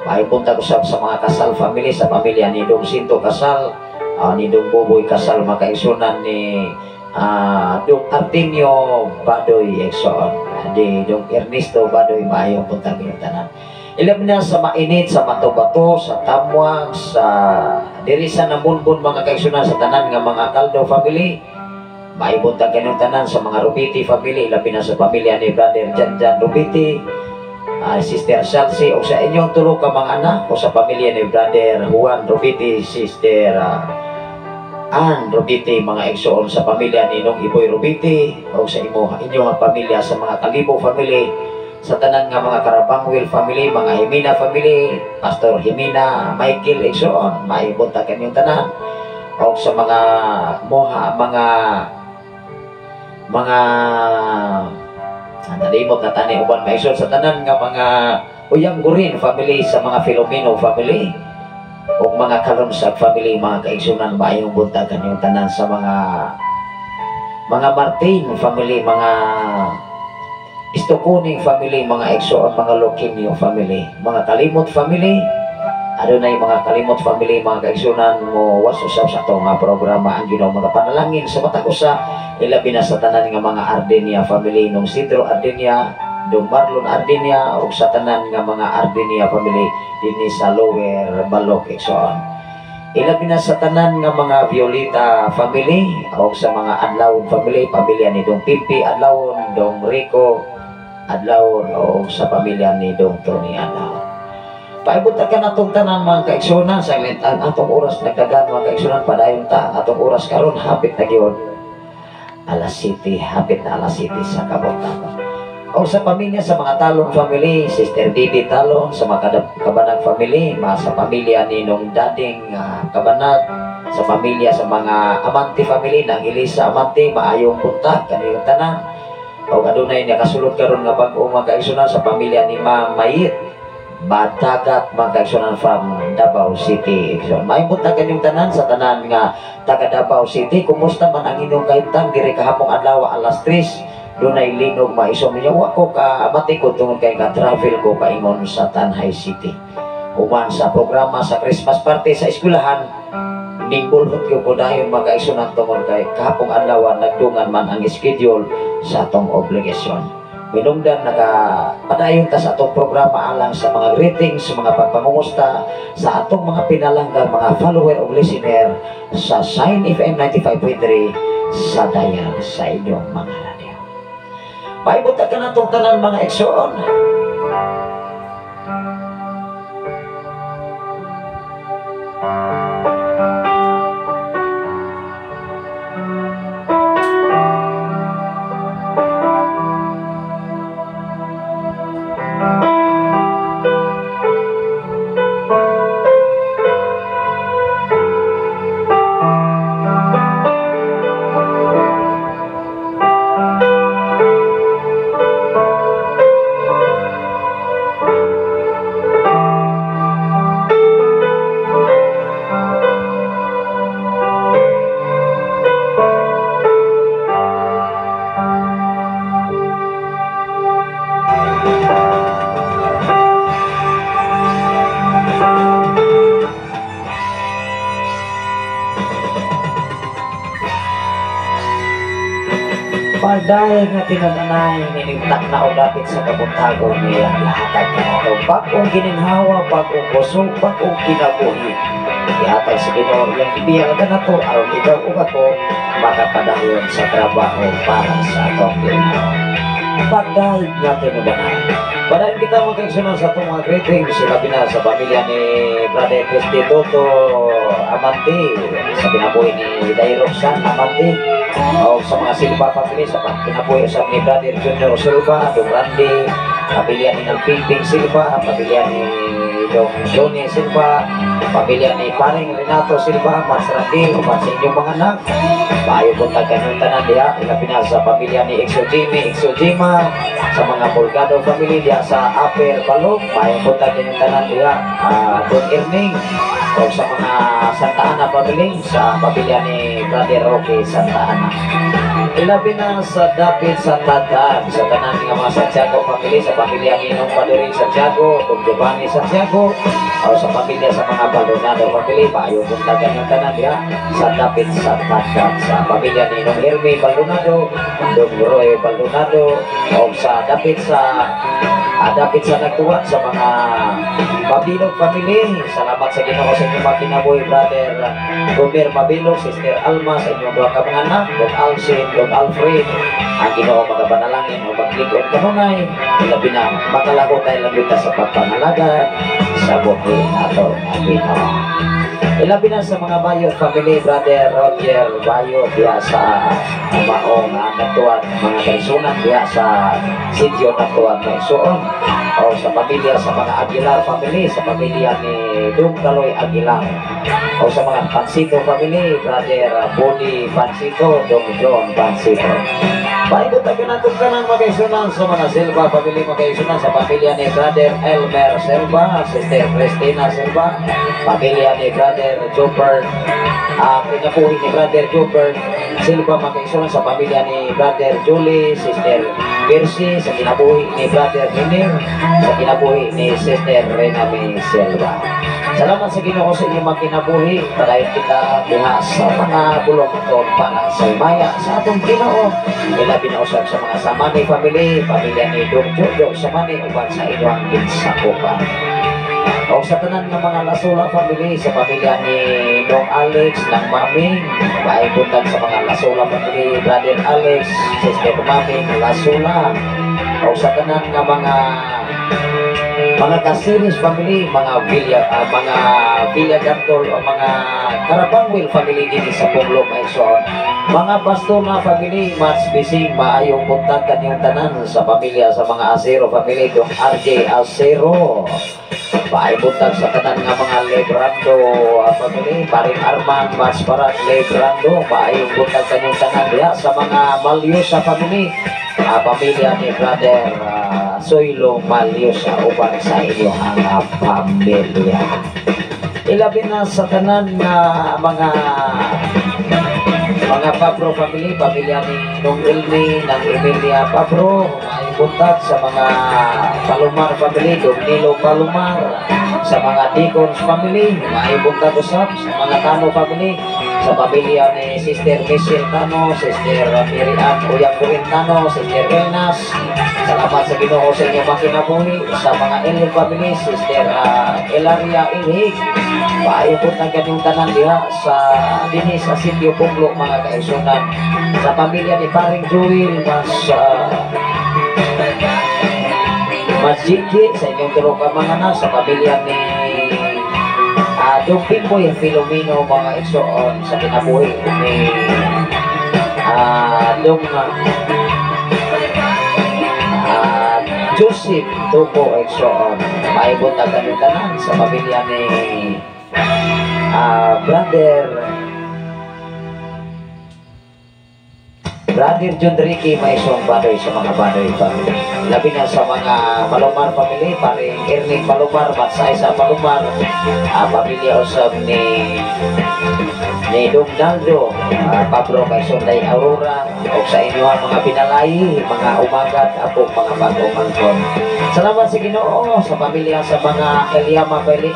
maayong buntag usab sa mga Kasal family, sa pamilya ni Dong Sinto Kasal, ni Dong Boboy Kasal, mga kaigsunan ni Dong Artemio Badoy igsoon, di Dong Ernesto Badoy, maayong buntag kanyong tanan. Ilabi na sa mainit, sa Matobato, sa Tamwag, sa diri sa Namunbon, mga kaigsunan, sa tanan nga mga Caldo family, maayong buntag kanyong tanan, sa mga Rubiti family, labi na sa pamilya ni Brother Janjan Rubiti, Sister Chelsea, o sa inyong tulo ka mga anak, o sa pamilya ni Brother Juan Rubiti, Sister Ann Rubiti, mga igsoon, sa pamilya ni Nong Iboy Rubiti, o sa inyong pamilya, sa mga Kalibo family, sa tanan nga mga Karabangwil family, mga Himina family, Pastor Himina Michael igsoon, maayong buntag kanyong tanan, o sa mga moha, mga nalimot na tani uban maigsoon, sa tanan nga mga Uyang Gurin family, sa mga Filomeno family ug mga Kalonsag family, mga kaigsunan, maayong buntag kanyong tanan, sa mga Martin family, mga Istokuning family, mga igsoon, mga Loquinio family, mga Kalimot family. Adunay mga Kalimot family, mga kaigsunan, mo was usab sa ato nga programa. Ang Ginoo mga panalangin sa matag usa, ilabi na sa tanan nga mga Ardenia family, nung Sidro Ardenia, Dong Marlon Ardenia, ug sa tanan nga mga Ardenia family dinhi sa Lower Balok, igsoon. Ilabi na sa tanan nga mga Violeta family ug sa mga Adlawon family, pamilya ni Dong Pimpi Adlawon, Dong Rico Adlaw o sa pamilya ni Dong Tony Adlaw. Paibot ka natong tanan mga kaigsuonan sa ang atong oras nagdagan mga kaigsuonan, padayon ta ang atong oras karon hapit na gyud alas 7, hapit na alas 7 sa kabuntag. O sa pamilya sa mga Talon family, Sister Didi Talon, sa mga Kabanag family, mga sa pamilya ni Nung Dading Kabanag, sa pamilya sa mga Amante family, ng Elisa Amante, maayong buntag kaniyong tanan. O adunay nakasulod karon nga bag-o mga kaigsuonan sa pamilya ni Ma'am Mayit Batagat mga kaigsuonan from Davao City. Maayong buntag kanyong tanan sa tanan nga taga Davao City. Kumusta man ang inyong kahimtang diri kahapong adlaw alas 3? Dunay linog maisom niya. Wa ko ka matikod tungod kay ka travel ko paingon sa Tanjay City. Human sa programa sa Christmas party sa eskwelahan, ningbulhot ko dayon mga kaigsuonan tungod kay kahapong adlaw nagdungan man ang schedule sa atong obligasyon. Minungdan nakapadayon ta sa atong programa alang sa mga greetings, sa mga pagpangungusta sa atong mga pinalanggang mga follower o listener sa Shine FM 95.3 sa dial sa inyong mga radyo. Paibot ka na itong tanan mga igsoon. Pagdaig nga tinananay, ninigtak na o dapit sa kabuntagon niyang ihatag kanato. Bag-ong gininhawa, bag-ong kusog, bag-ong kinabuhi. Ihatag sa Ginoo iyang ibiyang kanato aron ikaw ug ako makapadayon sa trabaho para sa atong Ginoo. Pagdaig nga tinananay. Padayon kita magkaigsunan sa atong mga greetings, sila pina sa pamilya ni Brother Christy Toto Amante, sa kinabuhi ni Day Roxanne Amante, o sa mga Silva family, sa kinabuhi sa ni Brother Junior Silva, Dong Randy, pamilya ni Nalpingping Silva, pamilya ni Dong Johnny Silva, pamilya ni Paring Renato Silva, Mas Randy, uban sa inyong mga anak. Maayo buntag kanyong tanan diha, ilabi na sa pamilya ni Exo Jimmy, Exo Jima, sa mga Bulgado family diha sa Upper Balog, maayo buntag kanyong tanan diha, Don Erning, o sa mga Santa Ana family, sa pamilya ni Brother Roque Santa Ana. Ilabi na sa dapit sa Tadtad, sa tanan nga mga Santiago family, sa pamilya ni Nong Paduring Santiago, Don Giovanni Santiago, o sa pamilya sa mga Baldonado family, maayo buntag kanyong tanan diha sa dapit sa Tadtad, sa pamilya ni Nong Hermie Baldonado, Don Roy Baldonado, o sa dapit sa nagtuwan sa mga Mabilog family. Salamat sa Ginoo sa inyong mga kinabuhi, Brother Gomer Mabilog, Sister Alma, sa inyong duha ka mga anak, Don Alcin, Don Alfred. Ang Ginoo magapanalangin o maglikod kanunay, ilabi na makalako tayo lang sa pagpangalaga sa buhi nato nga Ginoo. Ilabi na sa mga Bayot family, Brother Roger Bayot diha sa maong nagtuwan mga kaigsunan diha sa sitio nagtuwan kaigsuon, o sa pamilya sa mga Aguilar family, sa pamilya ni Dong Kaloy Aguilar, o sa mga Pansito family, Brother Bonnie Pansito, Dong John Pansito. Paikot na ganatong kanang mga kaigsunan sa mga Silva family, mga kaigsunan, sa pamilya ni Brother Elmer Silva, Sister Christina Silva, pamilya ni Brother Jobert, kinabuhi ni Brother Jobert Silva, mga kaigsunan, sa pamilya ni Brother Julie, Sister Percy, sa kinabuhi ni Brother Minir, sa kinabuhi ni Sister Rename Silva. Salamat sa Ginoo sa inyong mga kinabuhi. Padayon kita diha sa mga bulong-ton para sa himaya sa atong Ginoo. Ilabi na usab sa mga Samani family, pamilya ni Dong Jojo Samani, uban sa inyong ginsakupan. O sa tanan ng mga Lasula family, sa pamilya ni Dong Alex ng Maming, maayong buntag sa mga Lasula family, Brother Alex, Sister Maming Lasula. O sa tanan nga mga Kasiris family, mga Villa Gantol o mga Karapangwil family dinhi sa Punglo, Maison. Mga Bastona family, Mats Bising, maayong buntag kanyang tanan sa pamilya sa mga Acero family, dong RJ Acero. Maayong buntag sa tanan nga mga Lebrando family, paring Arman, Mats Parat, Lebrando, maayong buntag kanyang tanan diha sa mga Malyosa family, pamilya ni Brother Soylo Malyosa uban sa inyong pamilya. Ilabi na sa tanan nga mga Pabro family, pamilya ni Nong Ilmi, ng Emilia Pabro, maayong buntag sa mga Palomar family, Dong Nilo Palomar, sa mga Deacons family, maayong buntag usab, sa mga Tano family, sa pamilya ni Sister Michelle Tano, Sister Mary Ann Uyang Tano, Sister Elnas, salamat sa Ginoo sa inyong mga kinabuhi, sa mga Elhig family, Sister Elaria Elhig, maayong buntag kanyong tanan diha sa dinhi sa Sitio Punglo, mga kaigsunan, sa pamilya ni Paring Joel, mas Masjiki sa inyong tulo ka mga anak, sa pamilya ni Dong Pimboy Filomeno, mga igsoon, sa kinabuhi ni Dong Joseph Tuko, igsoon, maayong buntag kanyong tanan sa pamilya ni Brother John Ricky Maisong Badoy, sa mga Badoy family. Labi na sa mga Palomar family, paring Ernie Palomar, Matsay sa Palomar, pamilya usab ni Dong Naldo, Pablo Maisong Day Aurora, o sa inyo ang mga pinalayi, mga umagat, apo mga bagong. Salamat sa Ginoo sa pamilya sa mga Eliama family,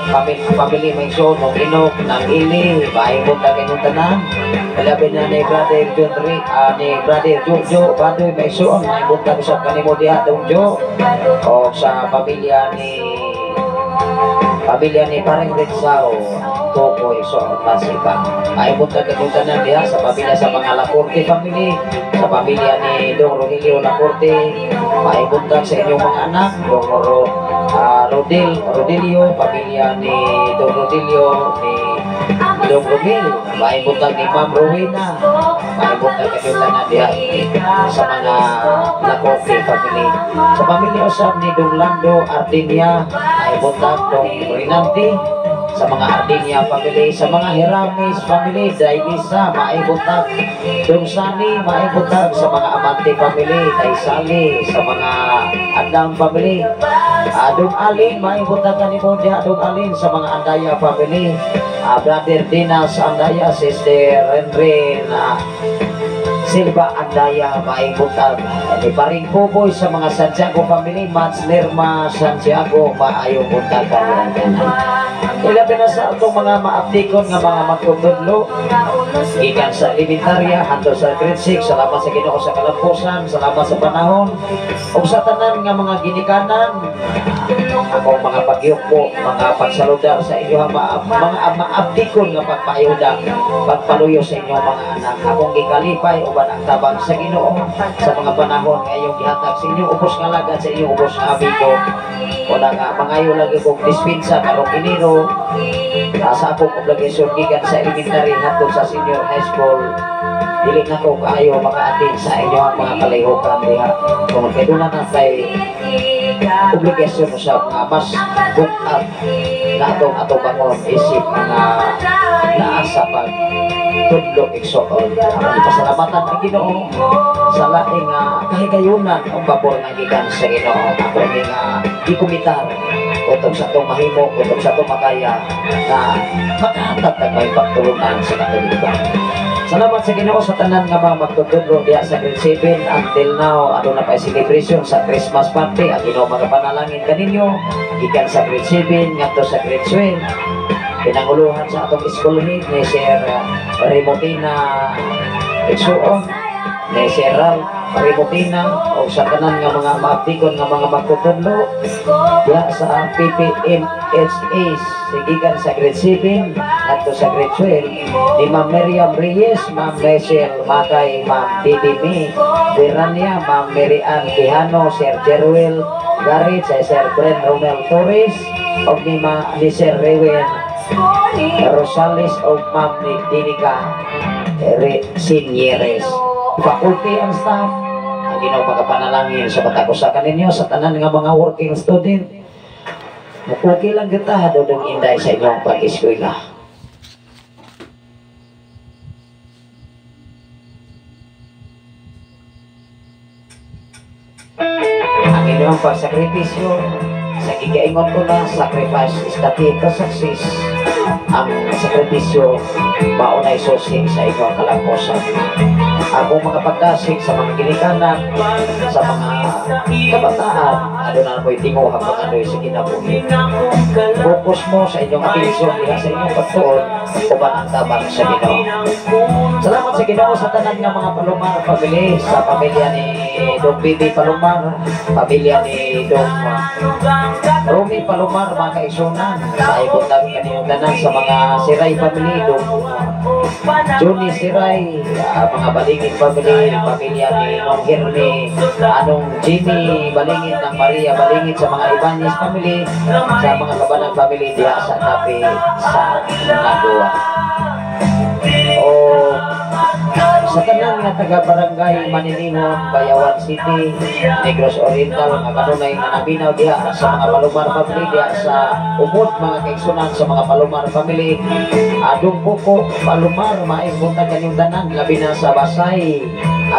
family Maisong, Nong Inok, Nang Ili, maayong buntag inyong tanan. Labi na ni Brother John Rick, ni Brother Jojo Badoy Maison, maayong buntag sa kanimo diha, Dong Jo. O sa pamilya ni Paring Rizao, Tokoy, so Masipan. Maayong buntag inyong tanan diha sa pamilya sa mga Lacorte family, sa pamilya ni Dong Rogelio Lacorte, maayong buntag sa inyong mga anak, Dong Rodel, Rodelio, pamilya ni Dong Rodelio, ni Dong Romel, maayong buntag ni Ma'am Rowena, maayong buntag kanyong tanan diha sa mga Lacorte family. Sa pamilya usab ni Dong Lando Ardinia, maayong buntag Dong Rinanti, sa mga Ardinia family, sa mga Heramis family, Dainisa, maayong buntag Dong Sani, maayong buntag sa mga Amante family, Taysali, sa mga Adam family, Dong Alin, maayong buntag kanimo diha Dong Alin, sa mga Andaya family, Brother Dinas Andaya, Sister Henry na Silva Andaya, maayong buntag. Ni Paring Puboy sa mga Santiago family, Mats Lerma Santiago, maayong buntag kanilang tanan. Ilabi na sa atong mga maaptikon nga mga magtutudlo gikan sa elementarya hangtod sa grade 6, salamat sa Ginoo sa kalampusan, salamat sa panahon ug sa tanan nga mga ginikanan. Akong mga pagyuko, mga pagsaludar sa inyo, mga maaptikon nga pagpayuda, pagpaluyo sa inyong mga anak. Akong gikalipay uban ang tabang sa Ginoo sa mga panahon nga iyong gihatag sa inyong ubos nga lagad, sa inyong ubos nga amigo. Wala nga mangayo lagi kong dispensa karong Enero sa akong obligasyon gikan sa elementary hangtod sa senior high school. Dili na ko kaayo maka-attend sa inyong mga kalihukan diha tungod kay doon na tay obligasyon usab nga mas bukat na atong atubangon isip mga naa sa pagtudlo, igsoon. Ang ipasalamatan ang Ginoo sa laing kahigayunan o pabor nga gikan sa Ginoo. Ako ni nga gikumitar utog sa atong mahimo, utog sa atong makaya na makahatag tag may pagtulunan sa katulungan. Salamat sa Ginoo sa tanan nga mga magtutudlo diha sa grade 7 until now. Aduna pa celebration sa Christmas party. Ang Ginoo mga panalangin kaninyo gikan sa grade 7 ngadto sa grade 12. Pinanguluhan sa atong school head ni Sir Remotina Igsuon. ni Sir Ralph Remotina o sa tanan nga mga maaptikon nga mga magtutudlo diha sa PPMHA sigikan sa grade 7 ngadto sa grade 12 ni Ma'am Miriam Reyes, Ma'am Nesel Makay, Ma'am Bibi Mi Verania, Ma'am Mary Ann Quijano, Sir Jeruel Garit, sa Sir Bren Romel Torres o ni Sir Rewen Rosales o Ma'am ni Dinica Sinieres. Faculty and staff, ang Ginoo pagkapanalangin sa patakusakan ninyo sa tanan nga mga working student. Mukuki lang kita dodong inday sa inyong pag-eskwela. Ang inyong pagsakripisyo, sa gigaingon ko na, sacrifice is the key to success. Ang sakripisyo, maunay susi sa inyong kalamposan. Ako mga pagdasig sa mga ginikanan, sa mga kabataan, aduna mo'y tinguha pangandoy sa kinabuhi. Focus mo sa inyong atensyon diha sa inyong pagtuon uban ang tabang sa Ginoo. Salamat sa Ginoo sa tanan nga mga Palomar family, sa pamilya ni Dong Bibi Palomar, pamilya ni Dong Romy Palomar, mga kaigsunan, sa ibutang kaniyong tanan sa mga Siray family, Dong Johnny Siray, mga Balingit family, pamilya ni Nong Herme, anong Jimmy Balingit ng Maria Balingit, sa mga Ibanez family, sa mga Kabanag family diha sa Tapi sa Nagoa. O sa tanan nga taga barangay Maniningon, Bayawan City, Negros Oriental, nga kanunay nga naminaw diha sa mga Palomar family diha sa Ubod, mga kaigsunan sa mga Palomar family, Adong Kuko Palomar, maayong buntag kanyong tanan, labi na sa Basay,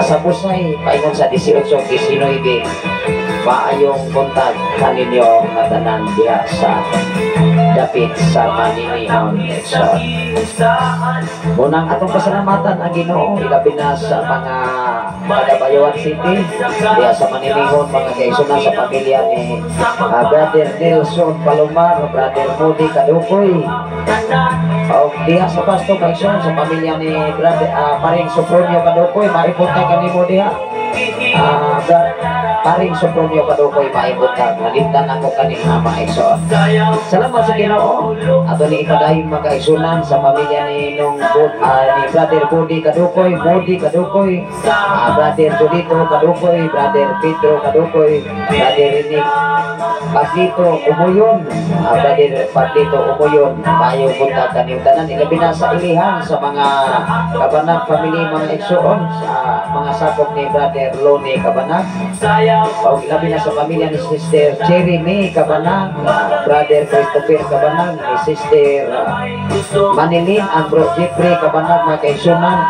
sa Busay, paingon sa 18 19, maayong buntag kaninyo nga tanan diha sa dapit sa Maniningon. Munang atong pasalamatan ang Ginoo, ilabi na sa mga taga Bayawan City diha sa Maniningon, mga kaigsunan, sa pamilya ni Brother Nelson Palomar, Brother Moody Kadukoy, o diha sa Pasto kaigsunan, sa pamilya ni Brother Paring Sopronio Kadukoy, maipunta kanimo diha. Paring Sopronio Kadukoy, maipunta, naliptan ako kanina maigsoon. Salamat sa Ginoo. Ato ni ipadayon mga kaigsunan sa pamilya ni nung ni Brother Budi Kadukoy, Budi Kadukoy, Brother Julito Kadukoy, Brother Pedro Kadukoy, Brother Rinik Pablito Umuyon, Brother Pablito Umuyon, maayong buntag kaniyong tanan, ilabi na sa ilihan sa mga Kabanag family, mga igsoon, sa mga sakop ni Brother Loni Kabanag, o ilabi na sa pamilya ni Sister Cherry May Kabanag, Brother Christopher Kabanag, ni Sister Manilin Ambro Jeffrey Kabanag, mga kaigsunan,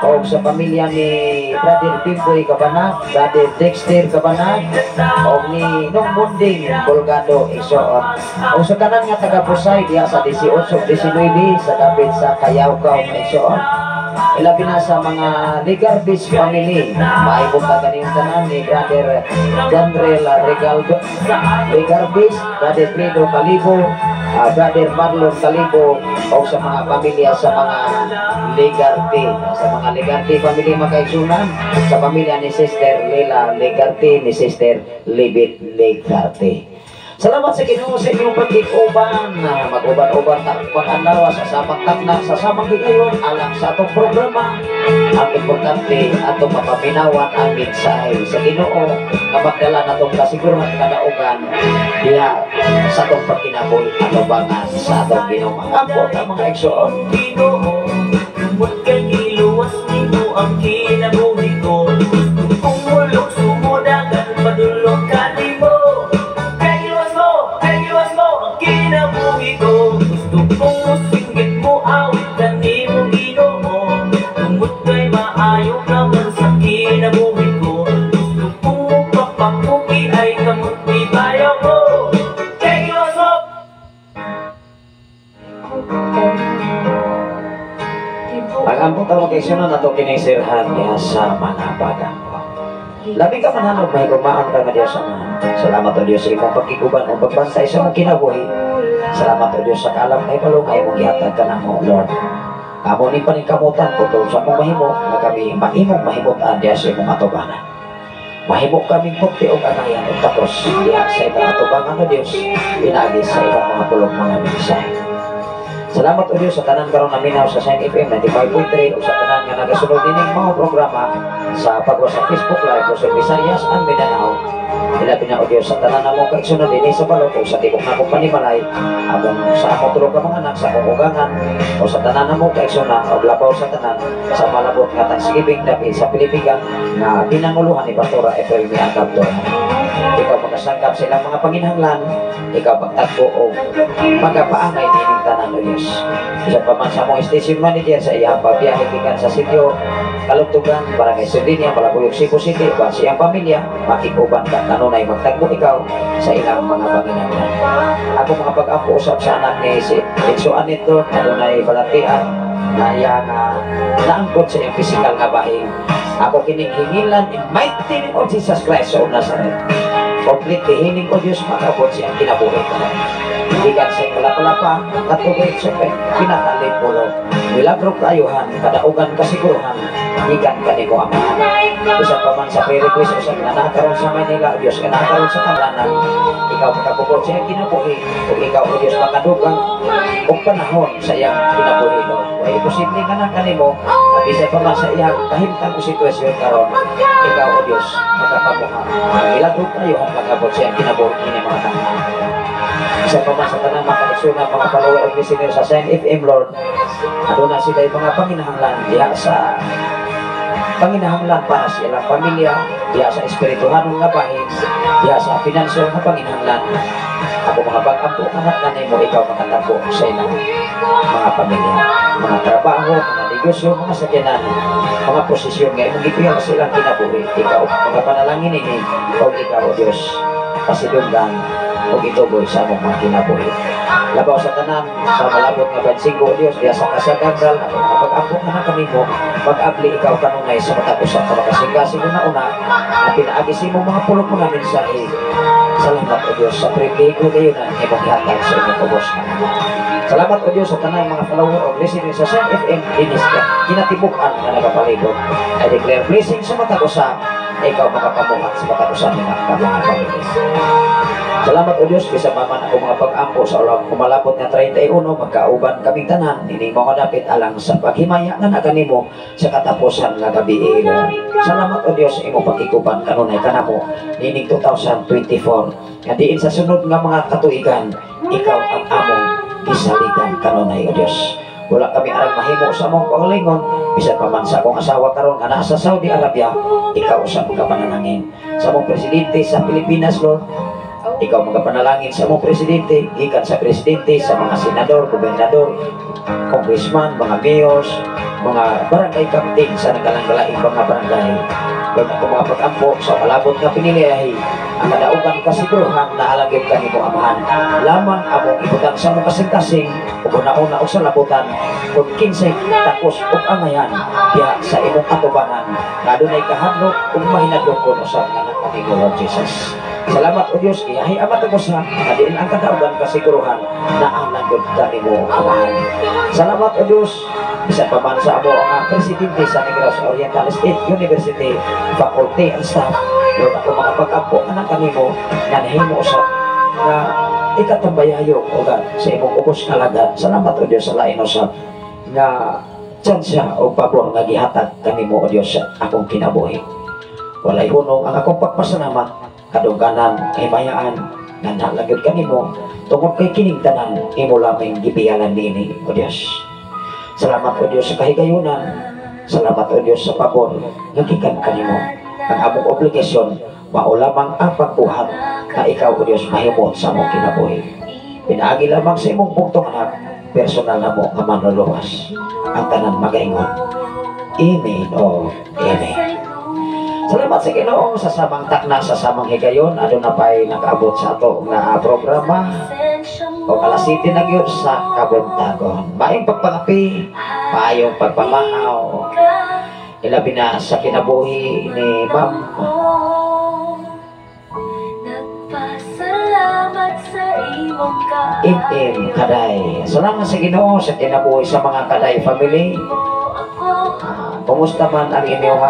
o sa pamilya ni Brother Pimboy Kabanag, Brother Dexter Kabanag, o ni Nong Munding Bolgado igsoon. O sa tanan nga taga Busay diha sa 18 19 sa dapit sa Kayawkaw igsoon. Ilabi na sa mga Ligarbis family, maibong kaniyong tanan ni Brother Janrel Regaldo Ligarbis, Brother Fredo Calibo, Brother Marlon Calibo, o sa mga pamilya sa mga Ligarte, sa mga Ligarte family mga kaigsunan, sa pamilya ni Sister Leila Ligarte, ni Sister Libit Ligarte. Salamat sa Ginoo sa inyong pagkikuban. Mag-uban-uban ta pag-adlaw sa samang takna, sa samang higayon alang sa atong programa. Ang importante atong mapaminawan ang mensahe sa Ginoo nga magdala natong kasiguruhan kadaugan diha sa atong pagkinabuhi atubangan sa atong Ginoo. Ampo ta mga igsoon. Ginoo, tungod kay giluwas nimo ang kinabuhi ko. Kung mulok sumudagan padulong ka nimo. Kay giluwas mo ang kinabuhi ko. Gusto kong musinggit mo awit kanimo Ginoo. Tungod kay maayo ka man sa kinabuhi ko. Gusto kong mupapapuki ay kamot ni bayaw ko. Kay giluwas mo. Ang ampo tawag kay sunan ato kinisirhan niya sa mga bagang. Labi ka manhanog may gumaan ka nga Diyos Ama. Salamat o Diyos sa imong pagkiguban o pagbantay sa imong kinabuhi. Salamat o Diyos sa kaalam kay palugay mong gihatag ka namo, Lord. Amo ni paningkamutan ko sa among mahimo nga kami mahimong mahimutan diha sa imong atubangan. Mahimo kaming pukti og angayan og takos diha sa imong atubangan, O Dios, pinaagi sa imong mga pulong, mga mensahe. Salamat, O Dios, sa tanan karon naminaw sa Shine FM 95.3 ug sa tanan nga nagasunod nining mga programa sa pagwa sa Facebook Live Luzon, Visayas and Mindanao. Ilabi na, O Dios, sa tanan namo kaigsuonan dinhi sa balok ug sa tibok namong panimalay, among sa akong tulo ka mga anak, sa akong ugangan, o sa tanan namo kaigsuonan, og labaw sa tanan sa malabot nga Thanksgiving dapit sa Pilipigan nga pinanguluhan ni Pastora April Miagab Doran. Ikaw makasangkap sa ilang mga panginahanglan, ikaw pagtagpo o magapaangay nining tanan, O Diyos. Isa pa man sa among station manager sa iyang pagbiyahe gikan sa sitio Kalugtugan, Barangay Sardinia, Malabuyok, Cebu City, uban sa iyang pamilya, makikuban ka kanunay magtagpo ikaw sa ilang mga panginahanglan. Ako mga pag-ampo usab sa anak ni si Itso Anito, adunay balatian na iyang naangkot sa iyang physical nga bahing. Ako kining hingilan in mighty name of Jesus Christ of Nazareth. Complete healing, O Diyos, makabot siyang kinabuhi ka. Gikan sa kalapalapa, katubig sa pinakalipulo. Milagro kaayuhan, kadaugan kasiguruhan, gikan kanimo, Amahan. Usa pa man sa prayer request usab nga nakaroon sa Manila, O Diyos, nga nakaroon sa Kamlanan, ikaw makabukod sa iyang kinabuhi, ug ikaw, O Diyos, makadugang og panahon sa iyang kinabuhi, Lord. Way imposible nga na kanimo, bisan pa man sa iyang kahimtang o sitwasyon karon, ikaw, O Diyos, makapamuha. Ang milagro kaayuhan makabot sa iyang kinabuhi ini mga tanan. Isa pa man sa tanang mga kaigsuonan, mga follower og listener sa Shine FM, Lord, aduna sila mga panginahanglan diha sa panginahanglan para sa ilang pamilya, diha sa espirituhanon nga bahin, diha sa financial nga panginahanglan. Ako mga pag-ampo anak na nimo, ikaw makatagpo sa ilang mga pamilya, mga trabaho, mga negosyo, mga sakyanan, mga posisyon nga imong gipiyal sa ilang kinabuhi. Ikaw mga panalangin ini og ikaw, O Dios, pasidunggan og ituboy sa among mga kinabuhi. Labaw sa tanan, sa malabot nga 25, O Dios, diha sa kasagandal, ako mga pag-ampo nga kanimo, mag-abli ikaw kanunay sa matag usa ka makasing-kasing una-una, na pinaagi sa imong mga pulong, mga mensahe. Salamat, O Dios, sa pribilehiyo gayunan imong gihatag sa imong ubos nga anak. Salamat, O Dios, sa tanang mga follower o listener sa Shine FM dinis ka kinatibuk-an nga nagapalibot. I declare blessing sa matag usa na ikaw makapamuhat sa matag usa nga mga pamilya. Salamat, O Dios, bisan pa man ako mga pag-ampo sa ulang kumalapot nga 31, magkauban kaming tanan ining mga dapit alang sa paghimaya nga nakanimo sa katapusan nga gabi, Lord. Salamat, O Dios, sa imong pagkikuban kanunay kanamo nining 2024 nga diin sa sunod nga mga katuigan ikaw ang among gisaligan kanunay, O Dios. Wala kami arang mahimo sa among kaugalingon, bisan pa man sa akong asawa karon nga naa sa Saudi Arabia, ikaw sa mga panalangin. Sa among presidente sa Pilipinas, Lord, ikaw mga panalangin sa among presidente, gikan sa presidente, sa mga senador, gobernador, congressman, mga mayors, mga barangay captain sa nagkalangalaing mga barangay. Lord, ako mga pag-ampo sa malabot nga pinilihay, ang kadaugan kasiguruhan na alagip kanimo, Amahan. Lamang among ibutang sa among kasing-kasing, ug una-una og sa labutan, kung kinsay takos og angayan diha sa imong atubangan, nga adunay kahadlok ug mahinadlokon usab nga kanimo, Lord Jesus. Salamat, O Dios, iyahi ang matag usa nga diin ang kadaugan kasiguruhan na alagod kanimo, Amahan. Salamat, O Dios, bisan pa man sa amo ang presidente sa Negros Oriental State University, faculty and staff. Lord, ako mga pag-ampo anak kanimo nga nahimo usab nga ikatambayayo o God sa imong ubos nga alagad. Salamat, O Dios, sa lain usab nga tsansa o pabor nga gihatag kanimo, O Dios, sa akong kinabuhi. Walay hunong ang akong pagpasalamat, kadungganan, kahimayaan nga nalagod kanimo tungod kay kining tanan imo lamang gibiyalan niini, O Dios. Salamat, O Dios, sa kahigayunan. Salamat, O Dios, sa pabor nga gikan kanimo. Ang among obligasyon mao lamang ang pagbuhat na ikaw, O Dios, mahimot sa among kinabuhi. Pinaagi lamang sa imong bugtong anak, personal na mo nga manluluwas. Ang tanan magaingon, "Amen o Amen." Salamat sa Ginoo sa samang takna, sa samang higayon, aduna pay nakaabot sa ato nga programa o alas 7 na gyud sa kabuntagon. Maayong pagpangapi, maayong pagpamahaw. Ilabi na sa kinabuhi ni Ma'am Nagpasalamat sa iyo. MM Kaday. Salamat sa Ginoo sa kinabuhi sa mga Kaday family. Kumusta man ang inyong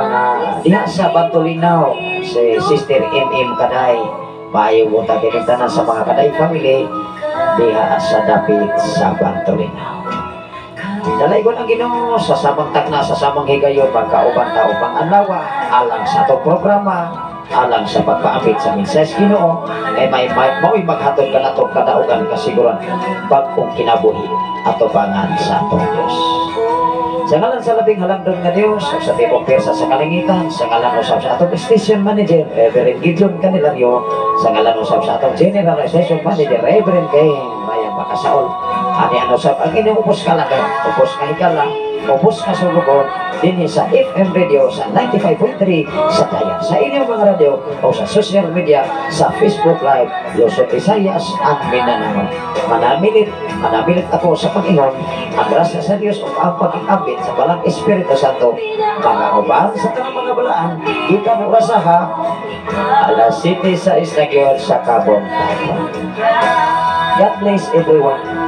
diha sa Bantolinaw, si Sister MM Kaday? Maayo buntag kining tanan sa mga Kaday family diha sa dapit sa Bantolinaw. Dalaygon ang Ginoo sa samang takna, sa samang higayon, magkauban ta upang adlaw alang sa atong programa, alang sa pagpaambit sa mensahe sa Ginoo kay may mao'y maghatod kanatong kadaugan, kasiguran, bag-ong kinabuhi atubangan sa atong Dios. Sa ngalan sa labing halangdon nga Dios ug sa tibok pwersa sa kalangitan, sa ngalan usab sa atong station manager, Reverend Gideon Candelario, sa ngalan usab sa atong general station manager, Reverend Ken Ryan Bacasaol, ani ano usab ang inyong upos kalagan, upos nga higala, upos nga sulugon, dinhi sa FM Radio sa 95.3 sa Dayan, sa inyong mga radio o sa social media, sa Facebook Live, Luzon, Visayas, and Mindanao. Manamilit, manamilit ako sa pag-ingon, ang grasya sa Dios ug ang pag-ambit sa Balaang Espiritu Santo, mga uban sa tanang mga balaan, gikan orasaha, alas 7 sa isna sa kabuntagon. God bless everyone.